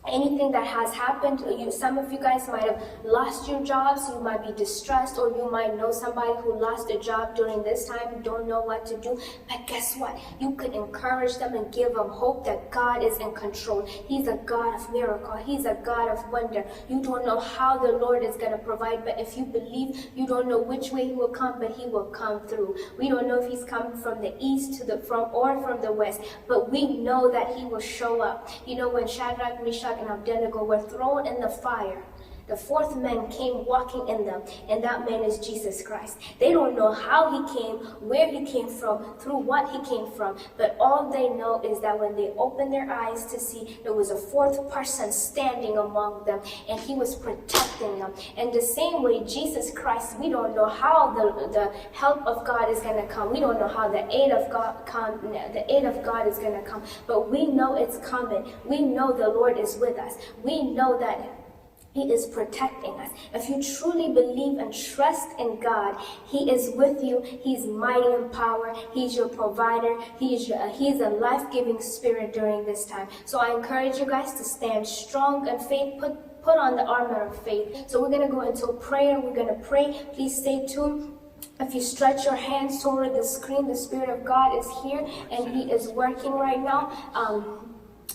Anything that has happened, you, some of you guys might have lost your jobs, you might be distressed, or you might know somebody who lost a job during this time, don't know what to do. But guess what? You could encourage them and give them hope that God is in control. He's a God of miracle. He's a God of wonder. You don't know how the Lord is gonna provide, but if you believe, you don't know which way He will come, but He will come through. We don't know if He's coming from the east to the, from, or from the west, but we know that He will show up. You know, when Shadrach, Meshach, and Abednego were thrown in the fire, The fourth man came walking in them, and that man is Jesus Christ. They don't know how he came, where he came from, through what he came from, but all they know is that when they opened their eyes to see, there was a fourth person standing among them, and he was protecting them. And the same way, Jesus Christ, we don't know how the, the help of God is going to come. We don't know how the aid of God come, the aid of God is going to come, but we know it's coming. We know the Lord is with us. We know that he is protecting us. If you truly believe and trust in God, He is with you. He's mighty in power. He's your provider. He's your, He's a life-giving spirit during this time. So I encourage you guys to stand strong in faith. Put put on the armor of faith. So we're gonna go into prayer. We're gonna pray. Please stay tuned. If you stretch your hands toward the screen, the Spirit of God is here and He is working right now. Um,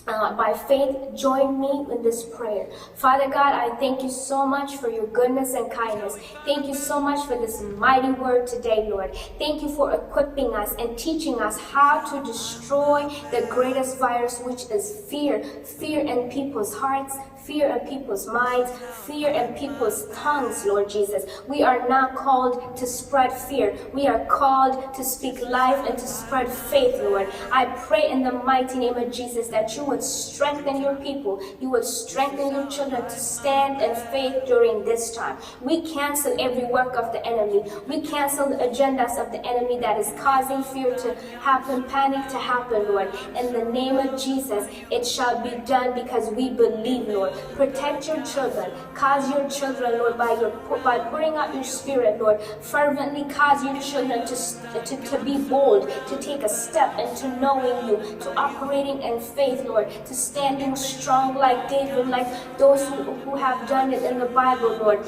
uh, by faith, join me in this prayer. Father God, I thank you so much for your goodness and kindness. Thank you so much for this mighty word today, Lord. Thank you for equipping us and teaching us how to destroy the greatest virus, which is fear. Fear in people's hearts, fear in people's minds, fear in people's tongues, Lord Jesus. We are not called to spread fear. We are called to speak life and to spread faith, Lord. I pray in the mighty name of Jesus that you would strengthen your people. You would strengthen your children to stand in faith during this time. We cancel every work of the enemy. We cancel the agendas of the enemy that is causing fear to happen, panic to happen, Lord. In the name of Jesus, it shall be done because we believe, Lord. Protect your children. Cause your children, Lord, by your by pouring out your spirit, Lord, fervently cause your children to, to, to be bold, to take a step into knowing you, to operating in faith, Lord, to standing strong like David, like those who, who have done it in the Bible, Lord.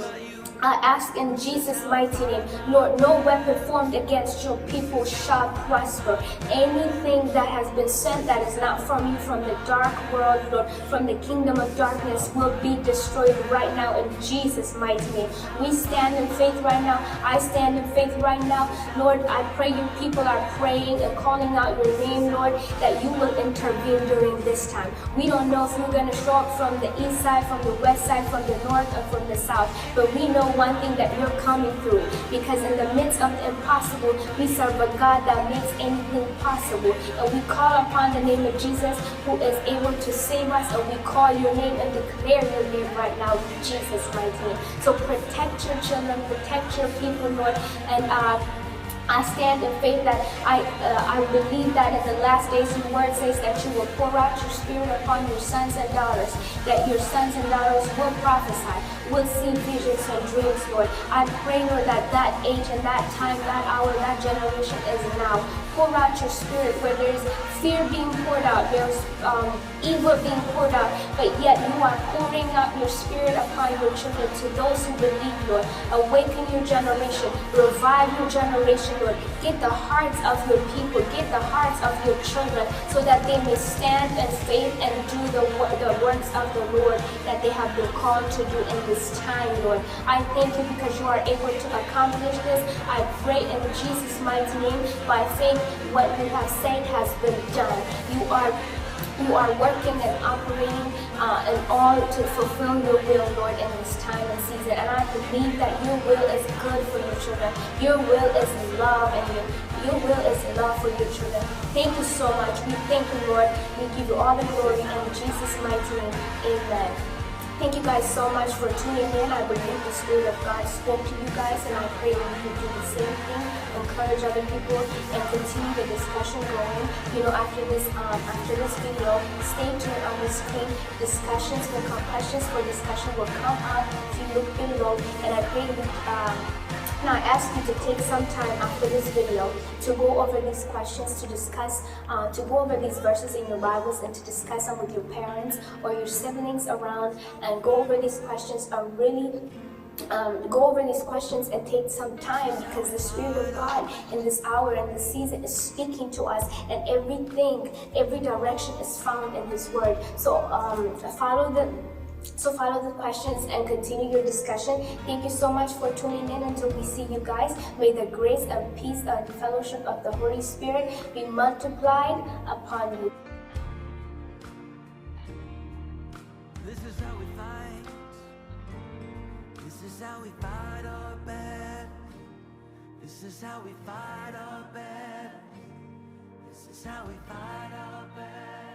I ask in Jesus' mighty name, Lord, no weapon formed against your people shall prosper. Anything that has been sent that is not from you, from the dark world, Lord, from the kingdom of darkness, will be destroyed right now in Jesus' mighty name. We stand in faith right now. I stand in faith right now. Lord, I pray your people are praying and calling out your name, Lord, that you will intervene during this time. We don't know if you're going to show up from the east side, from the west side, from the north, or from the south. But we know one thing, that you're coming through, because in the midst of the impossible, we serve a God that makes anything possible. And we call upon the name of Jesus, who is able to save us, and we call your name and declare your name right now in Jesus' mighty name. So protect your children, protect your people, Lord, and uh, I stand in faith that I uh, I believe that in the last days your word says that you will pour out your spirit upon your sons and daughters, that your sons and daughters will prophesy, will see visions and dreams, Lord. I pray, Lord, that that age and that time, that hour, that generation is now. Pour out your spirit where there's fear being poured out, there's um, evil being poured out, but yet you are pouring out your spirit upon your children, to those who believe, Lord. Awaken your generation, revive your generation, Lord. Get the hearts of your people, get the hearts of your children, so that they may stand in faith and do the, wo- the works of the Lord that they have been called to do in this time, Lord. I thank you because you are able to accomplish this. I pray in Jesus' mighty name, by faith, what you have said has been done. You are you are working and operating uh, and all to fulfill your will, Lord, in this time and season. And I believe that your will is good for your children. Your will is love, and your, your will is love for your children. Thank you so much. We thank you, Lord. We give you all the glory in Jesus' mighty name. Amen. Thank you guys so much for tuning in. I believe the Spirit of God spoke to you guys, and I pray that you can do the same thing, encourage other people, and continue the discussion going. You know, after this, um, after this video, stay tuned on the screen. Discussions will come, questions for discussion will come up if you look below, and I pray you, um, and I ask you to take some time after this video to go over these questions, to discuss, uh, to go over these verses in your Bibles and to discuss them with your parents or your siblings around, and go over these questions are really um, go over these questions and take some time, because the Spirit of God in this hour and this season is speaking to us, and everything, every direction is found in His Word. So um, follow the so follow the questions and continue your discussion. Thank you so much for tuning in. Until we see you guys, may the grace and peace and fellowship of the Holy Spirit be multiplied upon you. This is how we fight. How we fight our battles. This is how we fight our battles. This is how we fight our battles.